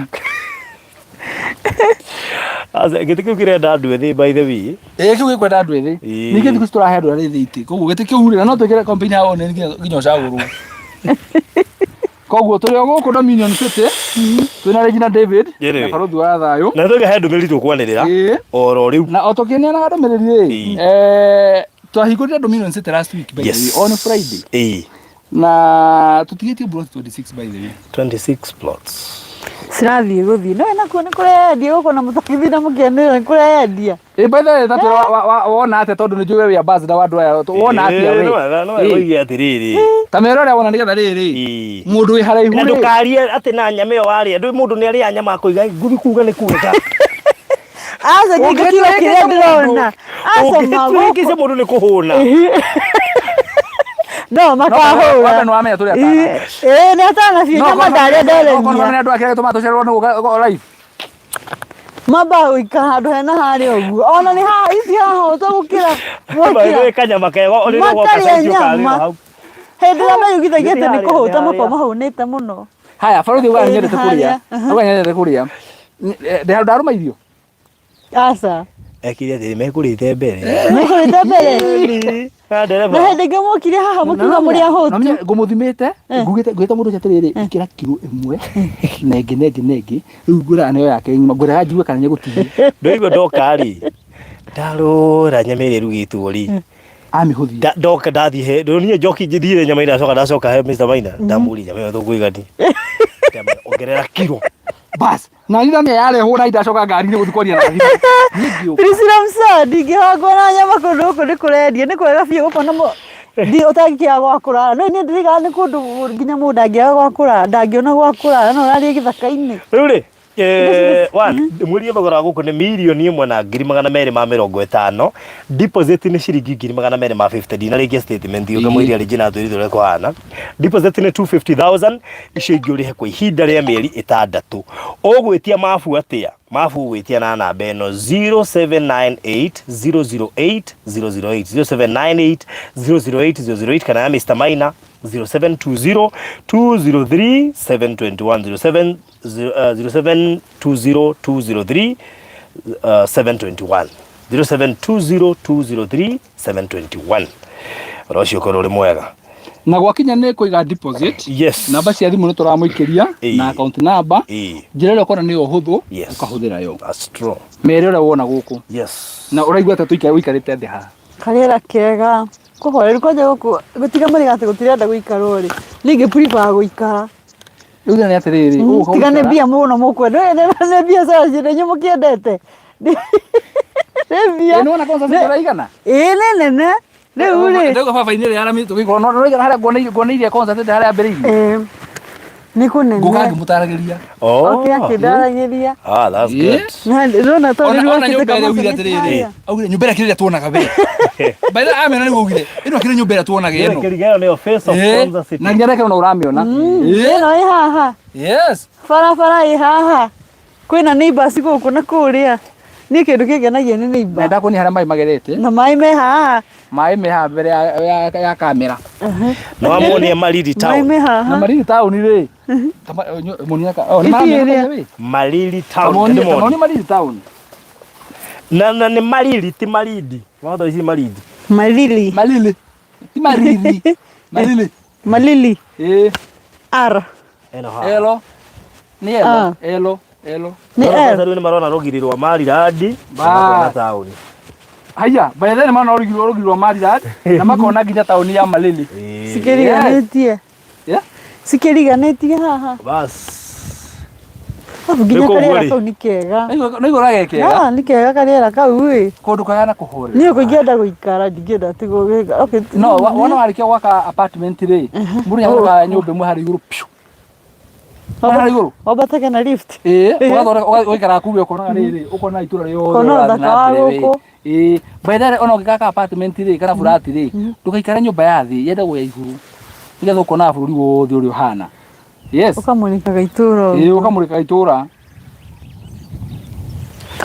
Aca, gĩtĩ kĩu kĩrenda andũ ethĩ, by the way. Ĩĩ, kĩu gĩkwenda andũ ethĩ. Ningĩ thikũ ici tũrahe andũ arĩa ethĩ itĩ, koguo gĩtĩ kĩu rĩ, na no twĩkĩre campaign ya one nginya ũcagũrwo. Koguo tũrĩ o gũkũ Dominion City, twĩna Regina David Ĩrĩ. na barũthi wa thayũ. Na tũiga he ndũmĩrĩri tũkwanĩrĩra oro rĩu. Na o tũkĩneanaga ndũmĩrĩri rĩ, twahingũrire Dominion City last week, by the way, on Friday, na tũtigĩtie plot 26, by the way. 26 plots. Cirathiĩ gũthiĩ no nakuo nĩ kũrendia gũkũ na mũtagĩthiĩ na mũkĩanĩrĩra nĩ kũrendia. Ĩ, by the way, tatwĩra wona atĩa, tondũ nĩ njũĩ we wĩ ambassador wa andũ aya, wona atĩa we? No oige atĩrĩrĩ. Ta mera ũrĩa wona nĩgetha rĩrĩ mũndũ wĩ haraihu Na rĩ. ndũkarie atĩ na nyama ĩyo warĩa ndũĩ, mũndũ nĩ arĩa nyama akoiga nguthi kuga nĩ kuga. Aca, niĩ ngĩkiuga kĩrĩa ndĩrona, aca ma gũkũ Ũngĩhĩtĩkia mũndũ nĩ kũhũna. No makahũra. Wambe nĩ wamenya tũrĩ atana. Ĩĩ, nĩ atana biũ, nyama ndarĩa Okorwo nderemia. nĩ andũ ake gĩtũma tũcererwo nĩ gũka live. Mambaga gũikara handũ hena harĩa ũguo, ona nĩ haha ici haha ũtagũkĩra mwakĩra. Kanyama kega ũrĩa ũgoka Makarĩa saizi ũkarĩra nyama. hau. Hĩndĩ ĩrĩa meyugithagia atĩ nĩ Nĩ kũhũta harĩa, makoragwo mahũnĩte mũno. Haya, barũthi ugaga Ĩĩ, nyendete nĩ kũrĩa. harĩa. Ugaga nyendete kũrĩa. Ndĩ handũ ndarũma irio. Aca. Ekire atĩrĩ, mekũrĩte mbere. Mekũrĩte mbere. Na ndereba. Na hĩndĩ ĩngĩ mwokire haha mũkiuga mũrĩ ahũtu. Ngũmũthimĩte, ngugĩte ngwĩte mũndũ ũcio atĩrĩrĩ, ĩkĩra kiro 1 na ĩngĩ na ĩngĩ na ĩngĩ, rĩu ngwĩraga nĩyo yake ng'ima, ngwĩraga njigue kana nĩegũtigia. Ndũigua ndoka rĩ, ndarora nyama ĩrĩa ĩrugĩtwo rĩ, Amĩhũthia. Ndoka ndathiĩ he ndonire njoki njithire nyama ĩrĩa, ndacoka he Mr. Maina, ndamũria nyama ĩyo tũkũigani. Ndamwĩra, ongerera kiro. Bas, na nĩ yarehwo na indacoka ngari-inĩ gũthiĩ kwaria na thimũ. Niĩ ngĩũka. Priscilla Msa ndingĩhangwo na nyama kũndũ gũkũ nĩ kũrendio nĩ kwega biũ gũkũ na ndi ũtangĩaga gwa kũrara no niĩ ndirigaga nĩ kũndũ nginya mũndũ ndangĩaga gwa kũrara ndangĩona gwa kũrara no ũrarie gĩthaka-inĩ. Rĩu rĩ one mwĩrie thogora wa gũkũ nĩ 1,250,000. Deposit nĩ ciringi 250,000. Ndinarĩkia statement yũke mwĩrie rĩngĩ na atwĩrire ũrĩa kũhana. Deposit nĩ 250,000, icio ingĩ ũrĩhe kwa ihinda rĩa mĩeri 6. Ũgwĩtia mabu atĩa? Mabu ũgwĩtia na namba ĩno 0798 008 008, 0798 008 008, kana ya Mr Maina 0720 203 721, 07 0720 203 721, 0720 203 721. Ũhoro ũcio ũkorwo ũrĩ mwega. Na gwakinya nĩ kũiga deposit, namba cia thimũ nĩ tũramũikĩria na account number. Njĩra ĩrĩa ũkona nĩyo hũthũ, ũkahũthĩra yo. That's true. Mere ũrĩa wona gũkũ. Na ũraigua atĩa ũikarĩte thĩ haha? Karĩera kega kũhoreru kwanja gũkũ gũtiga marĩ atĩ gũtirenda gũikarwo rĩ, niĩ ingĩ prefer gũikara. Rĩu thĩna nĩ atĩrĩrĩ, ũgũka Tiga nĩ gũikara- mbia mũno mũkwenda, nĩ biacara cienyu mũkĩendete. Nĩ mbia. Ĩ, nĩwona kwanza citaraigana? Ĩĩ nĩ nene. Rĩu rĩ. Ndauga baba-inĩ ĩrĩa yaramĩtwo gĩkorwo no nĩraigana harĩa nguoneirie concert ĩrĩa harĩa yambĩrĩirie. Ĩĩ. Nĩ kũnene. Ngũka ngĩmũtaragĩria. Oh. Okay, akĩndaragĩria. Ah, that's Ĩĩ. good. Na ndĩrona tondũ Ona rĩu ona akĩte nyũmba ĩrĩa augire kamacini atĩrĩrĩ, harĩa. augire nyũmba ĩrĩa kĩrĩa tuonaga we. By the way, amĩona nĩguo augire, ĩno kĩrĩ nyũmba ĩrĩa tuonaga ĩno. Kĩrigero nĩyo face of Ĩĩ, Konza City. na nginya reke ona ũramĩona. Ĩĩ. Ĩno ĩ haha. Yes. Barabara ĩ haha. Kwĩna neighbors gũkũ na kũrĩa. Niĩ kĩndũ kĩngenagia nĩ neighbor. Na ndakuonia harĩa maĩ magerete. Na maĩ me haha. Maĩ me haha mbere ya kamera. No amuonie Malili Maĩ town. me haha. Na Malili town rĩ. Muonia ka. Oh, nĩ maramĩona wĩ. Malili town. Muonie muonie Malili town. Na nĩ Malili ti Malindi. Watho ici Malindi. Malili. Malili. Ti Malili. Malili. Malili. Eh. R. Eno haha. Elo. Nĩ elo. Elo. Elo. Nĩ L. Rĩu nĩ marona rũgiri rwa Marilandi. Ba. Makona taũni. Haya, by the way nĩ marona rũgiri rwa Marilandi na makona nginya taũni ya Malili. Cikĩriganĩtie. Yeah. Cikĩriganĩtie haha. Bas. Arabu nginya Rĩu koguo karĩera rĩ. kau nĩ kega. Nĩ igũra gekega. Ah, nĩ kega karĩera kau ĩ. Kũndũ kwega na kũhorera. Niĩ ũguo ingĩenda gũikara ndingĩenda atĩ gũgĩka. Okay. No, wona warĩkia gwaka apartment rĩ, mũndũ nĩathondekaga nyũmba ĩmwe harĩa igũrũ piũ. Harĩa igũrũ. Wambatage na lift. Ĩĩ, ũgathondeka ũgaikara kũu we ũkonaga rĩrĩ, ũkona itũra rĩothe Ũkona ũrathiĩ ũthaka na wa mbere wĩ. gũkũ. Ĩĩ, by the way ona ũngĩgaka apartment rĩ, kana flat rĩ, ndũgaikare nyũmba ya thĩ, yendagwo ya igũrũ. Nĩgetha ũkonaga bũrũri wothe ũrĩa ũhana. Yes. Ũkamũrĩkaga itũra. Ĩĩ, ũkamũrĩkaga itũra.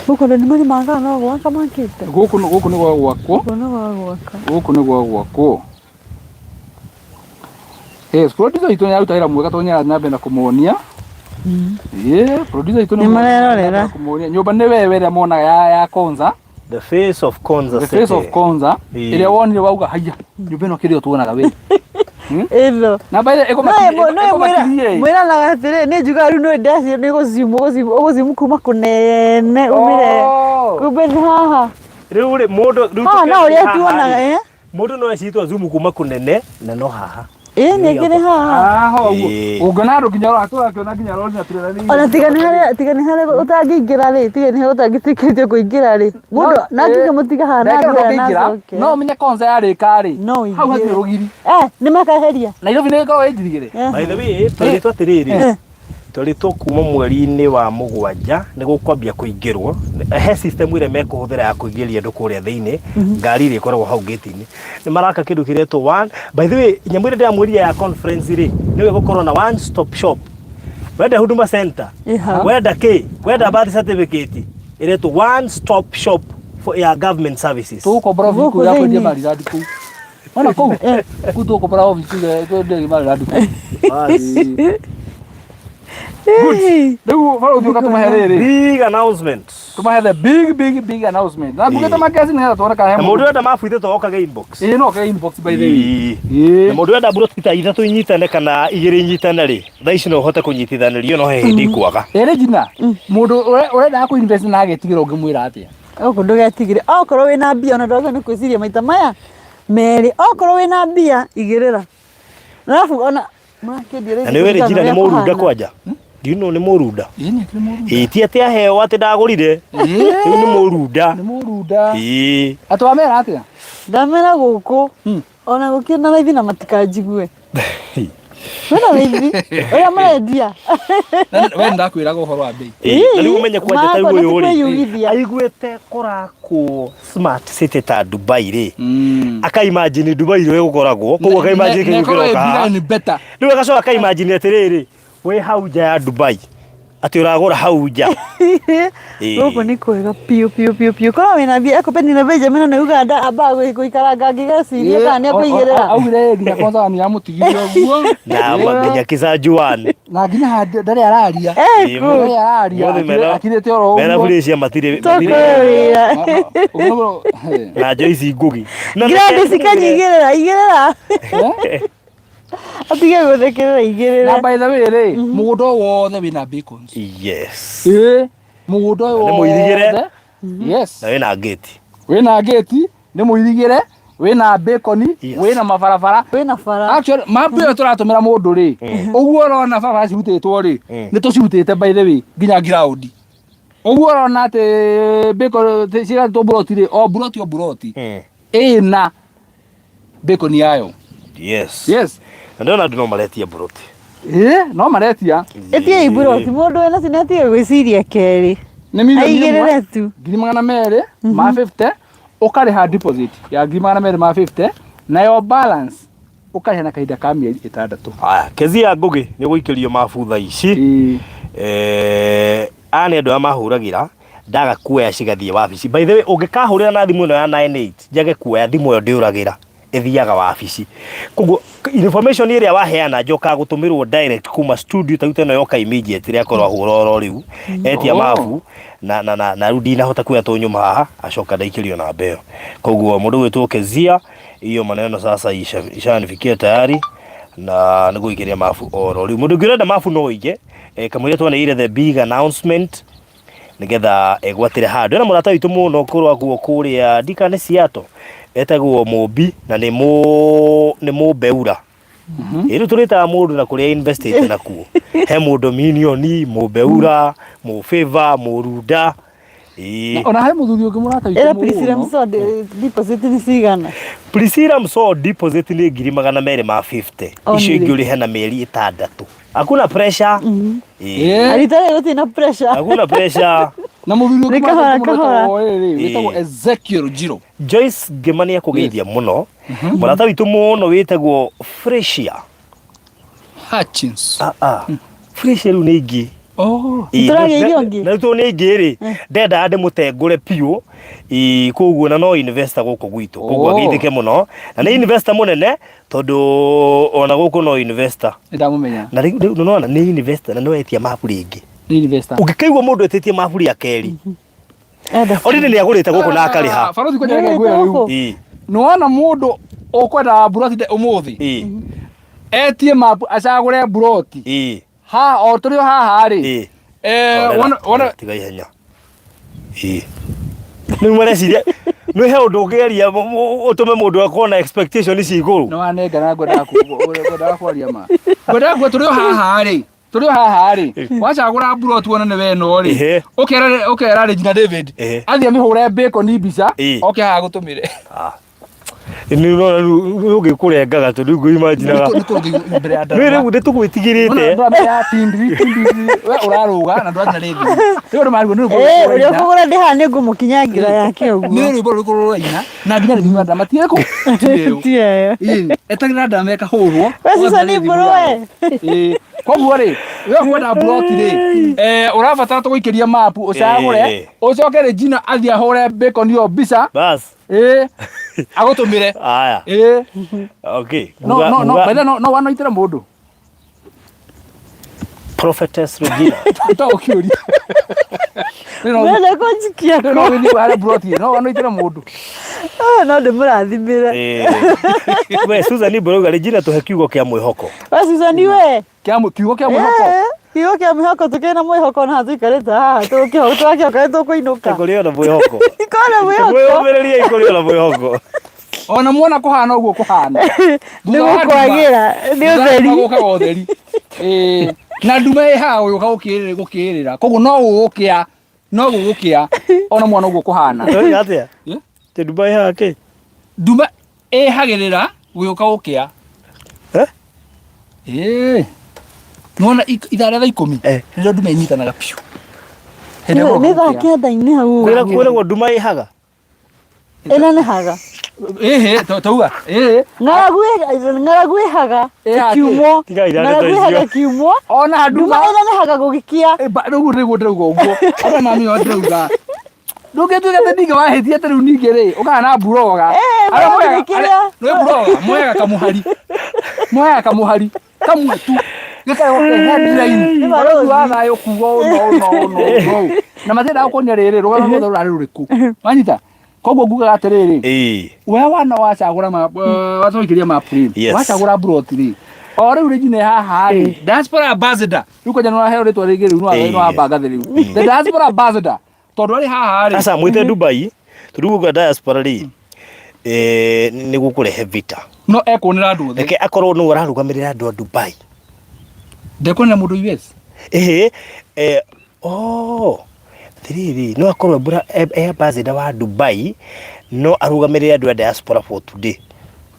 Gũkũ andũ nĩ marĩmaga kana no gwaka makĩte? Gũkũ gũkũ nĩ gwa gwakwo. Gũkũ nĩ gwa gwaka. Gũkũ nĩ gwa gwakwo. Yes, producer witũ nĩ aruta wĩra mwega tondũ nĩ arathiĩ na mbere na kũmonia. Yeah, producer witũ nĩ Nĩ marerorera. kũmonia. Nyũmba nĩ wewe ĩrĩa monaga ya Konza. The face of Konza The City. face of Konza. Ĩĩ. Ĩrĩa wonire wauga haiya, nyũmba ĩno kĩrĩa tuonaga we. Ĩno. Na by the way, ĩkũmakirie. Mwĩranaga atĩrĩ, nĩ njugaga rĩu nĩ ndacio nĩ gũcimu gũcimu kuma kũnene umĩre. Kumbe nĩ haha. Rĩu rĩ mũndũ rĩu Haha no ũrĩa haha tuonaga rĩ, eh? Mũndũ no ecitwo Zoom kuma kũnene na no haha. Ĩĩ nĩ ngĩrĩ haha. Haha ũguo. Ĩĩ. Ũngĩona andũ nginya ũrakĩona nginya rori na turera nĩ. Ona tiga nĩ harĩa tiga nĩ harĩa ũtangĩingĩra rĩ, tiga nĩ harĩa ũtangĩtĩkĩrĩtio kũingĩra rĩ. Mũndũ na nginya mũtiga haha na Ndagĩka athiĩ na ndũngĩingĩra, acoke. no ũmenye Konza yarĩka rĩ. No Hau hatirĩ ũingĩre. rũgiri. Eh, nĩ makaheria. Nairobi nĩ ĩkoragwo ĩ njirigĩre. By the way, twerĩtwo atĩrĩrĩ, twerĩtwo kuma mweri-inĩ wa 7 nĩ gũkwambia kũingĩrwo. He system ĩrĩa mekũhũthĩra ya kũingĩria andũ kũrĩa thĩinĩ, ngari ĩrĩa ĩkoragwo hau gate-inĩ. Nĩ maraka kĩndũ kĩretwo one. By the way, nyamũ ĩrĩa ndĩramwĩrire ya conference rĩ, nĩyo ĩgũkorwo na one stop shop. Wenda Huduma Center, Ĩha. wenda kĩ, wenda birth certificate, ĩretwo one stop shop for ya government services. Tũgũkombora obici kũu Gũkũ ya kwendia thĩinĩ. marirandi kũu. Ona kũu? Kũu tũgũkombora obici kũu ya kwendia marirandi kũu. Bas. Rĩu barũthi ũka tũmahe rĩrĩ. Big announcement. Tũmahe the big big big announcement. Na ngugĩte makesi nĩgetha tuone kana he Na mũndũ ũrenda mabu ithatũ okage inbox. Ĩĩ no ke inbox by the way. Ĩĩ. Ĩĩ. Na mũndũ ũrenda mburoti ta ithatũ inyitane kana igĩrĩ inyitane rĩ, thaa ici no ũhote kũnyitithanĩrio no he hĩndĩ ikwaga. Ĩ Regina, mũndũ ũrendaga kũ invest na agetigĩra ũngĩmwĩra atĩa? Gũkũ ndũgetigĩre. Okorwo wĩna mbia ona ndwagĩrĩirwo nĩ gwĩciria maita maya merĩ. Okorwo wĩna mbia igĩrĩra. Arabu ona mũrakĩendia Na nĩ wĩ Regina nĩ mũrunda kwanja. Do you know nĩ mũrunda? Ĩĩ nĩ akĩrĩ mũrunda. Ĩĩ ti atĩ aheo atĩ ndagũrire. Ĩĩ. Rĩu nĩ mũrunda. Nĩ mũrunda. Ĩĩ. Atĩ wamera atĩa? Ndamera gũkũ ona gũkĩ na raithi na matikanjigue. Mena raithi ũrĩa marendia. We ndakwĩraga ũhoro wa bei. Ĩĩ, na rĩu ũmenye kwanja ta Makwa rĩu ũyũ rĩ nĩtikwĩyugithia. aiguĩte kũrakwo smart city ta Dubai rĩ akaimagine Dubai ũrĩa gũkoragwo koguo akaimagine kĩu kĩroka haha. Nĩ better. Rĩu agacoka akaimagine atĩrĩrĩ wĩ hau nja ya Dubai atĩ ũragũra hau nja. Ĩĩ. Gũkũ nĩ kwega biũ biũ biũ biũ. Korwo wĩna mbia Ekopeni na Benjamin na Uganda ambaga gũikaranga ngĩgeciria kana nĩ ekũigĩrĩra. Augire nginya kwanza nĩ amũtigire ũguo. Na nginya Kisanjuan. Na nginya handũ ndarĩ araria. Ĩĩ, Eku. Ndarĩ araria. Mũthĩ mena- Akirĩte oro mena ũguo. Felicia matirĩ Tũkwĩra. Ũguo na Joyce Ngugi. Na Gladys kanyigĩrĩra igĩrĩra. Atige gũthekerera igĩrĩra. Na by the way rĩ, mũgũnda ũyũ wothe wĩna bacons. Yes. Ĩĩ, mũgũnda ũyũ Na nĩ mũirigĩre. wothe. Yes. Na wĩna gate. Wĩna gate, nĩ mũirigĩre, wĩna bacon, Yes. wĩna mabarabara. Wĩna bara. Actually, map ĩyo tũratũmĩra mũndũ rĩ, ũguo ũrona barabara cirutĩtwo rĩ, nĩ tũcirutĩte by the way nginya ground. Ũguo ũrona atĩ bacon ciratwo mburoti rĩ, o mburoti o mburoti ĩna bacon yayo. Yes. Yes. Na ndĩrona andũ no maretia mburoti. Ĩĩ, no maretia. Ĩtiai mburoti mũndũ wĩna ci nĩ atige gwĩciria kerĩ. Nĩ mirioni ĩmwe Aigĩrĩre tu. 250,000 ũkarĩha deposit ya 250,000 nayo balance ũkarĩha na kahinda ka mĩeri 6. Haya, Kezia Ngugi nĩ ũgũikĩrio mabu thaa ici. Ĩĩ. Aya nĩ andũ arĩa mahũragĩra ndaga kuoya cigathiĩ wabici. By the way, ũngĩkahũrĩra na thimũ ĩno ya 98 njage kuoya thimũ ĩyo ndĩũragĩra ĩthiaga wabici. Koguo information ĩrĩa waheana njokaga gũtũmĩrwo direct kuma studio ta rĩu ta ĩno yoka immediate rĩa korwo ahũra oro rĩu etia Oh. mabu na na na na rĩu ndinahota kuoya tũnyuma haha acoka ndaikĩrio namba ĩyo. Koguo mũndũ gwĩtwo Kezia hiyo maneno sasa ishanifikia tayari na nĩ gũikĩria mabu oro rĩu. Mũndũ ũngĩ ũrenda mabu no oige kamũira twanĩrĩire the big announcement nigetha egwatĩre handũ. Ena mũrata witũ mũno kũragwo kũrĩa ndika nĩ Seattle etagwo Mũmbi na nĩ mũ nĩ mũmbeura. Ĩ rĩu tũrĩtaga mũndũ na kũrĩa investĩte nakuo. He mũndũ minioni, mũmbeura, mũfavor, mũrunda. Ĩĩ. Ona harĩ mũthuri ũngĩ mũrata witũ Ĩra Priscilla mũno. Msonde deposit nĩ cigana? Priscilla Msoo deposit nĩ 250,000. Icio Only. ingĩ ũrĩhe na mĩeri 6. Hakuna pressure. Ĩĩ. Ĩĩ. Arita rĩ gũtirĩ na pressure. Hakuna pressure. Na mũthuri ũngĩ Nĩ kahora, mũrata witũ mũno kahora. wĩtagwo rĩrĩ, wĩtagwo Ĩĩ. Ezekiel Njiro. Joyce Ngĩma nĩ akũgeithia mũno. Mũrata witũ mũno wĩtagwo Fresia. Hutchins. Ah ah. Fresia rĩu nĩ ingĩ. Oh. Ĩĩ, Tũragĩa irio ingĩ? Na rĩu tondũ nĩ ingĩ rĩ, ndendaga ndĩmũtengũre biũ. Ĩĩ, koguo na no investor gũkũ gwitũ. Koguo Oh. ageithĩke mũno. Na nĩ investor mũnene tondũ ona gũkũ no investor. Nĩ ndamũmenya. Na rĩu rĩu nĩwona nĩ investor na no etia mabu rĩngĩ. Nĩ investor. Ũngĩkaigua mũndũ etĩtie mabu rĩa kerĩ, Enda. already nĩ agũrĩte gũkũ na akarĩha. Barothi kwanja reke ngwĩre rĩu. Gũkũ. Ĩĩ, Nĩwona mũndũ ũkwenda mburoti ũmũthĩ ĩĩ, etie mapu acagũre mburoti ĩĩ, ha o tũrĩ o haha rĩ ĩĩ. Eh, Horera, wona tiga ihenya. Ĩĩ. Rĩu mareciria nĩ he ũndũ ũngĩgeria ũtũme mũndũ akorwo na expectation ici igũrũ. nĩ wanengera ngwendaga kwaria ma ngwendaga kuga tũrĩ o haha rĩ tũrĩ o haha rĩ wacagũra mburoti wona nĩ weno rĩ Ehe. ũkera ũkera Regina David Ehe. athiĩ amĩhũre bacon mbica Ĩĩ. oke haha gũtũmĩre Ah. Nĩ ũrona rĩu ũgĩkũrengaga tondũ rĩu ngũimaginaga. Nĩ kũrũgio mbere ya Nĩ rĩu nĩ tũgwĩtigĩrĩte. Ndũra ya tindiri tindiri we ũrarũga na ndũrathiĩ na rĩndiũ rĩu andũ marigwo nĩ rwĩmbo Ĩĩ, rũrĩkũ ũrĩa rũraina. ũkũgũra ndĩ haha nĩ ngũmũkinyangĩra yake ũguo. Nĩ rwĩmbo rũrĩkũ rũraina na nginya rĩndiũ andũ matirĩ kũ Ti ĩyo. etagĩra ndama ĩkahũrwo We Susan Mbũrũ we. Ĩĩ. Koguo rĩ we ũkwenda mburoti rĩ ũrabatara tũgũikĩrie mapu ũcagũre Ĩĩ. ũcoke Regina athiĩ ahũre bacon ĩyo mbica Bas. ĩĩ agũtũmĩre Aya. ĩĩ Okay. no Nguga- no no nguga- by the way, no no wanoitĩra mũndũ Prophetess Regina. to ũkĩũria Rĩu no Wenda kũnjikia rĩu no ũgĩthiĩ harĩa mburoti no wanoitĩra mũndũ kũ? No ndĩmũrathimĩre. Eh. We Susan Mbũrũ Regina tũhe kiugo kĩa mwĩhoko. We Susan we. Kiugo kĩa mwĩhoko Eh, Kiugo kĩa mwĩhoko tũkĩrĩ na mwĩhoko na tũikarĩte haha tũrakĩhoka nĩ tũkũinũka. Kũrĩ ona mwĩhoko. Kona mwĩhoko. Mwĩyũmĩrĩrie kũrĩ ona mwĩhoko. Ona muona kũhana ũguo kũhana Nĩ gũkwagĩra nĩ ũtheri. Gũkaga ũtheri. Ĩĩ. Na nduma ĩ haha gũgĩũka gũkĩrĩra. Koguo no gũgũkĩa, no gũgũkĩa ona mwana ũguo kũhana. Ũroiga atĩa? Eh? Atĩ nduma ĩ haha kĩ? Nduma ĩhagĩrĩra gũgĩũka gũkĩa. Eh? Ĩĩ. Nĩwona ithaa rĩa thaa 10 Eh. nĩrĩo nduma ĩnyitanaga piũ. Hĩndĩ ĩrĩa Nĩ gũgoka thaa gũkĩa. 9-inĩ hau Kwĩra ũguo. kwĩragwo nduma ĩhaga. Ĩnenehaga. Ĩhĩ, tauga. Ĩhĩ. Ng'aragu ĩhaga Ĩhaga kĩ? kiumwo. Tigai na ndeto Ng'aragu ĩhaga icio. kiumwo. Ona Nduma nduma ĩnenehaga gũgĩkĩa. Eh, rĩu nĩguo ndĩrauga ũguo. Arĩa mami wao ndĩrauga. Ndũngĩtuĩka atĩ ningĩ wahĩtia atĩ rĩu ningĩ rĩ, ũkaga na mburoga. Eh, Arĩa no, moyaga- kĩrĩa. arĩa- nĩ mburoga, moyaga kamũhari. Moyaga kamũhari, kamwe tu. Gĩkarehwo ke headline. Nĩ Barũthi wa barũthi. thayũ kuga ũũ na ũũ na ũũ na ũũ na ũũ. Na matiendaga gũkuonia rĩrĩ, rũgano ruothe rũrarĩ rũrĩkũ. Wanyita? Koguo ngugaga atĩrĩrĩ, Ĩĩ. we wana wacagũra ma watũikĩria mapu rĩ Yes. wacagũra mburoti rĩ o rĩu rĩnjine haha rĩ diaspora ambassador rĩu kwanja nĩwaheo rĩtwa rĩngĩ rĩu Ĩĩ. nĩwamba ngathĩ rĩu the diaspora ambassador tondũ arĩ haha rĩ Aca mwĩte Dubai tondũ gũkũ diaspora rĩ eh, nĩ gũkũrehe vita. No ekuonera andũ othe. Reke akorwo nĩwe ũrarũgamĩrĩra andũ a Dubai. Ndekuonera mũndũ US. Ĩhĩ, eh, oh, atĩrĩrĩ, no akorwo e ambassador wa Dubai no arũgamĩrĩre andũ a diaspora for today.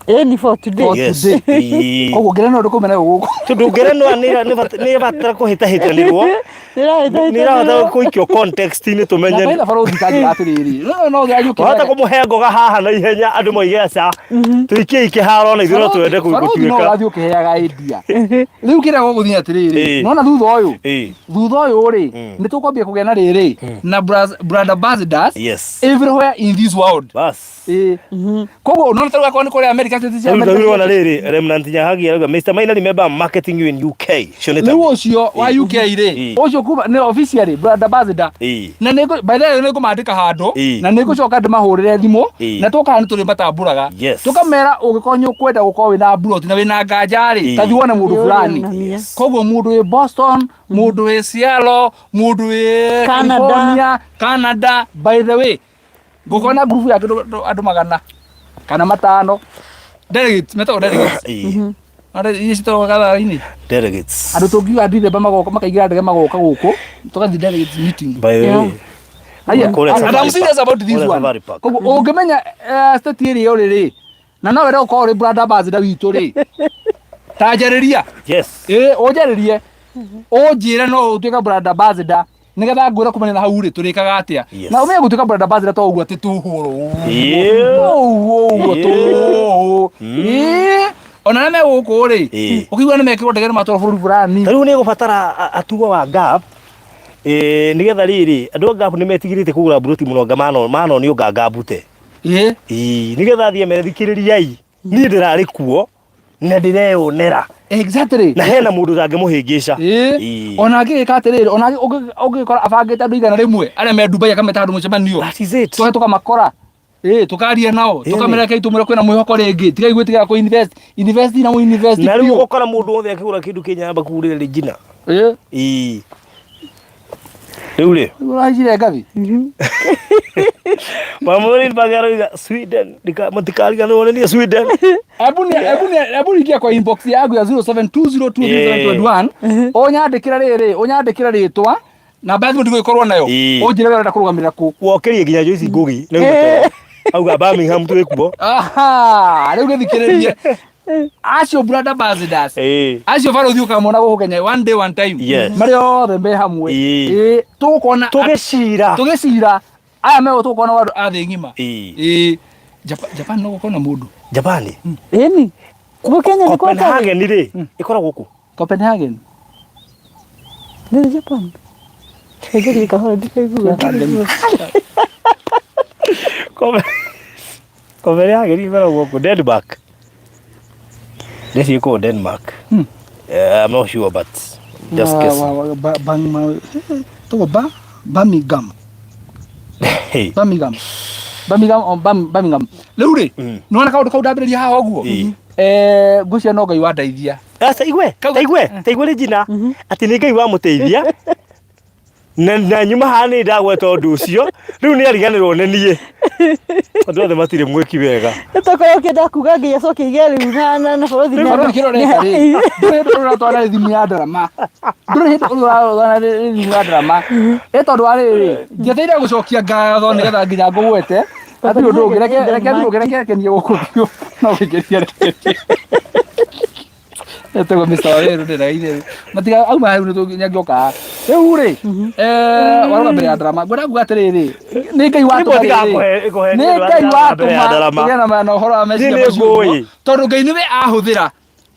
Ĩni for today. For Yes. today. Ĩĩ. Koguo ngerenwa ndũkũmena nayo gũkũ. Tondũ ngerenwa nĩ ĩbatara kũhĩtahĩtanĩrwo, nĩ ĩrahota gũikio context-inĩ tũmenye. Na baitha barũthi kanjĩra atĩrĩrĩ, no no gĩanjũkĩra. Wahota kũmũhe ngoga haha na ihenya andũ moige aca tũikie ikĩharo na ithuĩ no twende Barũthi no gũtuĩka. ũrathiĩ ũkĩheaga idea. Rĩu kĩrĩa gũgũthiĩ atĩrĩrĩ, Ĩĩ. nona thutha ũyũ, Ĩĩ. thutha ũyũ rĩ, nĩ tũkwambia kũgĩa na rĩrĩ, na brand ambassadors Yes. everywhere in this world. Bas. Ĩĩ. Koguo no tarĩu akorwo nĩ kũrĩa America state cia Rĩu America. rĩu ona rĩrĩ Remnant Nyahagia arauga Mr Maina remember I'm marketing you in UK. Ũcio nĩ Rĩu ta- ũcio wa Ĩĩ. UK rĩ, Ĩĩ. ũcio kuma nĩ officially brand ambassador. Ĩĩ. Na nĩ by the way nĩ ngũmandĩka handũ Ĩĩ. na nĩ ngũcoka ndĩmahũrĩre thimũ Ĩĩ. na tũkaga nĩ tũrĩmatambũraga. Yes. Tũkamera ũngĩkorwo nĩ ũkwenda gũkorwo wĩna mburoti na wĩna nganja rĩ, Ĩĩ. ta thiĩ wone mũndũ Ĩĩ, fulani. ũrĩ Yes. Koguo mũndũ wĩ Boston, mũndũ wĩ Seattle, mũndũ wĩ Canada. California, Canada, by the way, ngũkorwo na ngurubu ya andũ 500 kana 500 delegates, metagwo delegates. Ĩĩ. Andũ iria citwaragwo gathaa-inĩ. Delegates. Andũ tũngiuga Ndithemba magoka makaingĩra ndege magoka gũkũ tũgathiĩ delegates meeting. By the Yeah. way. Haya, Kũrĩa and I'm Safari serious Park. about this Kũrĩa one. Safari Park. Koguo ũngĩmenya state ĩrĩa ũrĩ rĩ, na no wende gũkorwo ũrĩ brand ambassador witũ rĩ, ta njarĩria. Yes. Ĩĩ, ũnjarĩrie. Ũnjĩre no ũtuĩke brand ambassador nĩgetha ngwĩre kumania na hau rĩ tũrĩkaga atĩa. Yes. Na ũmenye gũtuĩka brand ambassador to ũguo atĩ tũhũrwo Yeah. ũguo ũguo Yeah. tũ. Ĩĩ. Ona arĩa me gũkũ rĩ, Ĩĩ. ũkĩigua nĩ mekĩrwo ndege nĩ matwarwo bũrũri fulani. Ta rĩu nĩ ĩgũbatara atuo wa gap nĩgetha rĩrĩ andũ a gap nĩ metigĩrĩte kũgũra mburoti mũno anga manonio ngangambute. Ĩĩ. Ĩĩ, nĩgetha athiĩ amere thikĩrĩriai niĩ ndĩrarĩ kuo na ndĩreyonera Exactly. na hena mũndũ ũtangĩmũhĩngĩca. Ĩĩ. Ĩĩ. Ona angĩgĩka atĩrĩrĩ, ona ũngĩkora abangĩte andũ 100 arĩa me Dubai akameta handũ mũcemanio. That is it. Tũge tũkamakora. Ĩĩ, tũkaria nao, Ĩĩ. tũkamera rekei tũmwĩre kwĩna mwĩhoko rĩngĩ, tigai gwĩtigĩra kũ invest, invest na mũ invest Na rĩu biũ. ũgũkora mũndũ wothe akĩgũra kĩndũ kĩnyamba kurĩre rĩngina. Ĩĩ. Ĩĩ. Rĩu rĩ Rĩu ũrahaicire ngathi. Maureen Bagero Sweden mũtikariganĩrwo nĩ niĩ Sweden. Hebu ni hebu ni hebu ingia kwa inbox yangu ya 07202321 ũnyandĩkĩre rĩrĩ, ũnyandĩkĩre rĩtwa, namba ya thimũ ndigũgĩkorwo nayo. Ĩĩ. Ũnjĩre we ũrenda kũrũgamĩrĩra kũ. Wokĩrie nginya Joyce Ngugi nĩ toro. Auga Birmingham twĩ kuo. Aha, rĩu gĩthikĩrĩrie. Acio brand ambassadors. Ĩĩ. Acio barũthi ũkamona gũkũ Kenya one day one time. Yes. Marĩ othe me hamwe. Ĩĩ. Ĩĩ, tũgũkona Tũgĩcira. tũgĩcira aya me tũgũkona andũ a thĩ ng'ima. Ĩĩ. Ĩĩ. Japan no gũkorwo na mũndũ. Japan. Ĩni. Gũkũ Kenya nĩ kwa Copenhagen rĩ ĩkoragwo kũ? Copenhagen. Nĩ Japan. Ngerie kahora ndikaigua. Copenhagen ĩkoragwo kũ? Denmark. Ndĩciĩ kũ Denmark. I'm not sure but just guess. Tuko ba Birmingham. Hey. Birmingham. Birmingham o Birmingham. Rĩu rĩ, nĩwona kaũndũ kau ndambĩrĩria haha ũguo? Ĩĩ. Ngwĩciria no Ngai wandeithia. Aca igue, Kau- ta igue, ta igue Regina, atĩ nĩ Ngai wamũteithia. Na nyuma haha nĩ ndagweta ũndũ ũcio, rĩu nĩ ariganĩrwo nĩ niĩ. Andũ othe matirĩ mwĩki wega. Tokorwo ũkĩenda kuga Ngai acoke aige rĩu na bũrũri Rĩu bũrũri kĩrĩa ũreka rĩ, ndũrĩ hĩndĩ ũratwara thimũ ya ndarama, ndũrĩ hĩndĩ ũratwara thimũ ya ndarama. Ĩ tondũ wa rĩrĩ, njetereire gũcokia ngatho nĩgetha nginya ngũgwete, hatirĩ ũndũ ũngĩ, reke reke reke kenie gũkũ biũ, no gĩkenia reke. Etagwo Mr. Waweru ndĩra ithe. Matiga auma hau nĩ angĩoka. Rĩu rĩ, waruga mbere ya ndarama. Ngwenda kuga atĩrĩrĩ, nĩ Ngai watũma rĩrĩ. Nĩ Ngai watũma tũgĩe na ũhoro wa meciria Niĩ nĩ macio ngũĩ. ũguo. Tondũ Ngai nĩwe ahũthĩra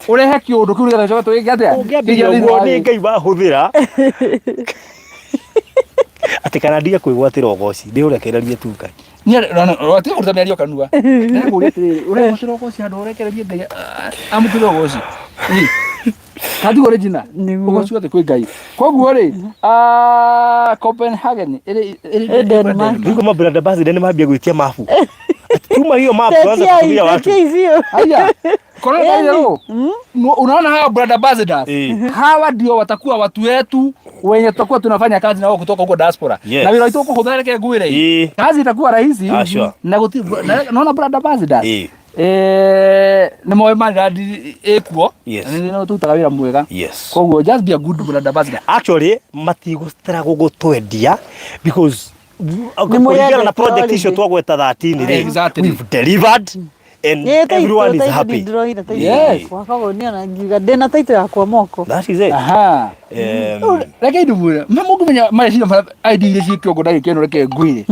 ũrehe kĩũndũ kĩu nĩgetha gĩcoke tũgĩke atĩa? Ũngĩambia Kĩingĩre thĩinĩ ũguo wa nĩ thĩ. Ngai wahũthĩra atĩ kana ndige kwĩgwatĩra ũgoci ndĩũrekererie tu Ngai. Niĩ tiga kũruta mĩario kanua. Ndĩrakũria atĩrĩrĩ, ũregwatĩra ũgoci handũ ũrekererie Ngai amũkĩre ũgoci. Ĩ, Katiguo Regina, Nĩguo. ũgoci wothe kwĩ Ngai. Koguo rĩ, Copenhagen ĩrĩ Ĩ Denmark. Rĩu kama brand ambassador nĩ mambia gwĩtia mabu. Ati tuma hiyo mapu tuanze kutumia watu. Tetia biũ. Haya. Corona Yaani, Unaona hawa brand ambassadors Eh. hawa ndio watakuwa watu wetu wenye tutakuwa tunafanya kazi nao kutoka huko diaspora. Yes. Na wĩra witũ ũkũhũtha reke ngwĩre. Eh. Kazi itakuwa rahisi Ah, sure. na guti na- naona brand ambassadors Eh. Nĩ moĩ Maryland ĩkuo Yes. na nĩ tũrutaga wĩra mwega. Yes. Koguo just be a good brand ambassador. Actually matigũstruggle gũtwendia because Nĩ kũringana na mũrendete project icio already. twagweta 13 rĩ, Exactly. we've delivered and Ĩ, taitũ, everyone is taitũ happy. ndĩroire taitũ Yes. yakwa. Koguo niĩ ona ngiuga ndĩna taitũ yakwa moko. That is it. Aha. Reke ndĩmwĩre, mũngĩmenya mareciria marĩa idea iria ciĩ kĩongo ndagĩka ĩno reke ngwĩre.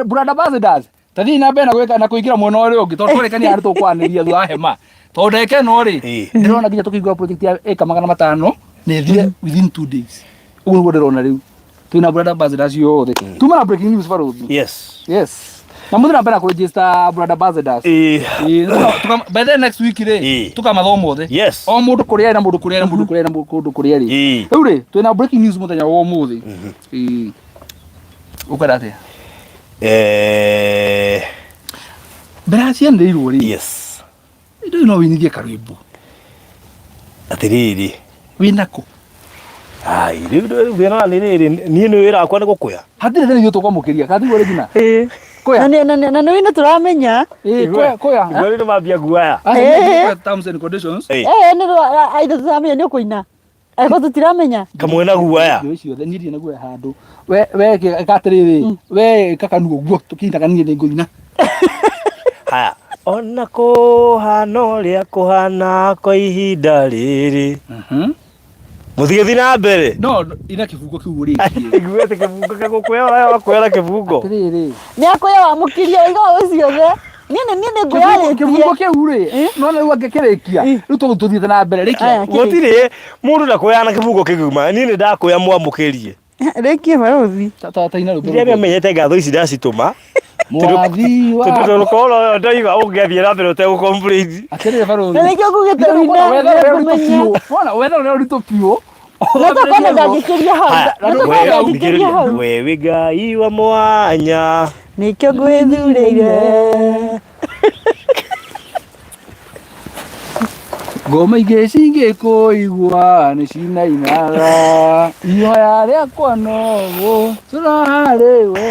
Brand ambassadors, ta thiĩ na mbere na gwĩka na kũingĩra mwena ũrĩa ũngĩ tondũ twarĩkania harĩa tũkwanĩria thutha wa hema. Tondũ ndagĩka ĩno rĩ, Ĩĩ. ndĩrona nginya tũkĩingĩra project ya ĩka 500 na ĩthire within 2 days. Ũguo nĩguo ndĩrona rĩu. Twĩna brand ambassadors othe. Tuma na breaking news barũthi. Yes. Yes. Na mũthiĩ na mbere na kũregister brand ambassadors. Eh, Ĩĩ, by the next week rĩ, Ĩĩ. tũkamathoma othe. Yes. O mũndũ kũrĩa arĩ na mũndũ kũrĩa arĩ na mũndũ kũrĩa arĩ na mũndũ kũrĩa arĩ. Ĩĩ. Rĩu rĩ, twĩna breaking news mũthenya wa ũmũthĩ. Ĩĩ. Ũkwenda atĩa? Mbere ya cianĩrĩirwo rĩ, Yes. rĩu no wĩinithie karwĩmbo. Atĩrĩrĩ. Wĩnako. Ai, rĩu rĩu thĩna nĩ rĩrĩ, niĩ nĩ wĩra wakwa nĩ gũkũya. Hatirĩ thĩna ithuĩ tũkwamũkĩria. Kana tiguo Regina? Ĩ. Kũya. Na nĩ wĩna tũramenya. Ĩĩ, kũya, kũya. Igua rĩu nĩ mambia guaya. Aca, Ĩĩ. nĩ terms and conditions. Ĩĩ. Ĩ, nĩ aitha tũramenya nĩ ũkũina. Angĩkorwo tũtiramenya. Kamwe na guaya. Indo ciothe niĩ ndirĩ na guoya handũ. We we ĩka atĩrĩrĩ, we ĩka kanua ũguo tũkĩinaga niĩ nĩ ngũina. Haya. Ona kũhana ũrĩa kũhana kwa ihinda rĩrĩ. Mũtigĩthiĩ na mbere. No ina kĩbungo kĩu ũrĩkie. Iguĩte kĩbungo kĩa gũkũya ũraya wakuoya na kĩbungo. Atĩrĩrĩ. Nĩ akũya wamũkĩria waiga ũũ ciothe. Niĩ nĩ niĩ nĩ Kĩbungo ngũyarĩtie. kĩbungo kĩu rĩ, no rĩu angĩkĩrĩkia, rĩu tũgũthiĩte na mbere rĩkia. Aya. Gũtirĩ mũndũ ndakũyaga na kĩbungo kĩgima. Niĩ nĩ ndakũya mwamũkĩrie. Rĩkie barũthi. Ta ta ina rwĩmbo Rĩrĩa rũngĩ. menyete ngatho ici ndacitũma. Mwathi wa Tondũ rũkorwo ndoiga ũngĩathiĩ na mbere ũtegũ complain. Atĩrĩrĩ barũthi. Na nĩkĩo ngugĩte wĩna Wetha ũrĩa ũritũ ngũmenya. biũ. Wona wetha ũrĩa ũritũ biũ. Na tokorwo ndangĩkĩria hau. Haya, Na tokorwo we- ndangĩkĩria hau. we wĩ Ngai wa mwanya. Nĩkĩo ngwĩthurĩire. Ngoma ingĩ cingĩkũigua nĩ cinainaga ihoya rĩakwa no gũtũra harĩ we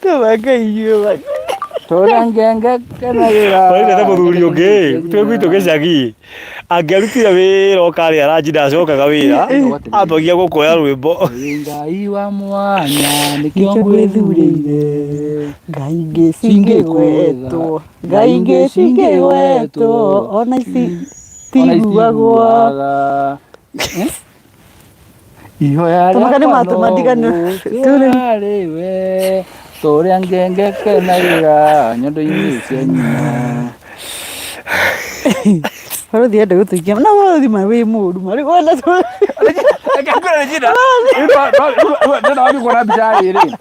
Tũma Ngai inyuĩ. tũrĩa ngenge kenagĩra Twarĩ na mũthuri ũngĩ twĩ gwitũ gĩcagi angĩarutire wĩra ũkarĩa ranji ndacokaga wĩra ambagia gũkũya rwĩmbo. Wĩ Ngai wa mwanya nĩkĩo ngwĩthurĩire Ngai ingĩ cingĩgwetwo. Ngai ingĩ cingĩgwetwo. Ona ici Ona tiguagwo. itiguaga. Ihoya Tũmaka nĩ rĩakwa matũma no ndigane. gũtũra harĩ we tũrĩa ngenge kenagĩra nyondo-inĩ cia nyina. Barũthi enda gũtũikia. Na barũthi ma wĩ mũru. Marĩ wona tũ. Reke ngwĩre Regina, ndĩrenda wambie kuona mbica rĩrĩ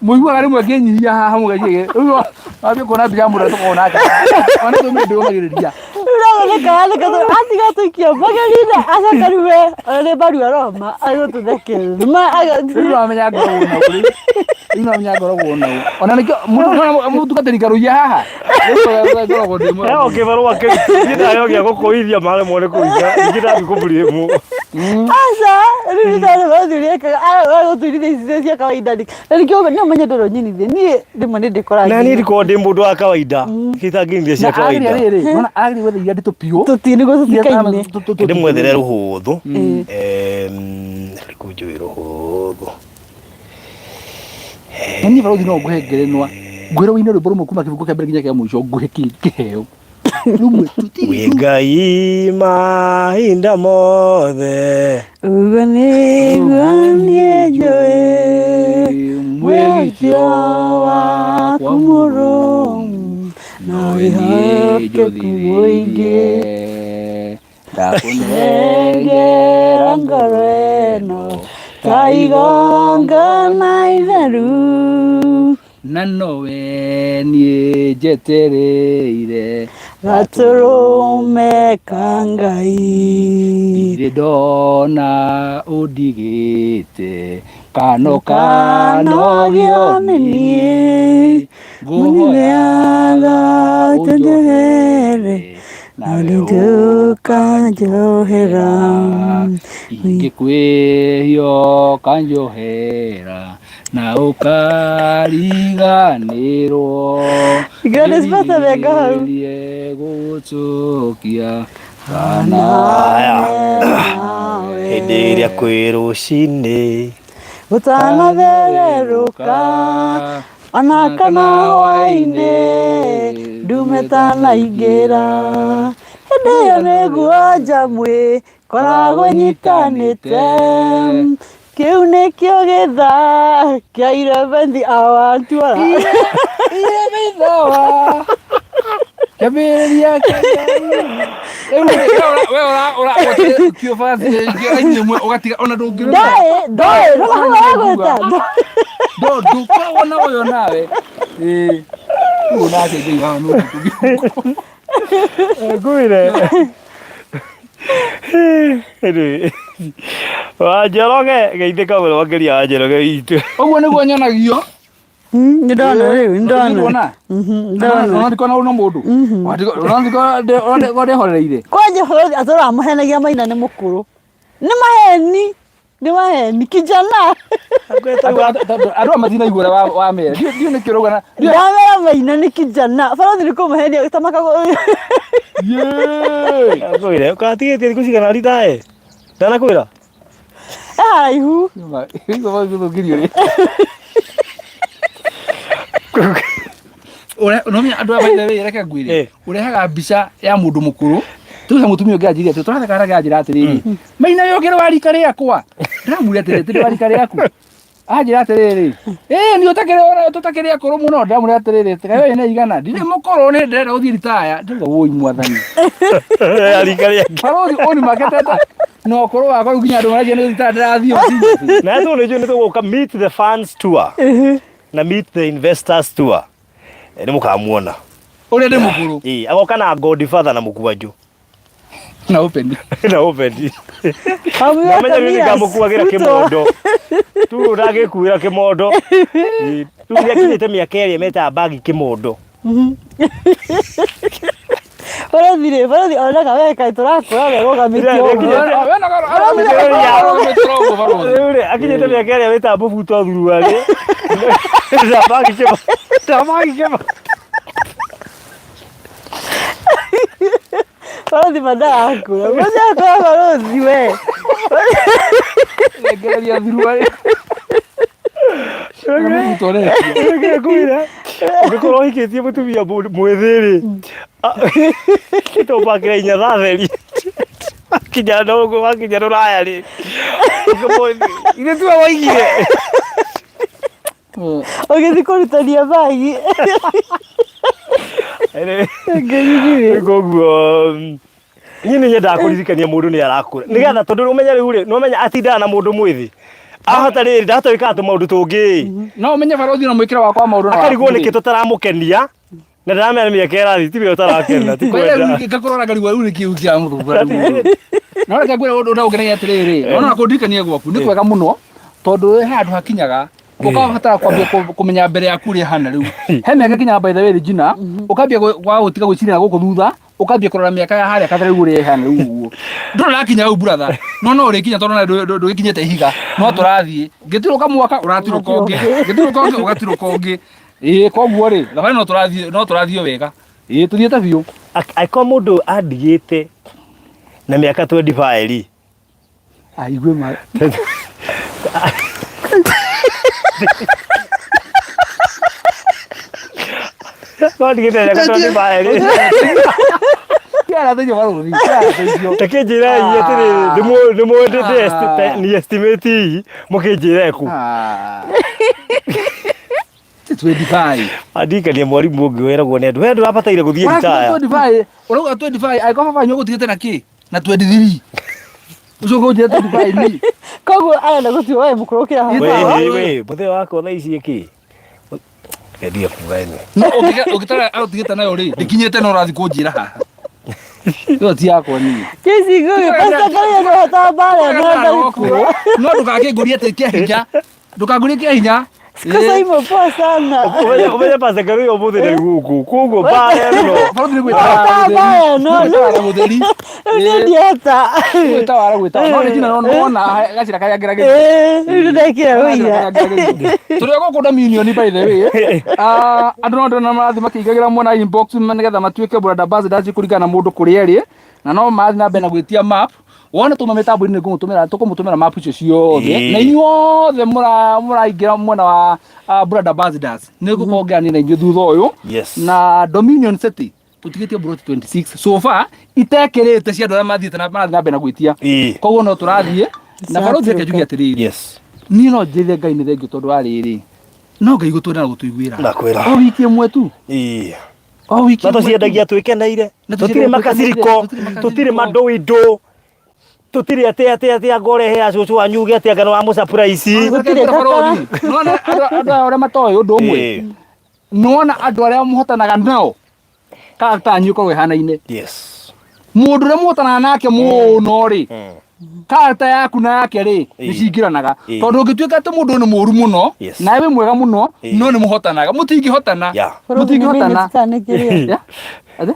mũiguaga rĩmwe ngĩnyihia haha mũgaciĩ rĩu wambie kuona mbica ya mũndũ ũrĩa tũkoragwo nake ona tũmĩ ndĩũmagĩrĩria Rĩu ũrathondeka atiga tũikia magerina acoka rĩu we ona nĩ mbaru aroma agũtũthekerera. Ma rĩu nĩwamenya ngoragwo na ũ rĩu rĩu nĩwamenya ngoragwo na ũ ona nĩkĩo mũtungatĩri ngarũiya haha rĩu ngoragwo ndĩ Heo mwega kĩbarũa kĩu niĩ ndaheo gĩa gũkũithia maremwo nĩ kũiga ningĩ ndathiĩ kũburimu. Aca. Rĩu nĩ ndona barothi ũrĩa ekaga, aragũtuirithia ici cia kawaida nĩ. Na nĩkĩo no menye ndũrĩ ũnyinithie. Niĩ rĩmwe nĩ ndĩkoraga. Na niĩ ndikoragwo ndĩ mũndũ wa kawaida. Gĩtangĩnyinithia cia Na agĩrĩire kawaida. rĩrĩ, nona agĩrĩire gwetha iria nditũ biũ. Tũti nĩguo tũtikaine. Ndĩmwethere rũhũthũ. Rĩkũ njũĩ rũhũthũ. Na niĩ barothi no ngũhe ngerenwa. Ngwĩre ũine rwĩmbo rũmwe kuma kĩbungo kĩa mbere nginya kĩa mũico ngũhe kĩheo. Rũmwe tu ti Wĩ Ngai mahinda mothe. Ũguo nĩguo niĩ njũĩ mwĩhĩtwa waku mũrũmu na wĩhokeku mũingĩ. Ndakũnengera Nengera ngoro ĩno ta igongona itheru. Na nowe niĩ njetereire Gatũrũme ka Ngai. Ndirĩ ndona ũndigĩte kano Kanogio nĩ niĩ ngũhoyaga ũnjohere na ndũkanjohera. Ingĩkwĩhia ũkanjohera na ũkariganĩrwo Gladys Bata wenga hau. Ngĩrigĩrĩrie gũgũcokia kana Aya. Hĩndĩ ĩrĩa kwĩ rũcinĩ. Gũtanathererũka ona kana hwaĩ-inĩ ndume tanaingĩra hĩndĩ ĩyo nĩguo njamwĩ koragwo nyitanĩte kĩu nĩkĩo gĩthaa kĩa 11th hour tuara Iremithawa kĩambĩrĩria kĩa Rĩu we ũra bathi raini ĩmwe ũgatiga ona ndũngĩrũta ndoĩ ndoĩ rũgagwĩta ndũkoragwo na ũyũ nawe ĩĩ rĩu nake Ngai haha nĩ Ngwĩre. Anyway. Wanjoroge geithĩka mũno makĩria Wanjoroge witũ. ũguo nĩguo nyonagio nĩ ndona rĩu nĩ ndona ndona ndona ũrandĩkwo na ũno mũndũ ũrandĩkwo ndĩhorereire kwanja bũrũri atũramũhenagia maina nĩ mũkũrũ nĩ maheni nĩ maheni kijana andũ aya matinaigua ũrĩa wamera ndiũ nĩkĩ ũrauga ndamera maina nĩ kijana bũrũri nĩ kũmũhenia tamakago Ngwĩre ũkatigĩtie thikũ cigana ritae? Ndanakwĩra. e haraihu nomenya andå aya by the way reke ngwĩre ũrehaga mbica ya mũndũ mũkũrũ tuge mũtumia ũngĩ anjĩre atĩ tũratheka harĩa anjĩra atĩrĩrĩ maina we ũkĩrĩ wa rika rĩakwa ndĩramwĩra atĩrĩrĩ tĩrĩ wa rika rĩaku anjĩra atĩrĩrĩ ĩĩ nĩ ũtakĩrĩ ona tũtakĩrĩ akũrũ mũno ndĩramwĩra atĩrĩrĩ tiga we nĩ igana ndirĩ mũkũrũ nĩ ndĩrenda gũthiĩ ritaya ndĩrauga wũi mwathani Rika rĩake. barothi ũni maketeta na ũkũrũ wakwa rĩu nginya andũ maranjia nĩ ritaya ndĩrathiĩ ũthiĩ Na tũ nĩ tũgũka meet the fans tour na meet the investors tour. Nĩ mũkamuona. Ũrĩa ndĩ mũkũrũ. Ĩĩ, agoka na Godfather na mũkwanjũ. Na open. Na open. Namenya rĩu nĩngamũkuagĩra kĩmondo. Tu ndangĩkuĩra kĩmondo. Ĩĩ, Rĩu nĩakinyĩte mĩaka ĩrĩa metaga bagi kĩmondo. Bũrũri rĩ bũrũri onaga we kaĩ tũrakũra we rũgamĩtie ũguo Rĩu rĩ, akinyĩte mĩaka ĩrĩa wĩtaga mũbuto thuruarĩ. Na bagi kĩmondo. Na bagi kĩmondo. Bũrũri ma ndarakũra bũrũri akũra bũrũri we Rekereria thuruarĩ. Ngwĩra, ũngĩkorwo ũhikĩtie mũtumia mwĩthĩ rĩ, tũmbakĩra inya thatheri wakinya ndũngũ wakinya rũraya rĩ, ithe tiwe woigire. Ũgĩthiĩ kũrutania bagi Koguo niĩ nĩ nyendaga kũririkania mũndũ nĩ arakũra nĩgetha tondũ ũmenye rĩu rĩ nĩ ũmenya atindaga na mũndũ mwĩthĩ ahota rĩrĩ ndahota gwĩkaga tũmaũndũ tũngĩ No ũmenye barothi na mwĩkĩre wakwa wa maũndũ na akarigwo nĩkĩ tũtaramũkenia na ndaramenya nĩ mĩaka ĩrathiĩ tiwe ũtarakena ti kwenda ngakũrora ngarigwo rĩu nĩkĩ kĩramũthumbũra rĩu. No reke ngwĩre ũndũ ũtaũkenagia atĩrĩrĩ, nona kũndirikania gwaku nĩ kwega mũno tondũ he handũ hakinyaga ũkabatara kwambia kũmenya mbere yaku ũrĩa hana rĩu. He mĩaka ĩkinyaga by the way Regina, ũkambia kwaga gũtiga gwĩciria na gũkũ thutha. Ũkambia kũrora mĩaka ya harĩa kabere rĩu ũrĩa ĩhana rĩu ũguo. Ndũrĩ ũrakinya hau brother. No no ũrĩkinya tondũ ona ndũgĩkinyĩte ihiga. No tũrathiĩ. Ngĩtirũka mwaka ũratirũka ũngĩ. Ngĩtirũka ũngĩ ũgatirũka ũngĩ. Ĩĩ koguo rĩ, thabarĩ no tũrathiĩ no tũrathiĩ wega. Ĩĩ tũthiĩte biũ. Angĩkorwo mũndũ andigĩte na mĩaka 25 rĩ, Aigue ma. No ndigĩte mĩaka 25 rĩ. Kĩara thĩinĩ wa rũrĩ. Kĩara thĩinĩ. Takĩnjĩra inyuĩ atĩrĩrĩ, nĩmwendete ni estimate hihi mũkĩnjĩre kũ. Ah. Ti 25. Andikania mwarimũ ũngĩ weragwo nĩ andũ, we ndũrabataire gũthiĩ Ũrakiuga ritaya. 25, ũrauga 25, angĩkorwo baba wanyu agũtigĩte na kĩ? Na 23. Ũcoke ũnjĩre 25 niĩ. Koguo arenda gũtua we mũkũrũ gũkĩra We, baba. we, we, mũthee wakwa thaa ici ĩkĩ? Ngendia kuga ĩno. No ũngĩtara agũtigĩte nayo rĩ, ndĩkinyĩte no ũrathiĩ kũnjĩra haha. Ĩyo ti yakwa niĩ. Kĩci ngũgĩ, Pastor Karia nĩ ũhotaga mbara ĩno ndarĩ No ndũgakĩngũrie atĩ kĩa hinya. Ndũkangũrie kĩa hinya. Siku Simon poa sana. Umenye umenye Pastor Karuya ũmũthĩ ndarĩ gũkũ. Koguo mbara ĩno. Barũthi nĩ gwĩtawara Ũhotaga gũtheri. mbara ĩno. Nĩ gwĩtawara gũtheri. Rĩu niĩ ndiehota. Gwĩtawara gwĩtawara. No nĩ nginya nona gacĩra karĩa ngeragĩria. Ĩĩ, rĩu nĩndekĩra ũira. Tũrĩ o gũkũ Dominion by the way. Ah, andũ no ndĩrona marathiĩ makĩingagĩra mwena inbox nĩgetha matuĩke brand ambassadors kũringana na mũndũ kũrĩa arĩ na no marathiĩ na mbere na gwĩtia map wona tuma mĩtambo-inĩ nĩngũmũtũmĩra tũkũmũtũmĩra map icio ciothe Ĩĩ. na inyuothe mũraingĩra mwena wa brand ambassadors nĩ ngũkongerania na inyuĩ thutha ũyũ Yes. na Dominion City tũtigĩtie broti 26 so far itekĩrĩte cia andũ arĩa mathiĩte na marathiĩ na mbere na gwĩtia Ĩĩ. koguo no tũrathiĩ na barũthi reke njuge atĩrĩrĩ Yes. niĩ no njĩre Ngai nĩ thengio tondũ wa rĩrĩ no Ngai gũtwenda na gũtũiguĩra Ndakwĩra. o wiki ĩmwe tu Ĩĩ. o wiki Na ĩmwe tu. tũciendagia twĩkeneire. Na Tũtirĩ tũciendagia makaciriko, twĩkeneire, tũtirĩ tũtirĩ makaciriko. mandũindũ. Tũtirĩ atĩ atĩ atĩ anga ũrehe a cũcũ wanyu uge atĩ anga nĩ wamũ surprise. Reke Gũtirĩ ngwĩre kakara. barũthi, nĩwona andũ aya ũrĩa matoĩ ũndũ ũmwe Ĩĩ. nĩwona andũ arĩa mũhotanaga nao character yanyu ĩkoragwo ĩhanaine Yes. mũndũ ũrĩa mũhotanaga nake mũno rĩ character yaku na yake rĩ Ĩĩ. nĩ cingĩranaga Ĩĩ. tondũ ũngĩtuĩka atĩ mũndũ ũyũ nĩ mũũru mũno Yes. nawe wĩ mwega mũno Ĩĩ. no nĩ mũhotanaga mũtingĩhotana Yeah. mũtingĩhotana Nĩ Yeah? Atĩ?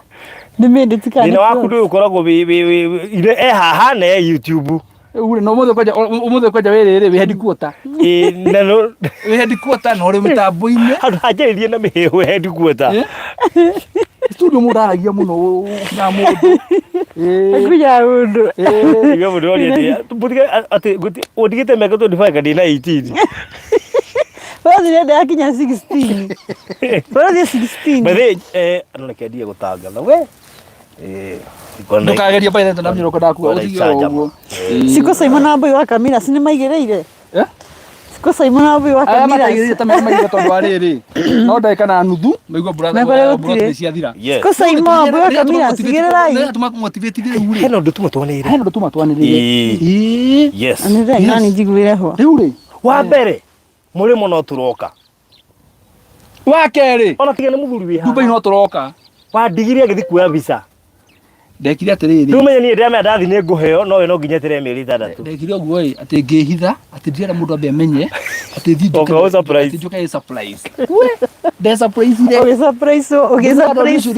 minutes kana Thĩna waku ndũyũ ũkoragwo wĩ wĩ wĩ ire e haha na e YouTube. Rĩu rĩ, na ũmũthĩ kwanja ũmũthĩ kwanja wĩ rĩrĩ wĩ headquarter Ĩĩ, na no wĩ headquarter na ũrĩ mĩtambo-inĩ handũ hanjĩrĩrie na mĩhehu headquarter. Eh? Studio mũndũ aragia mũno ũkinyaga mũndũ Ĩĩ. Kuja mũndũ. Ĩĩ. Iga mũndũ oria atĩ mũtige atĩ ũndigĩte mĩaka 25 kana ndĩna 18. Bũrũthi nĩ ndakinya 16. Bũrũthi 16. By the way, eh, no reke ndige gũtangatha we. Eh, ngona- Ndũkagerie by the way, tondũ ndamenya ũkwenda kuga ngona ũtige o icanjama. ũguo. Siko Simon na Mbui wa Kamira si nĩmaigĩrĩire? Eh? Siko Simon na Mbui wa Aya Kamira. mataigĩrĩire ta maigĩrĩire tondũ wa rĩrĩ no ndagĩka na nuthu maigua mbura Mekore mbura gũtirĩ. nĩ ciathira. Yes. Siko Simon Mbui wa Kamira sigĩrĩrai. Tũmamotivate rĩu rĩ Hena ũndũ tuma twanĩrĩire. hena ũndũ tuma twanĩrĩire. Ĩĩ. Ĩĩ. Yes. Nĩ nani njiguĩre ho. Rĩu rĩ Wa mbere mũrĩmo no tũroka. wa kerĩ Ona tiga nĩ mũthuri wĩ Dubai haha. no tũroka. Wandigire agĩthiĩ kuoya visa. Ndekire atĩrĩrĩ Rĩu menye niĩ ndĩramenya ndathi nĩ ngũheo no we no nginya eterere mĩeri ĩtandatũ. Ndekire ũguo ĩ atĩ ngĩhitha atĩ ndirenda mũndũ ambe amenye atĩ thiĩ Oka o surprise. atĩ njũke ĩ surprise. We nde surprise ire. Ũgĩ surprise ũgĩ surprise.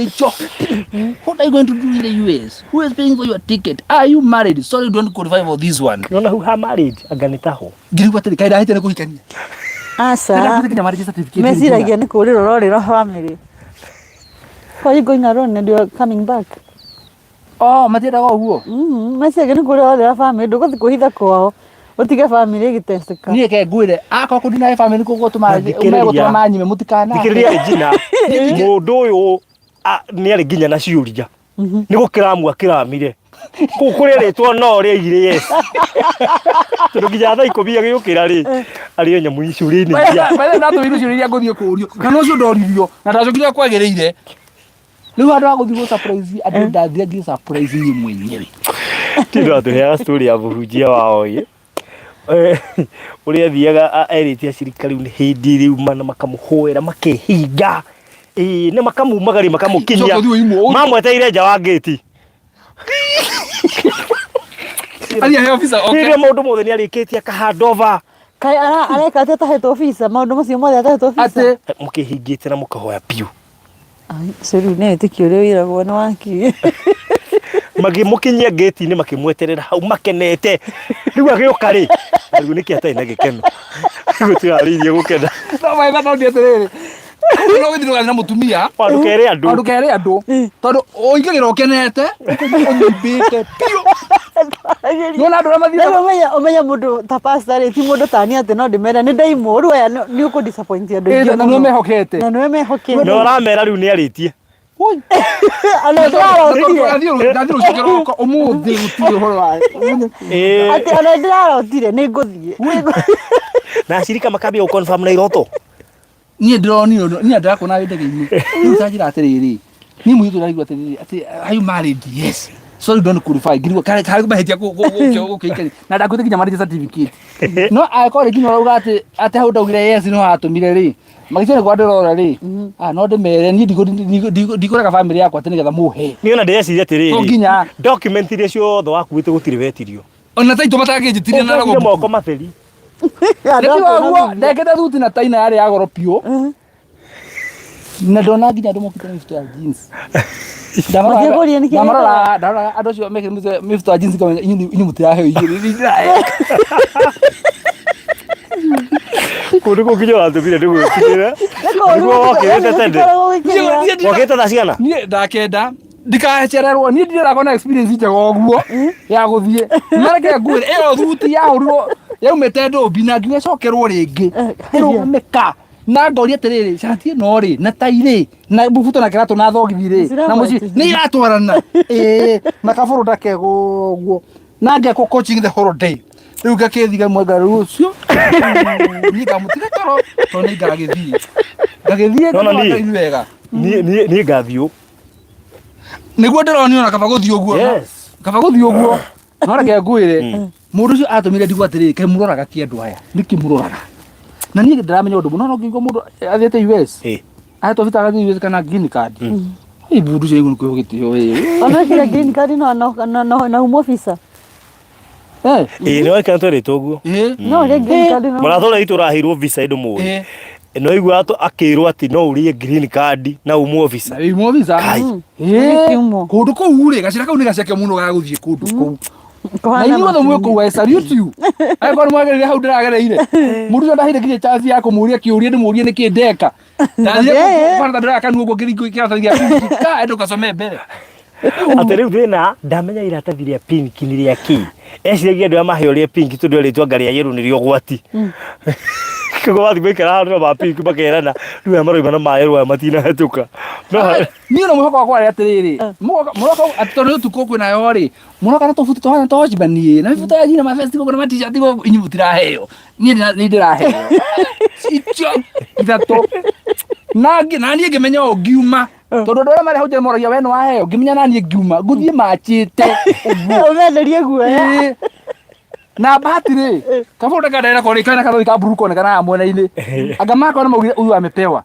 What are you going to do in the US? Who is paying for your ticket? Are you married? Sorry, don't qualify for this one. Nona hu ha marriage anga nĩ taho. Ngĩrigwo atĩrĩ kaĩ ndahĩtia nĩ kũhikania. Aca. Ndahĩtia nginya marriage certificate. Meciragia nĩ kũrĩrwo ũrorĩrwo family. Why are you going alone and you are coming back? Oh, matiendaga ũguo. Meciragia nĩ kũrĩrwo ũrorĩra family ndũgũthiĩ kwĩhitha kwao ũtige family ĩgĩteceka. Niĩ ke ngwĩre akorwo kũndina family kũgũtũma Na thikĩrĩria. megũtũma manyime mũtikana. Thikĩrĩria Regina mũndũ ũyũ nĩ arĩ nginya na ciũria nĩ gũkĩramua kĩramire kũu kũrĩa rĩtwa no rĩaigire yes tondũ nginya thaa ikũmi agĩũkĩra rĩ arĩ o nyamũ ciũria-inĩ iria By ndatũmĩirwo ciũria iria ngũthiĩ kũũrio na no ũcio ndoririo na ndacokire kwagĩrĩire rĩu handũ ha gũthiĩ gũ surprise andũ ndathire ngĩ surprise niĩ mwenyewe Tindũ atũheaga story ya mũhunjia wao ĩ Eh, ũrĩa athiaga erĩte acirika rĩu nĩ hĩndĩ rĩu mana makamũhoera makehinga ĩĩ nĩ makamumagaria makamũkinyia Coka ũthiĩ ũimwo. mamweteire nja wa ngĩti Athiĩ aheo visa oke. Rĩrĩa maũndũ mothe nĩ arĩkĩtie akahandova Kaĩ areka atĩa atahetwo visa maũndũ macio mothe atahetwo visa Atĩ mũkĩhingĩte na mũkahoya biũ. Ai, ũcio rĩu nĩ wĩtĩkio ũrĩa wĩragwo nĩ waki. Magĩmũkinyia ngĩti-inĩ makĩmweterera hau makenete. Rĩu agĩũka rĩ, rĩu nĩkĩ atarĩ na gĩkeno? Gũtirarĩirie gũkena. No maĩ matondĩ atĩrĩrĩ. Ũguo no gũthiĩ ndũgathiĩ na mũtumia. O ndũkere andũ. O ndũkere andũ. Tondũ ũingagĩra ũkenete, ũkauma ũnyimbĩte biũ. Nĩwona andũ arĩa mathiaga. Rĩu ũmenye ũmenye mũndũ ta pastor rĩ ti mũndũ tani atĩ no ndĩmere nĩ ndaimwo rĩu aya nĩ ũkũ disappoint andũ aingĩ Na nĩwe mehokete. Na nĩwe mehokete. Na ũramera rĩu nĩ arĩtie. Ona ndĩrarotire. Ndathiĩ rũciũ kĩroko ũmũthĩ gũtirĩ ũhoro wa. Atĩ ona ndĩrarotire nĩ ngũthiĩ. Na acirika makambia gũ confirm na iroto. Niĩ ndĩronire ũndũ niĩ ndĩrakuona wĩ ndege-inĩ. Rĩu ta njĩra atĩrĩrĩ, niĩ mũirĩtu ũrarigwo atĩrĩrĩ, atĩ are you married? Yes. Sorry don't qualify. Ngirigwo karĩ karĩ mahĩtia gũkĩikaria. Na ndakuĩte nginya marriage certificate. No angĩkorwo rĩngĩ nĩ ũrauga atĩ atĩ hau ndaugire yes no hatũmire rĩ, magĩtua nĩ kwa ndĩrora rĩ, ah no ndĩmere niĩ ndikũrega family yakwa atĩ nĩgetha mũhe. Niĩ ona ndĩreciria atĩrĩrĩ. To nginya. Document iria ciothe wakuĩte gũtirĩ wetirio. Ona taitũ matangĩnjĩtirie na Ũkĩoire moko matheri. Nĩ waguo ndekĩte thuti na taina yarĩ ya goro biũ. Na ndona nginya andũ mokĩte na mĩbuto ya jeans. Makĩkũria nĩkĩ Ndamarora ndarora andũ acio mekĩrĩte mĩbuto ya jeans ngamenya inyuĩ mũtiraheo irio inyuĩ ndĩraheo. Kũndũ kũu nginya ũratũmire nĩ gwĩtigĩra. Nĩguo wokĩrĩte tene. Wokĩte na ciana? Niĩ ndakenda ndikacererwo niĩ ndirĩ na experience njega ũguo ya gũthiĩ mareke ngwĩre ĩyo thuti yahũrirwo yaumĩte ndũmbi na ngiuga ĩcokerwo rĩngĩ ĩrũgamĩka na ngoria atĩrĩrĩ cati ĩno rĩ na tai rĩ na bubuto na kĩratũ na thogithi rĩ na mũciĩ nĩ iratwarana ĩĩ na kabũrũ ndakega ũguo na ngekwo coaching the whole day rĩu ngakĩthiga mwenga rĩu ũcio niĩ ngamũtiga toro tondũ nĩ ngagĩthiĩ ngagĩthiĩ Nona niĩ. ngagĩthiĩ wega Niĩ niĩ niĩ ngathiũ. nĩguo ndĩronio na kaba gũthiĩ ũguo Yes. kaba gũthiĩ ũguo no reke ngwĩre mũndũ ũcio atũmire ndigwo atĩrĩrĩ kaĩ mũroraga ti andũ aya nĩkĩ mũroraga na niĩ ndĩramenya ũndũ mũno no ngĩigua mũndũ athiĩte US Eh. ahetwo visa agathiĩ US kana green card ĩ mũndũ ũcio nĩ kwĩho gĩtĩo ĩ Ona kira green card no no no no na umo visa. Eh, Ĩĩ nĩ waikara twerĩtwo ũguo. ĩ No ũrĩa green card no. Mũrata ũrĩa witũ ũraheirwo visa ĩndũ mũĩ. ĩ No igua akĩrwo atĩ no ũrĩe green card na umwo visa. na wĩimwo visa Kai. Ĩ, Kiumwo. kũndũ kũu rĩ gacĩra kau nĩ gaceke mũno ga gũthiĩ kũndũ kũu na Kũhana inyuĩ othe mwĩ matu-inĩ. kũu I salute you angĩkorwo nĩ mwagereire hau ndĩragereire mũndũ ũcio ndaheire nginya chance ya kũmũria kĩũria ndĩmũrie nĩkĩ ndeka ndathire Eh. kwanza ndĩroya kanua ũguo ngĩringwo kĩratathi gĩa pinki ka enda ũkacome mbere Atĩ rĩu thĩna ndamenya iratathi rĩa pink nĩ rĩa kĩ. Eciragia andũ arĩa maheo rĩa pink tondũ erĩtwo anga rĩa yellow nĩrĩo ũgwati. Koguo wathiĩ maikara handũ na ma pink makerana rĩu aya maroima na ma yellow aya matinahĩtũka. No niĩ no mwĩhoko wakwa warĩ atĩrĩrĩ mũroka atĩ tondũ nĩ ũtukũ kwĩnayo rĩ mũroka na tũbuti tũhana tocibanie na mĩbuto ya jina mabesti gũkũ na matishati gũkũ inyuĩ mũtiraheo niĩ nĩ ndĩraheo icio ithatũ na na niĩ ngĩmenya ũũ ngiuma tondũ andũ arĩa marĩ hau nja moragia we nĩ waheo ngĩmenya na niĩ ngiuma ngũthiĩ machĩte ũguo Ũmenderie guoya. Ĩĩ. Na bahati rĩ kabũrũ ndakandera korĩ kana kathori ka blue konekana haha mwena-inĩ anga makona maugire huyu amepewa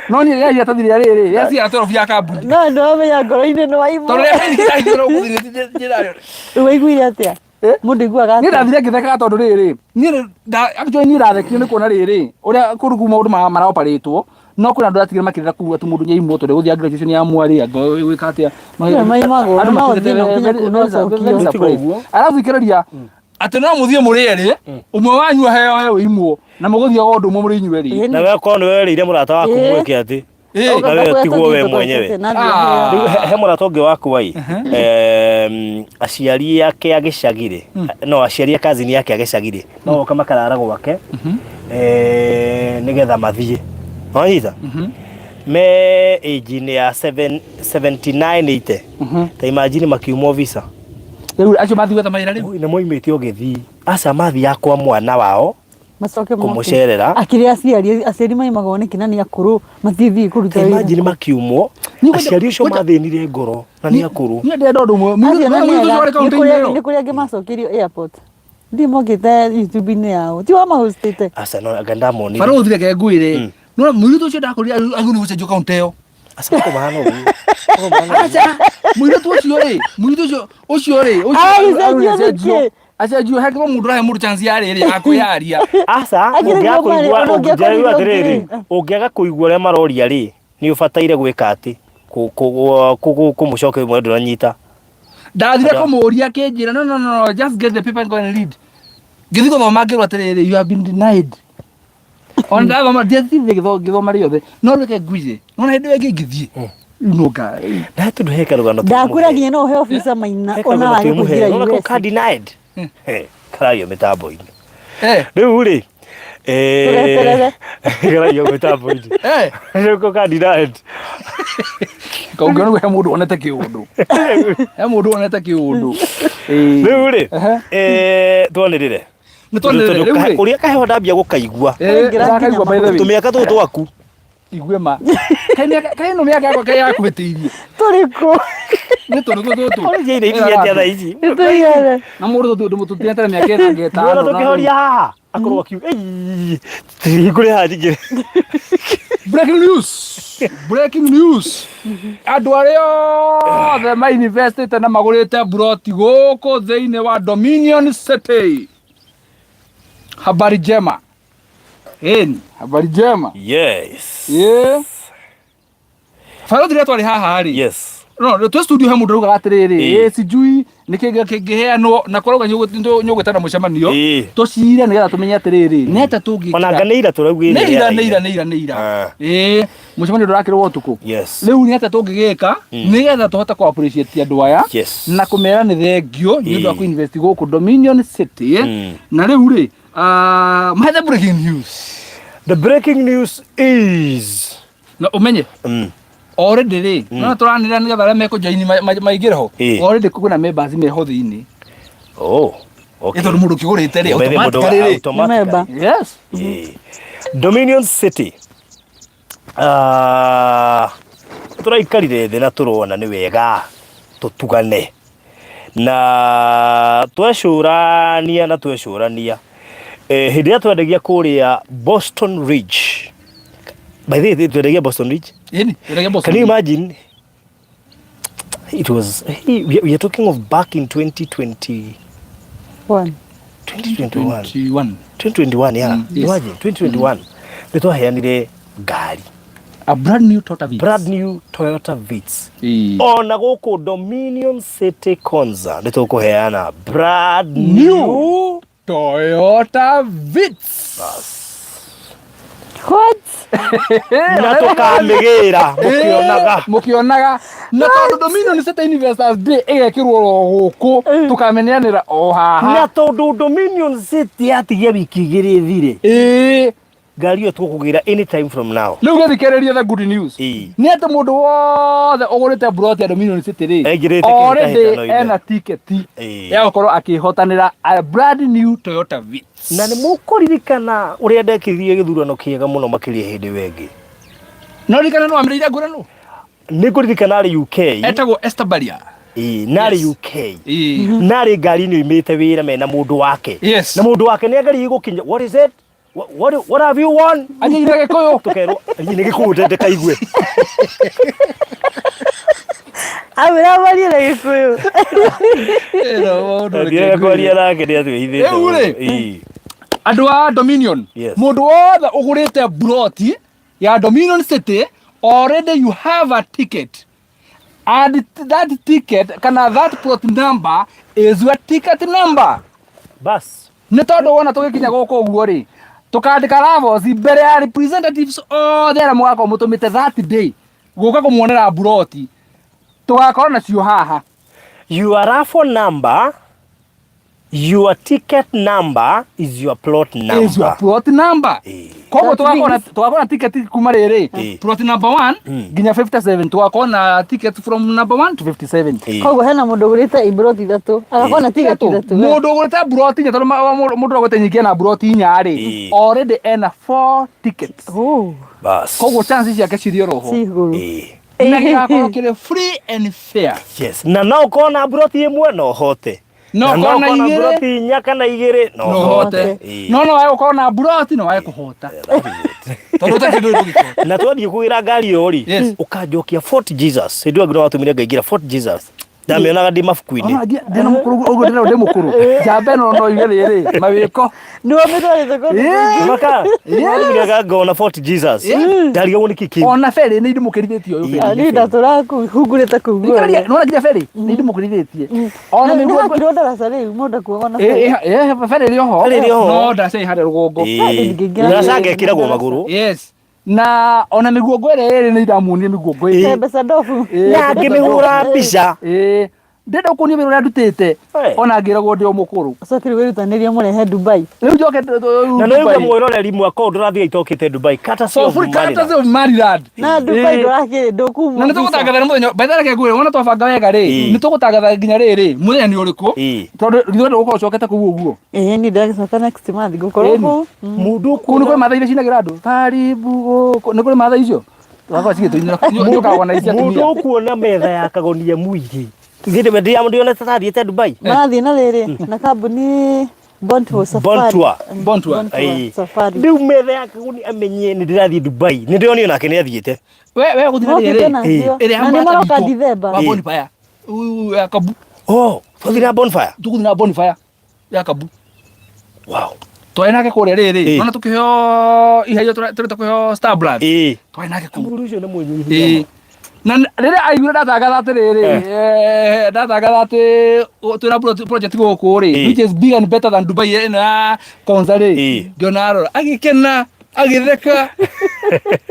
no niĩ rĩrĩa iratathi rĩa rĩrĩ rĩa ciara twelve ya kambuni No nĩ wamenya ngoro-inĩ nĩ waimwo. tondũ rĩa pink ndahithĩra ũguo njĩra Rĩu waiguire atĩa? Eh? Mũndũ aiguaga niĩ atĩa? ndathire ngĩthekaga tondũ rĩrĩ niĩ actually niĩ ndathekire nĩ kuona rĩrĩ ũrĩa kũndũ kũu maũndũ maraoparĩtwo no kwĩna andũ atigire makĩrĩra kũu atĩ mũndũ nĩaimwo tondũ gũthiĩ graduation ya mwarĩ anga gwĩka atĩa Nĩ maimagwo, Andũ no matuĩkĩte ũthiĩ na ũkinye kũu no ũcokio. very surprised. Arabu ikĩrĩria atĩ no mũthiĩ mũrĩ erĩ ũmwe wanyu aheo he ũimwo na mũgũthiaga ũndũ ũmwe mũrĩ inyuĩ erĩ Ĩĩ, na we korwo nĩ werĩire mũrata waku Ĩĩ. mwĩke atĩ Ĩĩ. na we tigwo we mwenyewe. Ah. Rĩu he mũrata ũngĩ wakwa ĩ aciari ake a gĩcagi rĩ no aciari a kazini yake a gĩcagi rĩ no oka makarara gwake nĩgetha mathiĩ wanyita me age-inĩ ya 79 80 ta imagine makiumwo visa Rĩu acio mathiĩ gwetha mawĩra rĩu nĩ moimĩte ũgĩthiĩ aca mathiaga kwa mwana wao Macoke moke. kũmũcerera. Akĩrĩ aciari aciari maimagwo nĩkĩ na nĩ akũrũ matithiĩ kũruta Ta wĩra. imagine makiumwo Niĩ kwanja- aciari ũcio kwanja- mathĩnire ngoro na nĩ akũrũ niĩ ndĩrenda ũndũ ũmwe Acio na mũirĩtu nĩ ũcio ega. warĩ Nĩ kaũntĩ-inĩ kũrĩ ĩyo nĩ kũrĩ angĩ macokeirio airport. Ndiĩ mokĩte YouTube-inĩ yao. Ti wamahostĩte. aca no anga ndamonire barũthi reke ngwĩre no mũirĩtu ũcio ndakorire agĩrĩirwo nĩ gũcenjio kaũntĩ ĩyo aca mako mahana ũguo Moko mahana ũguo. aca mũirĩtu ũcio rĩ mũirĩtu ũcio ũcio rĩ ũcio Aragĩcenjio acenjio nĩkĩ? acenjio hekĩrwo mũndũ ũrahe mũndũ chance ya rĩrĩ ya kwĩyaria aca Akĩrĩ ũngĩaga guo marĩ, kũigua ona ũngĩakorire ũngĩaga atĩrĩrĩ ũngĩ. ũngĩaga kũigua ũrĩa maroria rĩ Nĩ ũbataire gwĩka atĩ kũmũcokeria mwendwa ndũranyita. Ndathire kũmũria akĩnjĩra, "No, no, no, just get the paper and go and read." Ngĩthiĩ gũthoma ngĩrwo atĩrĩrĩ, "You have been denied." Ona ndathoma ndiathire ngĩthoma rĩothe, no reke ngwire. Nona hĩndĩ ĩyo ĩngĩ ingĩthiĩ. Rĩu no nga. Na tondũ he karũgano Ndakwĩra nginya no ũhe officer maina ona wage kũingĩra Nona US. ka denied. Karario mĩtambo-inĩ. Rĩu rĩ Tũgeterere. Karario mĩtambo-inĩ. Rĩu ko ka denied. Kaũngĩona he mũndũ wonete kĩũndũ. He mũndũ wonete kĩũndũ. Rĩu rĩ twanĩrĩre. Nĩ twanĩrĩre rĩu rĩ. Ũrĩa kaheho ndambia gũkaigua. Ndakaigua by the way. Tũmĩaka tũtũ twaku. Igue ma. Kaĩ ĩno mĩaka yakwa kaĩ yakuhĩtĩirie. Tũrĩ kũ? Nĩ tũndũ tũtũ. Ũrĩ ciaina iria atĩa thaa ici. Nĩtũigane. Na mũndũ tũtinetere mĩaka ĩrĩa ĩtano. Nĩwona tũkĩhoria haha akorwo akiuga "Ei, hingũre haha njingĩre." Breaking news. Breaking news. Andũ arĩa othe mainvestĩte na magũrĩte mburoti gũkũ thĩinĩ wa Dominion City. Habari njema. Ĩni, habari njema. Yes. Yeah. Barothi rĩrĩa twarĩ haha rĩ. Yes. No, twĩ studio he mũndũ raugaga atĩrĩrĩ, Ĩĩ. ĩ sijui nĩkĩ kĩngĩheanwo na kwarauga nyũgwĩtana mũcemanio Ĩĩ. tũcire nĩgetha tũmenye atĩrĩrĩ nĩ atĩa tũngĩkĩra Ona anga nĩ ira tũraugire. nĩ ira nĩ ira nĩ ira nĩ ira Ah. ĩĩ mũcemanio ndũrakĩrwo ũtukũ Yes. rĩu nĩ atĩa tũngĩgĩka nĩgetha tũhote kũ appreciate andũ aya Yes. na kũmera nĩ thengio nĩ ũndũ wa Ĩĩ. kũ-invest gũkũ Dominion City na rĩu rĩ mahe the breaking news. The breaking news is Na ũmenye already rĩ no tũranĩrĩra nĩgetha arĩa mekũjoini maingĩre ho. Already kwĩna members meho thĩinĩ. Oh, okay. Ĩ tondũ mũndũ ũkĩgũrĩte rĩ, Ũmethĩ mũndũ automatically rĩ. automatically. Member. Yes. Dominion City. Ah, tũraikarire thĩ na tũrona nĩ wega tũtugane na twecũrania na twecũrania hĩndĩ ĩrĩa twendagia kũrĩa Boston Ridge, by the way, twendagia Boston Ridge. Ĩni, twendagia Boston Can you Ridge. imagine? It was, hey, we are talking of back in 2020. One. 2021. 21. 2021, yeah. Yes. Imagine 2021. Nĩ twaheanire ngari. A brand new Toyota Vitz. Brand new Toyota Vitz. Ĩĩ. Ona gũkũ Dominion City Konza nĩ tũkũheana brand new Toyota Vitz. What? Na tũkamĩgĩra mũkĩonaga. Mũkĩonaga. Na tondũ Dominion City Investors Day ĩgekĩrwo oro gũkũ, tũkameneanĩra o haha. Na tondũ Dominion City yatigia wiki igĩrĩ ĩthire. Ĩĩ. Ngari ĩyo tũkũgĩra anytime from now. Rĩu gĩthikĩrĩrie the good news. Ĩĩ. Nĩ atĩ mũndũ wothe ũgũrĩte mburoti ya Dominion City rĩ, Aingĩrĩte already kĩhĩtahĩtano-inĩ. ena tiketi Ĩĩ. ya gũkorwo akĩhotanĩra a brand new Toyota Vitz. Na nĩ mũkũririkana ũrĩa ndekithirie gĩthurano kĩega mũno makĩria hĩndĩ ĩyo ĩngĩ. No ririkana nĩ wamĩrĩire ngũrano? Nĩ ngũririkana arĩ UK. Etagwo Esther Baria. Ĩĩ, narĩ Yes. UK. Ĩĩ. Narĩ ngari-inĩ oimĩte wĩra mena mũndũ wake. Yes. Na mũndũ wake nĩ ageririe gũkinya. What is it? What have you won? Anyitire Gĩkũyũ. Tũkerwo nĩ Gĩkũyũ ndekaigue. Awĩra marie na Gĩkũyũ. Thiaga kwaria nake nĩ atwĩhithĩte. Rĩu rĩ. Ĩĩ. Andũ a Dominion. Yes. Mũndũ wothe ũgũrĩte mburoti ya Dominion City, already you have a ticket. And that ticket, kana that plot number is your ticket number. Bas. Nĩ tondũ wona tũgĩkinya gũkũ ũguo rĩ, tũkandĩka ravos mbere ya representatives othe arĩa mũgakorwo mũtũmĩte that day gũka kũmuonera mburoti, tũgakorwo nacio haha. Your raffle number, your ticket number is your plot number. Is your plot number. Ĩĩ. Koguo That means- tũgakorwo na ticket kuma rĩrĩ Ĩĩ. plot number 1 nginya 57, tũgakorwo na ticket from number 1 to 57. Ĩĩ. Koguo hena mũndũ ũgũrĩte imburoti ithatũ agakorwo na tigeti ithatũ. Mũndũ ũgũrĩte mburoti inya, tondũ mũndũ ũgũrĩte nyingĩ ena mburoti inya rĩ, Ĩĩ. already ena 4 tickets. Oh, Bas. Koguo chances ciake cirĩ oro ho. ci igũrũ. Ĩĩ. Na gĩgakorwo kĩrĩ free and fair. Yes. Na no ũkorwo na mburoti ĩmwe no ũhote. No Na no ũkorwo na ũkorwo na igĩrĩ mburoti inya kana igĩrĩ no no ũhote. ũhote. Ĩĩ. No no wage gũkorwo na mburoti no wage kũhota. Tondũ ũtarĩ kĩndũ ũngĩkĩhota. Na twathiĩ kũgĩra ngari ĩyo rĩ, Yes. ũkanjokia Fort Jesus. Hĩndĩ ĩyo ngĩona watũmire ngaingĩra Fort Jesus. Ndamĩonaga ndĩ mabuku-inĩ. Ona ndĩ na mũkũrũ ũguo ndĩrona ndĩ mũkũrũ. Njamba ĩno no yuge rĩrĩ, mawĩko. Nĩwe mĩtwarĩte kũndũ kũngĩ. Maka, nĩga ngona Fort Jesus. Ndarigagwo nĩkĩ kĩu. Ona ferĩ nĩ ndĩmũkĩrithĩtie ũyũ ferĩ. Niĩ ndatũraga kũu hungurĩte kũu guothe. Nĩwona nginya ferĩ nĩ ndĩmũkĩrithĩtie. Ona Nĩ mĩguongo hakirwo ndaraca rĩu mũndũ akuaga na ferĩ. Ferĩ ĩrĩ oho. Ferĩ ĩrĩ oho. No ndaraca ĩ harĩa rũgongo. Ndingĩingĩra Ndaraca ngekĩragwo magũrũ. Yes. Na ona mĩguongo ĩrĩa ĩrĩ nĩ ndamuonia mĩguongo ĩrĩ. Mbeca ndobu. Na ngĩmĩhũra mbica. Ĩĩ. Ndĩrenda gũkuonia wĩra ũrĩa ndutĩte. Ona ngĩragwo ndĩ o mũkũrũ. Ũcoke rĩu wĩrutanĩrie mũrehe Dubai. Rĩu njoke Na nĩ ũigua mwĩroreri mwaka ũyũ ndũrathiĩ itokĩte Dubai. Courtesy of Maryland. Courtesy of Maryland. Na Dubai ndũrakĩrĩ ndũkumwo. Na nĩ tũgũtangatha nĩ mũthenya by the way reke ngwĩre wona twabanga wega rĩ nĩ tũgũtangatha nginya rĩrĩ mũthenya nĩ ũrĩkũ tondũ ithuĩ ndũgũkorwo ũcokete kũu ũguo. Ĩĩ niĩ ndĩragĩcoka next month ngũkorwo kũu. Mũndũ Kũu nĩ kũrĩ mathai iria cinagĩra andũ karibu gũkũ nĩ kũrĩ mathai icio tũgakorwo cigĩtũinĩra nĩũkagwa na ici Mũndũ atumia. ũkuona metha ya kagonia muigĩ. Githĩ ndionete ta thiĩte Dubai. Marathiĩ na rĩrĩ na kambuni Bontour Safari. Bontour. Bontour. Ĩĩ. Safari. Rĩu metha ya kagoni amenye nĩ ndĩrathiĩ Dubai. Nĩ ndĩronio nake nĩ athiĩte. We we gũthiĩ na Mokĩte rĩrĩ nacio. ĩrĩa Na nĩ maroka Dithemba. wa bonfire. Ũyũ ya Kabu Oh, twathiĩ na bonfire. tũgũthiĩ na bonfire ya Kabu. Wow. Twarĩ nake kũrĩa rĩrĩ Ĩĩ. nona tũkĩheo iheo tũrĩ tũkĩheo Star Brand. Ĩĩ. Twarĩ nake kũu. Mũndũ ũcio nĩ mwĩnyihia. Ĩĩ. Na rĩrĩa aiguire ndatangatha atĩrĩrĩ ndatangatha atĩ twĩna project gũkũ rĩ Ĩĩ. which is big and better than Dubai ĩno ya Konza rĩ Ĩĩ. ngĩona arora agĩkena agĩtheka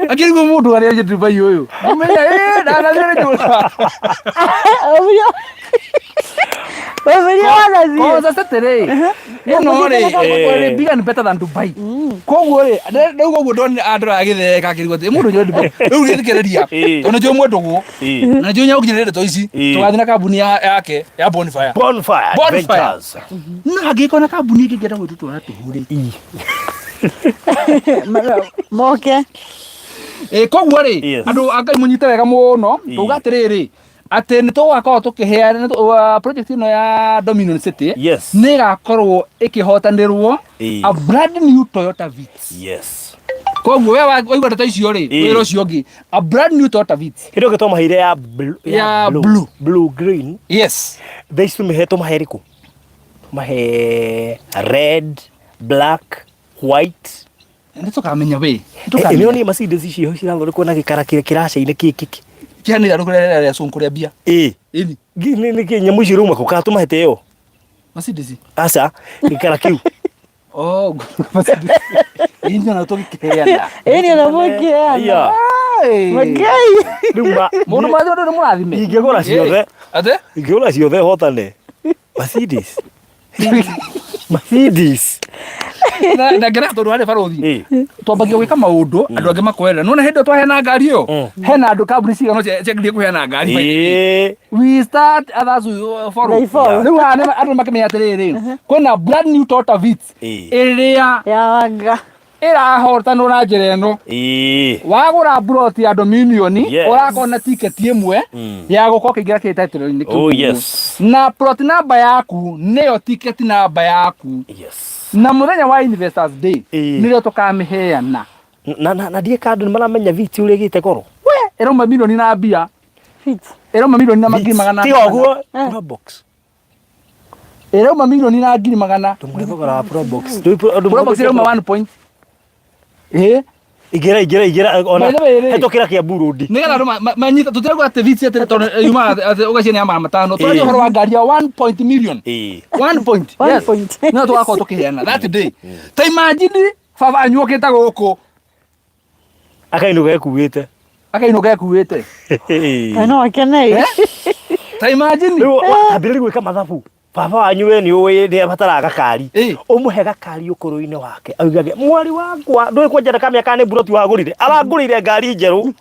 akĩrigwo mũndũ arĩa athiĩ Dubai ũyũ mũmenya ĩĩ ndanathiĩ nĩ njũra Ũmĩria wanathiĩ. Konza City rĩ ĩno rĩ rĩ big and better than Dubai koguo rĩ rĩu koguo ndonire andora agĩtheka akĩrigwo atĩ mũndũ ũyũ Dubai rĩu gĩthikĩrĩria Ĩĩ. tondũ nĩnjũĩ mwendũgũ Ĩĩ. na nĩnjũĩ nĩegũkinyĩrĩria ndeto ici Ĩĩ. tũgathiĩ na kambuni yake ya Bonfire Bonfire Bonfire. Adventures. no angĩkorwo na kambuni ĩngĩ ĩngĩenda gwĩtũtwara tũhũ rĩ Moke. Ĩ, koguo rĩ Yes. andũ a Ngai mũnyite wega mũno Ĩĩ. tuga atĩrĩrĩ atĩ nĩ tũgũgakorwo tũkĩheana project ĩno ya Dominion City Yes. nĩ ĩgakorwo ĩkĩhotanĩrwo Ĩĩ. a brand new Toyota Vitz Yes. koguo we waigua ndeto icio rĩ Ĩĩ. wĩra ũcio ũngĩ a brand new Toyota Vitz Kĩndũ gĩtwo maheire ya blue, Ya blue. blue green. Yes. Thaa ici tũmĩhe tũmahe rĩkũ? Tũmahe red, black, white. Nĩ tũkamenya we. Nĩ nĩ Mercedes icio cirathondekwo na gĩkara kĩrĩa kĩracainĩ kĩ kĩ. Kĩhana ithandũkũ rĩrĩa rĩa cũngũ rĩa mbia. Ĩĩ. Ĩni. Nĩ kĩ nyamũ icio irauma kũ? Kana tũmahete ĩyo? Mercedes. Aca, gĩkara kĩu. Oh, Mercedes. Ĩni ona tũgĩkĩheana. Ĩni ona mũkĩheana. Iya. Ngai. Rĩu ma Mũndũ mwathime ndũrĩ mũrathime. Ingĩgũra ciothe. Atĩ? Ingĩgũra ciothe hotane. Mercedes. Mercedes. Na na ngena tondũ harĩ barũthi. Ĩĩ. Twambagia gwĩka maũndũ andũ angĩ makoerera. Nĩwona hĩndĩ ĩyo twaheana ngari ĩyo hena andũ kambuni cigana ciagĩrĩire kũheana ngari. Ĩĩ. We start others we follow. They follow. Rĩu haha nĩ andũ makĩmenya atĩrĩrĩ kwĩna brand new Toyota Vitz Ĩĩ. ĩrĩa Ya wanga. ĩrahotanwo na njĩra ĩno. Ĩĩ. Wagũra mburoti ya Dominion Yes. ũrakorwo na tiketi ĩmwe ya gũkorwo ũkĩingĩra kĩhĩtahĩtano-inĩ kĩu. Oh, yes. Na plot number yaku nĩyo tiketi namba yaku. Yes. Na mũthenya wa Investors Day Ĩĩ. nĩrĩo tũkamĩheana. Na na na ndiĩ kandũ nĩ maramenya viti ũrĩa ĩgĩte goro. We ĩrauma milioni na mbia. Fit. Ĩrauma milioni na ngiri magana. Tiga ũguo. Probox. Ĩrauma milioni na ngiri magana. Tũmũhe thogora wa Probox. Probox ĩrauma 1 point. Ĩĩ. Ingĩra ingĩra ingĩra ona By the way, rĩ. hetũkĩra Kiambu Road. Nĩgetha andũ manyite tũtirauga atĩ Vitz atĩ tondũ yumaga atĩ ũgacia nĩ ya magana matano. Tũraria Ĩĩ. ũhoro wa ngari ya 1 point million. Ĩĩ. 1 point. One Yes. point. No tũgakorwo tũkĩheana that day. Ta imagine baba anyu okĩte gũkũ Akainũka ekuĩte. akainũka ekuĩte. Kaĩ no akene. Eh? Ta imagine. Rĩu ambĩrĩria gwĩka mathabu. Baba wanyu we nĩ ũĩ nĩ abataraga gakari. Ĩĩ. Ũmũhe gakari ũkũrũ-inĩ wake. Augage mwarĩ wakwa ndũĩ kwanja na kamĩaka nĩ mburoti wagũrire. Arangũrĩire ngari njerũ.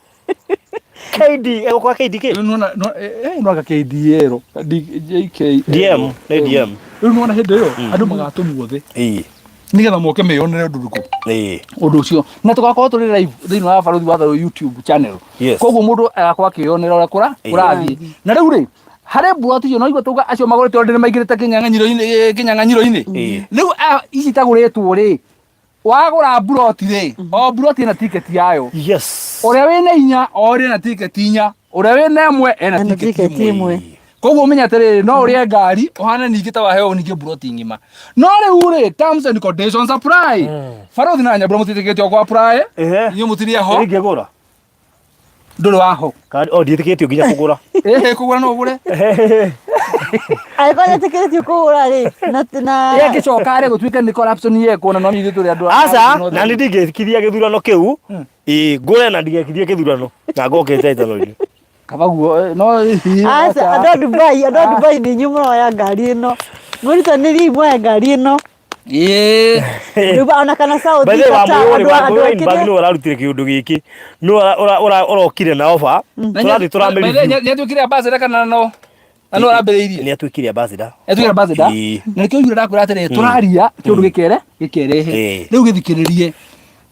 KD egũkorwo KD kĩ? Rĩu nĩwona no anga KDL JK DM nĩ DM. Rĩu nĩwona hĩndĩ ĩyo andũ magatũmwo thĩ Ĩĩ. nĩgetha moke meyonere ũndũ ũrĩkũ Ĩĩ. ũndũ ũcio na tũgakorwo tũrĩ live thĩinĩ wa barũthi wa Thayũ YouTube channel Yes. koguo mũndũ agakorwo akĩyonera ũrĩa kũra Ĩĩ. kũrathiĩ na rĩu rĩ harĩ mburoti icio no igua tauga acio magũrĩte already nĩmaingĩrĩte kĩnyang'anyiro-inĩ kĩnyang'anyiro-inĩ Ĩĩ. rĩu ici itagũrĩtwo rĩ wagũra mburoti rĩ o mburoti ĩna tiketi yayo Yes. ũrĩa wĩna inya o ĩrĩ na tiketi inya ũrĩa wĩna ĩmwe ena Ena tiketi tiketi ĩmwe ĩmwe. Koguo ũmenye atĩrĩrĩ, no ũrĩe ngari ũhane ningĩ ta waheo ningĩ mburoti ng'ima. No rĩu rĩ, terms and conditions apply. Barothi na Nyambura mũtiĩtĩkĩtio kũ apply. Ehe. Inyuĩ mũtirĩ ho. Ingĩgũra. Ndũrĩ waho. Kana o ndiĩtĩkĩtio nginya kũgũra. Ĩhĩ kũgũra no ũgũre. Angĩkorwo nĩetĩkĩrĩtio kũgũra rĩ, na na Ĩngĩcoka rĩ gũtuĩke nĩ corruption yekwo na no ithuĩ tũrĩ andũ a- Aca, na nĩ ndingĩkithia gĩthurano kĩu. Ĩĩ, ngũre na ndigekithie gĩthurano. Na ngoke ĩtaitano-inĩ. Kaba guo no Aca, andũ a Dubai, andũ a Dubai nĩ inyuĩ mũroya ngari ĩno. Mwĩrutanĩriei muoye ngari ĩno. Ĩĩ. Dubai ona kana Saudi, By the way, Qatar, Wambũyũ rĩ, andũ a- andũ Wambũyũ a Weinberg kĩrĩa- nĩwe ũrarutire kĩũndũ gĩkĩ. Nĩwe ũrokire na offer. Tũrathiĩ tũramĩ Nĩ atuĩkire ambassador kana no? Na no arambĩrĩirie. Nĩ atuĩkire ambassador. Atuĩkire ambassador. Ĩĩ. Na nĩkĩo njura ndakwĩra atĩrĩrĩ, tũraria kĩũndũ gĩkere gĩkerehe. Ĩĩ. Rĩu gĩthikĩrĩrie.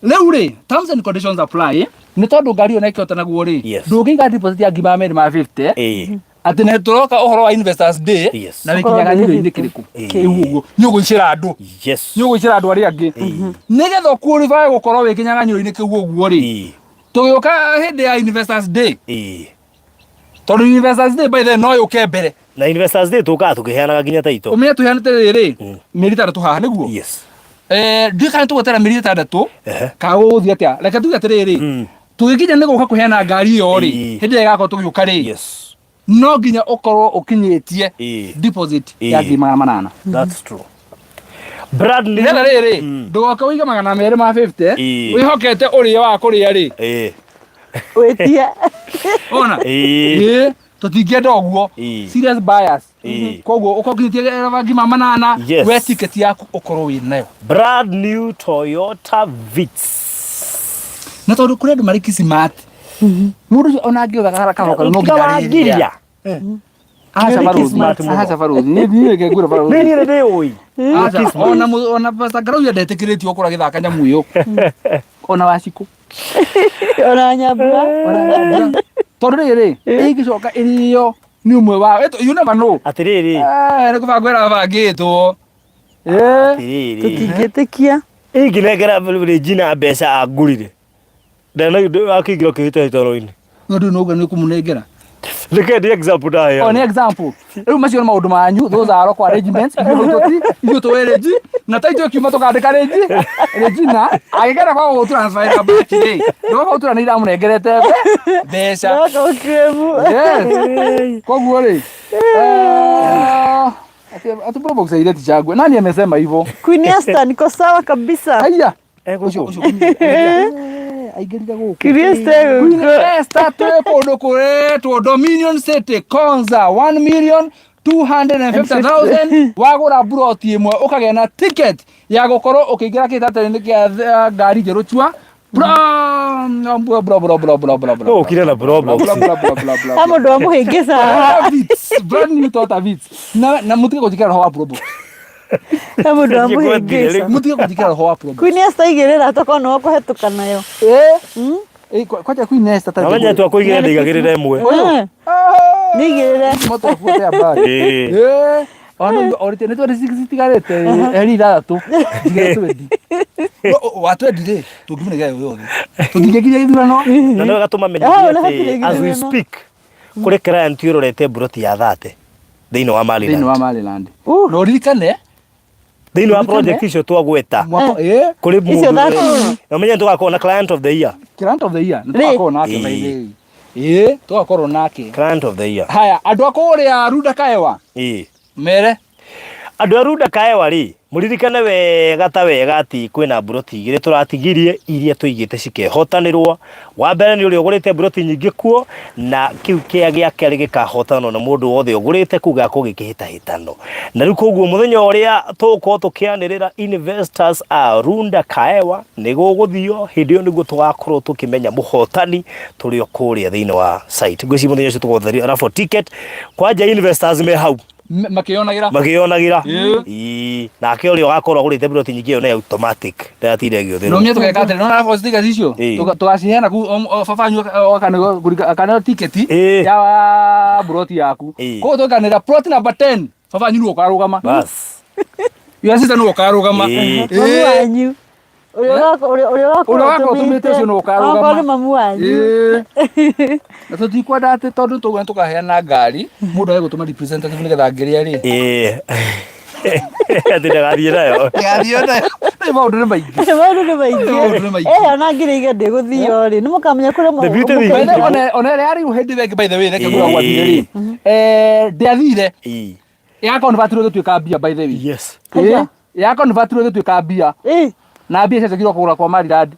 Rĩu rĩ, terms and conditions apply. Nĩ tondũ ngari ĩyo na ĩkĩhotanagwo rĩ, Yes. ndũngĩiga deposit ya ngiri magana merĩ ma 50 Ĩĩ. atĩ nĩ tũroka ũhoro wa investors day Yes. na wĩ kĩnyang'anyĩro-inĩ kĩrĩkũ Ĩĩ. rĩu ũguo nĩ ũgũicĩra andũ Yes. nĩ ũgũicĩra andũ arĩa angĩ nĩgetha ũqualify gũkorwo wĩ kĩnyang'anyĩro-inĩ kĩu ũguo rĩ Ĩĩ. tũgĩũka hĩndĩ ya investors day Ĩĩ. tondũ investors day by the way no yũke mbere Na Investors Day tũkaga tũkĩheanaga nginya taito. ũmenye tũheanĩte rĩrĩ mĩeri ĩtandatũ haha nĩguo Yes. Eh, ndiũĩ kana tũgweterera mĩeri ĩtandatũ Ehe. kana gũgũthiĩ atĩa reke tuge atĩrĩrĩ tũgĩkinya nĩ gũka kũheana ngari ĩyo rĩ Ĩĩ. hĩndĩ ĩrĩa ĩgakorwo tũgĩũka rĩ Yes. no nginya ũkorwo ũkinyĩtie Ĩĩ. deposit ya Ĩĩ. ngiri magana manana That's true. Brand new. nĩgetha rĩrĩ ndũgoke ũige magana merĩ ma 50 Ĩĩ. wĩhokete ũrĩe wa kũrĩa rĩ Ĩĩ. Wĩtie. ona Ĩĩ. Ĩĩ, tũtingĩenda ũguo Ĩĩ. serious buyers Ĩĩ. koguo ũkorwo ũkinyĩtie ngiri magana manana Yes. we ticket yaku ũkorwo wĩ nayo Brand new Toyota Vitz. Na tondũ kũrĩ andũ marĩ kicimati mũndũ ũcio ona angĩotha karoka no Tiga nginya wa arĩrĩa. ngiria. Aca Nĩ barũthi, Kismart mũno. aca barũthi, niĩ niĩ reke ngwĩre barũthi. Nĩ niĩ nĩ ũĩ. Aca, ona ona Pastor Ngarauya ndetĩkĩrĩtio gũkorwo agĩthaka nyamũ ĩyo ona wacikũ Ona Nyambura. ona Nyambura. Tondũ rĩrĩ ĩngĩcoka ĩrĩo nĩ ũmwe wao you never know. Atĩrĩrĩ. Eh, nĩ kũbangwo ĩrabangĩtwo. Eh, Atĩrĩrĩ. Tũtingĩtĩkia. Ingĩnengera Regina mbeca angũrire. Ndana akĩingĩra kĩhĩtahĩtano-inĩ. No ndũĩ no nĩ ũkũmũnengera. Reke ndi example O ndaheana. nĩ example. Rĩu macio nĩ maũndũ manyu, those are local arrangements. Ithuĩ hau tũti, ithuĩ tũĩ Regi, na ta ithuĩ kiuma tũkandĩka Regi, Regina, angĩkenda kwaga gũgũtransferĩra mbaki rĩ, ndũgoka gũtura nĩ iramũnengerete mbeca. Ndoka ũkiemu. Yes. Koguo rĩ, eh, ati Probox haileti chagwe. Nani amesema hivyo? Queen Esther niko sawa kabisa. Haya. Eh, Ũcio gũkũ. ũcio eh, aingĩrire gũkũ. Queen Esther Queen gũkũ. Esther twĩ kũndũ kũretwo Dominion City Konza 1 million 250,000 wagũra mburoti ĩmwe ũkagĩa na ticket ya gũkorwo ũkĩingĩra kĩtatĩrĩ-inĩ kĩa ngari njerũ chua bra bra bra bra bra bra bra bra No ũkire na Probox. bra bra bra bra bra Ha mũndũ wa mũhĩngĩca haha. Vitz, brand new Toyota Vitz. Na mũtige kũnjĩkĩra roho wa Probox. Ha mũndũ wa Nĩguo mũhĩngĩca. Mũtige kũnjĩkĩra roho wa Probox. Queen Esther igĩrĩra tokorwo nĩwe ũkũhetũka nayo. Eh. Eh, kwaja Queen Esther Na menya tu akũigĩra ndaigagĩrĩra ĩmwe. Eh, Nĩ igĩrĩre. Moto afuate habari. Ĩĩ. Eh. Ona orite nĩ 26 itigarĩte eri ithathatũ njiga twendi. Wa twendi rĩ tũngĩmũnengera yo yothe. Tũtingĩkinya gĩthurano. Na nĩ wega tũmamenyithie Ah, ona atĩ hatirĩ as we gĩthurano. speak kũrĩ client ũrorete mburoti ya 30 thĩinĩ wa Thĩinĩ Maryland. wa Maryland. Uh. Na ũririkane Thĩinĩ wa Ũririkane? project icio twagweta mwaka eh kũrĩ Icio mũndũ 30. na ũmenye tũgakorwo na client of the year. client of the year nĩ Rĩ. tũgakorwo nake by the way. Ĩĩ tũgakorwo nake. Client of the year. Haya andũ a kũrĩa Runda Kaewa Ĩĩ. mere Andũ a Runda Kaewa rĩ, mũririkane wega ta wega atĩ kwĩna mburoti igĩrĩ tũratigirie iria tũigĩte cikehotanĩrwo. Wa mbere nĩ ũrĩa ũgũrĩte mburoti nyingĩ kuo na kĩu kĩa gĩa kerĩ gĩkahotanwo na mũndũ wothe ũgũrĩte kũu gĩgakorwo gĩkĩhĩtahĩtano. Na rĩu koguo mũthenya ũrĩa tũgũkorwo tũkĩanĩrĩra investors a Runda Kaewa nĩ gũgũthio, hĩndĩ ĩyo nĩguo tũgakorwo tũkĩmenya mũhotani tũrĩ o kũrĩa thĩinĩ wa site. Ngwĩciria mũthenya ũcio tũgũtheria raffle ticket kwanja investors me hau Makĩyonagĩra. Makĩyonagĩra. Ĩĩ. Ĩĩ. Nake ũrĩa ũgakorwo agũrĩte mburoti nyingĩ ĩyo nĩ automatic ndatinda ĩgĩũthĩrwo. No mie tũgeka atĩrĩ, nona raffle tickets icio Ĩĩ. Tũgaciheana ku baba wanyu akaneo tiketi Ĩĩ. ya mburoti yaku. Ĩĩ. Koguo tũkanĩra plot number 10 baba wanyu nĩwe ũkarũgama. Bas. Your sister nĩwe ũkarũgama. Ĩĩ. Mami wanyu. Ũrĩa ũrĩa Ũrĩa ũgakorwo ũtũmĩte ũcio nĩwe ũkarũgama. Okorwo nĩ mamu wanyu. Ĩĩ. Na tũtikwenda atĩ tondũ tũguo nĩ tũkaheana ngari mũndũ age gũtũma representative nĩgetha angĩrĩa rĩ Ĩĩ. Atĩ ndagathiĩ nayo. Ndathiĩ nayo. Rĩu maũndũ nĩ maingĩ. Maũndũ nĩ maingĩ. Maũndũ nĩ maingĩ. Eh, ona ngiri igĩrĩ ndĩgũthio rĩ. Nĩ mũkamenya kũrĩa The beauty thing- By the way, ona ona ĩrĩa yarĩ hĩndĩ ĩyo ĩngĩ by the way reke ngwĩre gwathire rĩ eh ndĩathire Ĩĩ. yakonvatirwo ĩgĩtuĩka mbia by the way Yes. Ĩĩ, yakonvatirwo ĩgĩtuĩka mbia Eh, na mbia ciacokirwo kũgũra kwa marirandi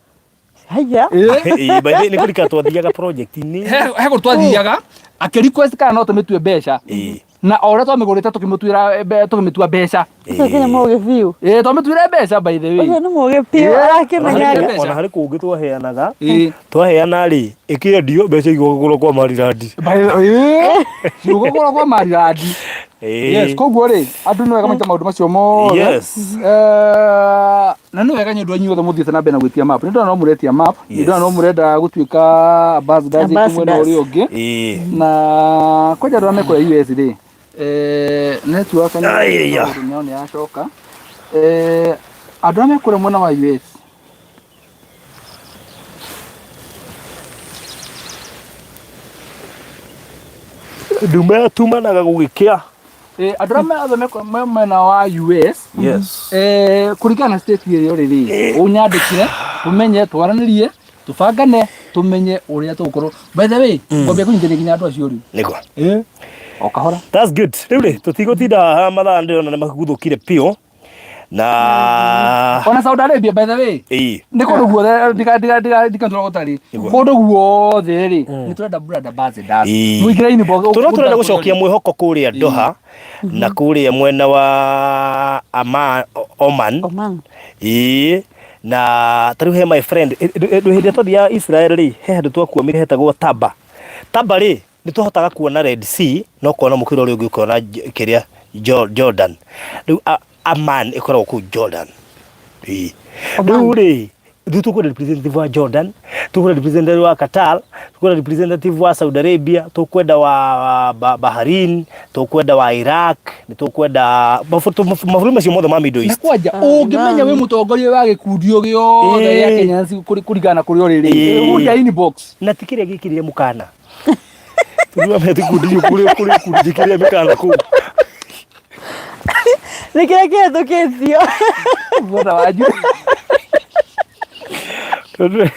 haya. Ĩĩ, by the way, nĩ kũrika twathiaga project-inĩ. he kũndũ twathiaga akĩ request kana no tũmĩtue mbeca Ĩĩ. na o ũrĩa twamĩgũrĩte tũkĩmũtuĩra tũkĩmĩtua mbeca Ũcio nginya mũgĩ biũ. ĩĩ twamĩtuire mbeca by the way Ũcio nĩ mũgĩ biũ. Ĩĩ. Arakĩmenya. Ona mbeca. Ona harĩ kũngĩ twaheanaga Ĩĩ. twaheana rĩ ĩkĩendio mbeca igũkũgũrwo kwa marirandi By the way, ciũgũkũra kwa marirandi Ĩĩ. yes koguo rĩ andũ nĩ wega maita maũndũ macio mothe Yes. Eh, na nĩ wega nyũndũ anyu othe mũthiĩte na mbere na gwĩtia map nĩ ndona no mũretia map nĩ ndona no mũrenda gũtuĩka ambassadors aitũ mwena Ambassadors. ũrĩa ũngĩ Ĩĩ. na kwanja andũ arĩa mekũrĩa US rĩ eh, network nĩ Ai, ai, ai. maũndũ nĩ yacoka Eh, andũ arĩa mekũrĩa mwena wa US Ndume tumanaga gũgĩkĩa. Eh, andũ arĩa othe me mwena wa US Yes. eh, kũringana na state ĩrĩa ũrĩ rĩ ũnyandĩkĩre tũmenye twaranĩrie tũbangane tũmenye ũrĩa tũgũkorwo by the way ngwambia kũnyitĩrĩria nginya andũ acio rĩu Nĩguo. Eh, o kahora That's good. Rĩu rĩ tũtigũtinda haha mathaa ndĩrona nĩ maguthũkire biũ na ona Saudi Arabia by the way ĩĩ nĩ kũndũ guothe ndiga ndiga ndiga ndiga gũtarĩ Nĩguo. kũndũ guothe rĩ nĩ tũrenda brand ambassadors Ĩĩ. mũingĩre inbox tũrĩa tũrenda gũcokia mwĩhoko kũrĩa Doha na kũrĩa mwena wa Ama, Oman Oman. ĩĩ na tarĩu he my friend hĩndĩ ĩrĩa twathiaga Israel rĩ he handũ twakuamire hetagwo Taba Taba rĩ nĩ twahotaga kuona Red Sea no kuona mũkĩra ũrĩa ũngĩ ũkona kĩrĩa Jordan rĩu Amman ĩkoragwo kũu Jordan ĩĩ rĩu rĩ rĩu tũkwenda representative wa Jordan tũkwenda representative wa Qatar tũkwenda representative wa Saudi Arabia tũkwenda wa Bahrain tũkwenda wa Iraq nĩ tũkwenda mabũrũri macio mothe ma Middle na East kwanja ũngĩmenya wĩ mũtongoria wa gĩkundi o gĩothe gĩa Ĩĩ. Kenyans kũringana na kũrĩa ũrĩ rĩ Ĩĩ. ũnja inbox na ti kĩrĩa gĩkĩrire mũkana tondũ amenya ikundi icio kũrĩ kũrĩ ikundi njĩkĩrire mĩkana kũu Nĩ kĩrĩa kĩhetũkĩtio. mwena wanyu Tondũ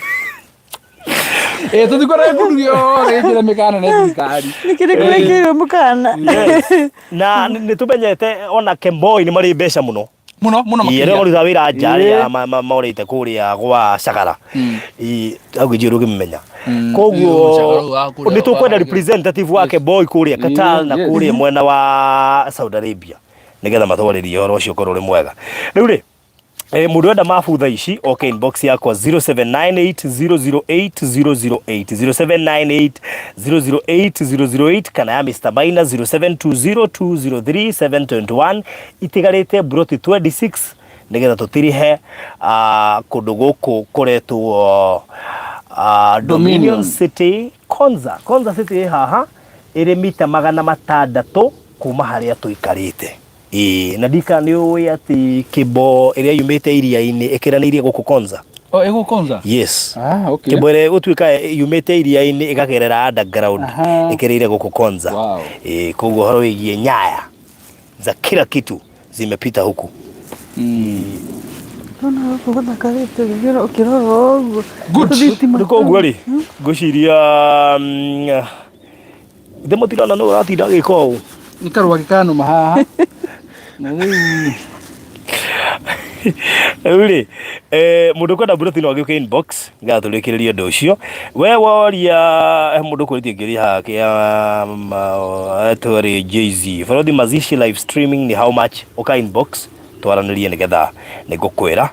ĩĩ tũtikwenda gĩkundi gĩothe gĩkĩre mĩkana nĩ thirikari Nĩ kĩrĩkũ gĩkĩrwo mũkana. Yes. na nĩ tũmenyete ona Kemboi nĩ marĩ mbeca mũno mũno mũno Ĩĩ, arĩa makĩria marutaga wĩra nja arĩa Ĩĩ. morĩte kũrĩa gwa Cagara Ĩĩ, hau ngĩnjũĩ ndũngĩmĩmenya Ĩĩ, koguo Cagara ũyũ wa kũrĩa- nĩ tũkwenda wa- representative wa Kemboi kũrĩa Qatar na Yes. kũrĩa mwena wa Saudi Arabia nĩgetha matwarĩrie ũhoro ũcio ũkorwo ũrĩ mwega rĩu rĩ Eh, mũndũ wenda mabu thaa ici oke inbox yakwa 0798008008 0798008008 kana ya Mr. Maina 0720203721 itigarĩte broti 26 nĩgetha tũtirihe kũndũ gũkũ kũretwo Dominion Dominion. City Konza Konza City ĩ haha ĩrĩ mita 600 kuma harĩa tũikarĩte. Ĩĩ, na ndika nĩ ũĩ atĩ kĩmbo ĩrĩa yumĩte iria-inĩ ĩkĩranĩirie gũkũ Konza? Oh, ĩgũ Konza? Yes. Ah, okay. Kĩmbo ĩrĩa ĩgũtuĩka yumĩte iria-inĩ ĩkagerera underground Aha. ĩkĩrĩire gũkũ Konza. Wow. Ĩĩ, koguo ũhoro wĩgiĩ nyaya za kila kitu zimepita huku. Ndona gũkũ gũthakarĩte ũkĩrora ũguo. Good. Thitima. Rĩu koguo rĩ, ngwĩciria ithe mũtirona nũ ũratinda agĩka ũũ. Nĩ karũa gĩkanũma haha. Na rĩu Rĩu rĩ, mũndũ ũkwenda mburoti no agĩũke inbox nĩgetha tũrĩkĩrĩrie ũndũ ũcio. We woria he mũndũ ũkũrĩtie kĩũria haha kĩa etwo rĩ Jay-Z. Bũrũri mazishi live streaming ni how much? Ũka inbox twaranĩrie nĩgetha nĩngũkwĩra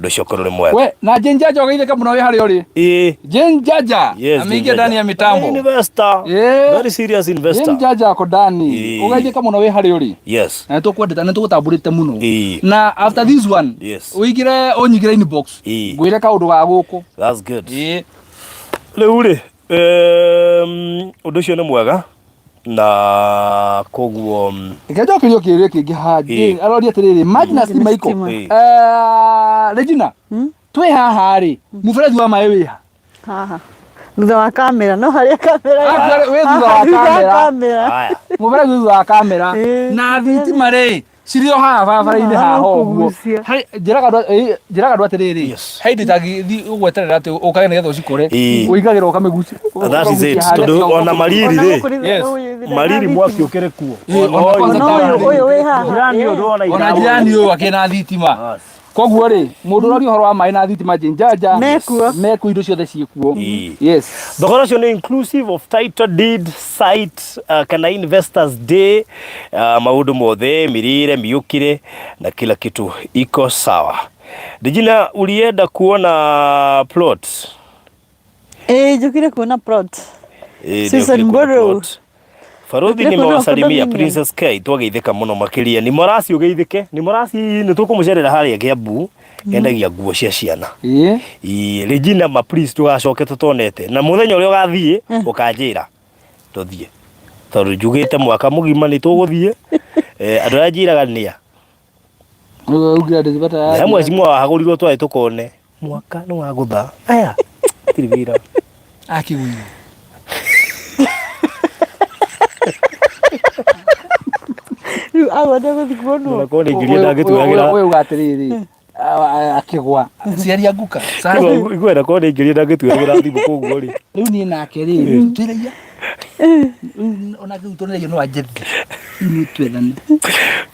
ũndũ ũcio ũkorwo ũrĩ mwega. We na Jane Jaja ũgeithĩke mũno wĩ harĩa ũrĩ. Ĩĩ. Jane Jaja Yes, ameingia Jane Jaja. ndani ya mitambo. Investor. Ĩĩ. Very serious investor. Jane Jaja ako ndani. Ĩĩ. Ũgeithĩke mũno wĩ harĩa ũrĩ. Yes. Na nĩtũkwendete na nĩtũgũtambũrĩte mũno. Ĩĩ. Na after this one Yes. ũingĩre ũnyingĩre inbox. Ĩĩ. Ngwĩre kaũndũ ga gũkũ. That's good. Ĩĩ. Rĩu rĩ, ũndũ ũcio nĩ mwega na koguo Reke njokerio kĩũria kĩngĩ haha. Ĩĩ. Aroria atĩrĩrĩ, maji na stima iko. Stima. Ĩĩ. Regina, Twĩ haha rĩ, mũberethi wa maĩ wĩ ha? Haha. Thutha wa kamera, no harĩa kamera. Ah, wĩ thutha wa Haha, thutha wa kamera. kamera. Haya. Mũberethi wĩ thutha wa kamera. Ĩĩ. Na thitima rĩ, cirĩ o haha barabara-inĩ Haha haha ũguo. kũgucia. Harĩ- Njĩraga andũ ĩĩ, njĩraga andũ atĩrĩrĩ, Yes. he indo itangĩthiĩ ũgweterera atĩ ũkage nĩgetha ũcikore. Ĩĩ. Ũingagĩra ũkamĩgucia. That is it. ũkagucia harĩa Tondũ ona mariri Ona rĩ, gũkũ Yes. ũyũ mariri mwaki ũkĩrĩ kuo. Ĩĩ, ona kwanza Ona ũyũ taũni. ũyũ wĩ haha. Jirani ũyũ ndwona Ona jirani ũyũ akĩna thitima. Bas. Koguo rĩ, mũndũ ũroria ũhoro wa maĩ na thitima njinjanja Mekuo. mekuo indo ciothe ciĩkuo. Ĩĩ. Yes. Thogora ũcio nĩ inclusive of title deed site kana investors day maũndũ mothe mĩrĩre mĩũkĩre na kila kitu iko sawa. Regina, ulienda kuona plot? Ĩĩ njũkire kuona plot. Ĩĩ, Susan nĩokire kuona Mburu. plot. Baruthi Njũkire kuona nimewasalimia condominium. Princess K twageithĩka mũno makĩria ni Morasi ũgeithĩke ni Morasi nĩ tũkũmũcerera harĩa Kiambu endagia nguo cia ciana Ĩĩ. Ĩĩ, Regina ma please tũgacoke tũtonete na mũthenya ũrĩa ũgathiĩ ũkanjĩra tũthiĩ tondũ njugĩte mwaka mũgima nĩ tũgũthiĩ Eh, andũ arĩa njĩraga nĩa Ũguo Gladys Bata he mwezi mwa wahagũrirwo twarĩ tũkone mwaka nĩ wagũtha aya tirĩ wĩra akĩgũire. Rĩu agwete gũthiĩ kuonwo. na korwo nĩ ngirie ndangĩtuagĩra Ũyũ uga atĩrĩrĩ, akĩgwa ciari anguka iguenda korwo nĩ ngirie ndangĩtuagĩra thimũ koguo rĩ rĩu niĩ nake rĩ twĩraia rĩu onake rĩu tũnĩraia no anjethie rĩu nĩ twethane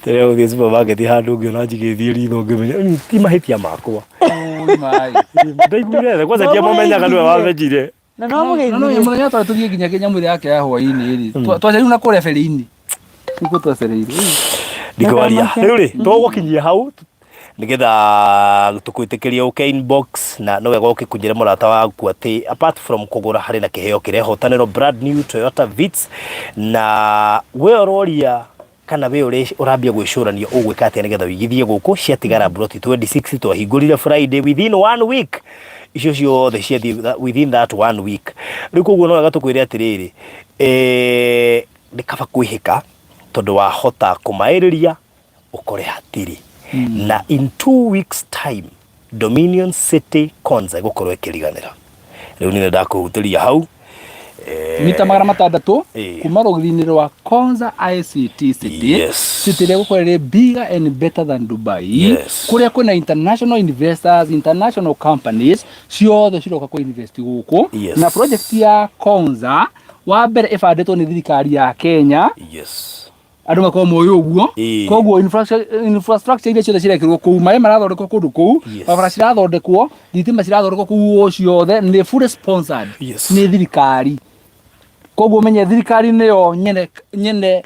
tene gũthiĩ supermarket handũ ũngĩona njigĩthiĩ ritho ngĩmenya ti mahĩtia makwa Oi, maĩ. ndaiguire tha kwanza ndiamũmenyaga nĩwe wamenyire Na no Na no mũgeithirie. mũthenya twarĩ tũthiĩ nginya kĩnyamũ ĩrĩa yake ya hwaĩ-inĩ rĩ twacereirwo na kũrĩa beri-inĩ nĩkuo twacereirwo ndikwaria Ndũkamake. rĩu rĩ tũgũkinyia hau nĩgetha tũkwĩtĩkĩrie ũke inbox na no wega ũkĩkunyĩre mũrata waku atĩ apart from kũgũra harĩ na kĩheo kĩrehotanĩrwo brand new Toyota Vitz na we ũroria kana we ũrambia gwĩcũrania ũgwĩka atĩa nĩgetha ũigithie gũkũ ciatigara mburoti 26 twahingũrire Friday within one week icio ciothe ciathiĩ within that one week rĩu koguo no wega tũkwĩre atĩrĩrĩ eh, nĩ kaba kwĩhĩka tondũ wahota kũmaĩrĩria ũkore hatirĩ na in 2 weeks time Dominion City Konza ĩgũkorwo ĩkĩriganĩra rĩu nĩ ndakũhutĩria hau. Mita 600 kuma rũgiri-inĩ rwa Konza ICT City. City ĩrĩa ĩgũkorwo ĩrĩ bigger and better than Dubai. Kũrĩa kwĩna international investors, international companies ciothe ciroka kũ invest gũkũ. Na project ya Konza wa mbere ĩbandĩtwo nĩ thirikari ya Kenya. Andũ makorwo moĩ ũguo. Koguo infrastructure iria ciothe cirekĩrwo kũu, maĩ marathondekwo kũndũ kũu, barabara cirathondekwo, thitima cirathondekwo kũu, o ciothe nĩ fully sponsored nĩ thirikari. Koguo ũmenye thirikari nĩyo nyene nyene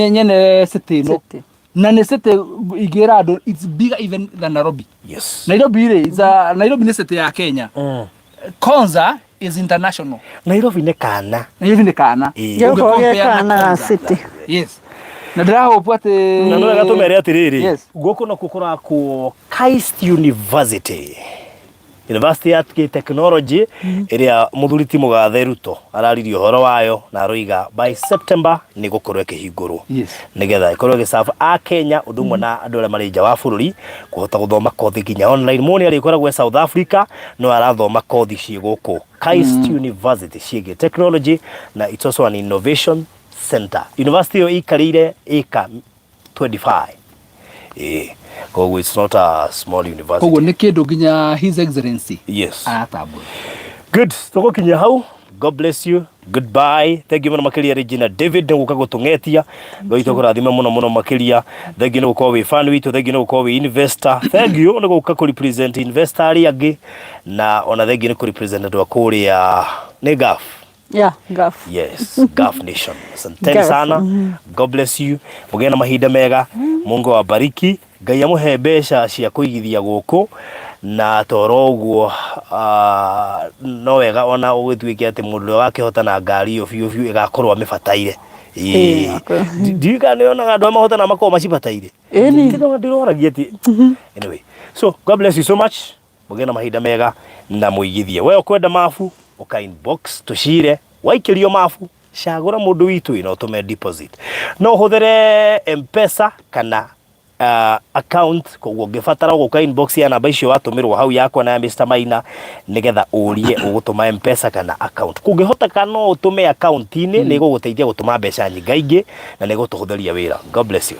nyene city ĩno. City. Na nĩ city ingĩra andũ it's bigger even than Nairobi. Nairobi rĩ, Nairobi nĩ city ya Kenya. Konza is international. Nairobi nĩ kana. Nairobi nĩ kana. Gĩgũkorwo Ũngĩ gĩ compare na kana ga Konza. city. Yes. Na ndĩrahope atĩ Na no wega tũmere atĩrĩrĩ, gũkũ nakuo kũrakwo KAIST University, University ya Technology ĩrĩa mũthuri ti mũgathe Ruto araririe ũhoro wayo na aroiga by September nĩ gũkorwo ĩkĩhingũrwo nĩgetha ĩkorwo ĩgĩserve a Kenya ũndũ ũmwe na andũ arĩa marĩ nja wa bũrũri kũhota gũthoma kothi nginya online. Mũndũ nĩ arĩkoragwo e South Africa no arathoma kothi ciĩ gũkũ KAIST University ciĩgiĩ technology, na it's also an innovation center. University ĩyo ĩikarĩire ĩka 25, ĩĩ, koguo it's not a small university. Koguo nĩ kĩndũ nginya His Excellency aratambũra. Good, tũgũkinyia hau. God bless you, goodbye. Thank you mũno makĩria Regina David nĩ gũka gũtũng'etia. Ngai witũ akũrathime mũno mũno makĩria. Thank you nĩ gũkorwo wĩ fan witũ, thank you nĩ gũkorwo wĩ investor, thank you nĩ gũka kũ represent investor arĩa angĩ, na ona thank you nĩ kũ represent andũ a kũrĩa nĩ Gulf. Yeah, Gulf. Yes, Gulf Nation. Asanteni Gulf. sana. God bless you. Mũgĩe na mahinda mega. Mungu awabariki. Ngai amũhe mbeca cia kũigithia gũkũ na toro ũguo no wega ona ũgĩtuĩke atĩ mũndũ ũrĩa wakĩhota na ngari ĩyo biũ biũ ĩgakorwo amĩbataire. Ĩĩ, Ndiũĩ kana nĩonaga andũ arĩa mahotana makoragwo macibataire. Ĩni. Ndĩroragia atĩ anyway. So God bless you so much. Mũgĩe na mahinda mega na mũigithie. We ũkwenda mabu ũka inbox tũcire, waikĩrio mabu cagũra mũndũ witũ ĩno ũtũme deposit. No ũhũthĩre Mpesa kana Account koguo ũngĩbatara gũka inbox ya namba icio watũmĩrwo hau yakwa na ya Mr Maina nĩgetha ũrie ũgũtũma Mpesa kana account. Kũngĩhoteka no ũtũme account-inĩ, nĩ ĩgũgũteithia gũtũma mbeca nyingaingĩ na nĩ ĩgũtũhũthĩria wĩra. God bless you.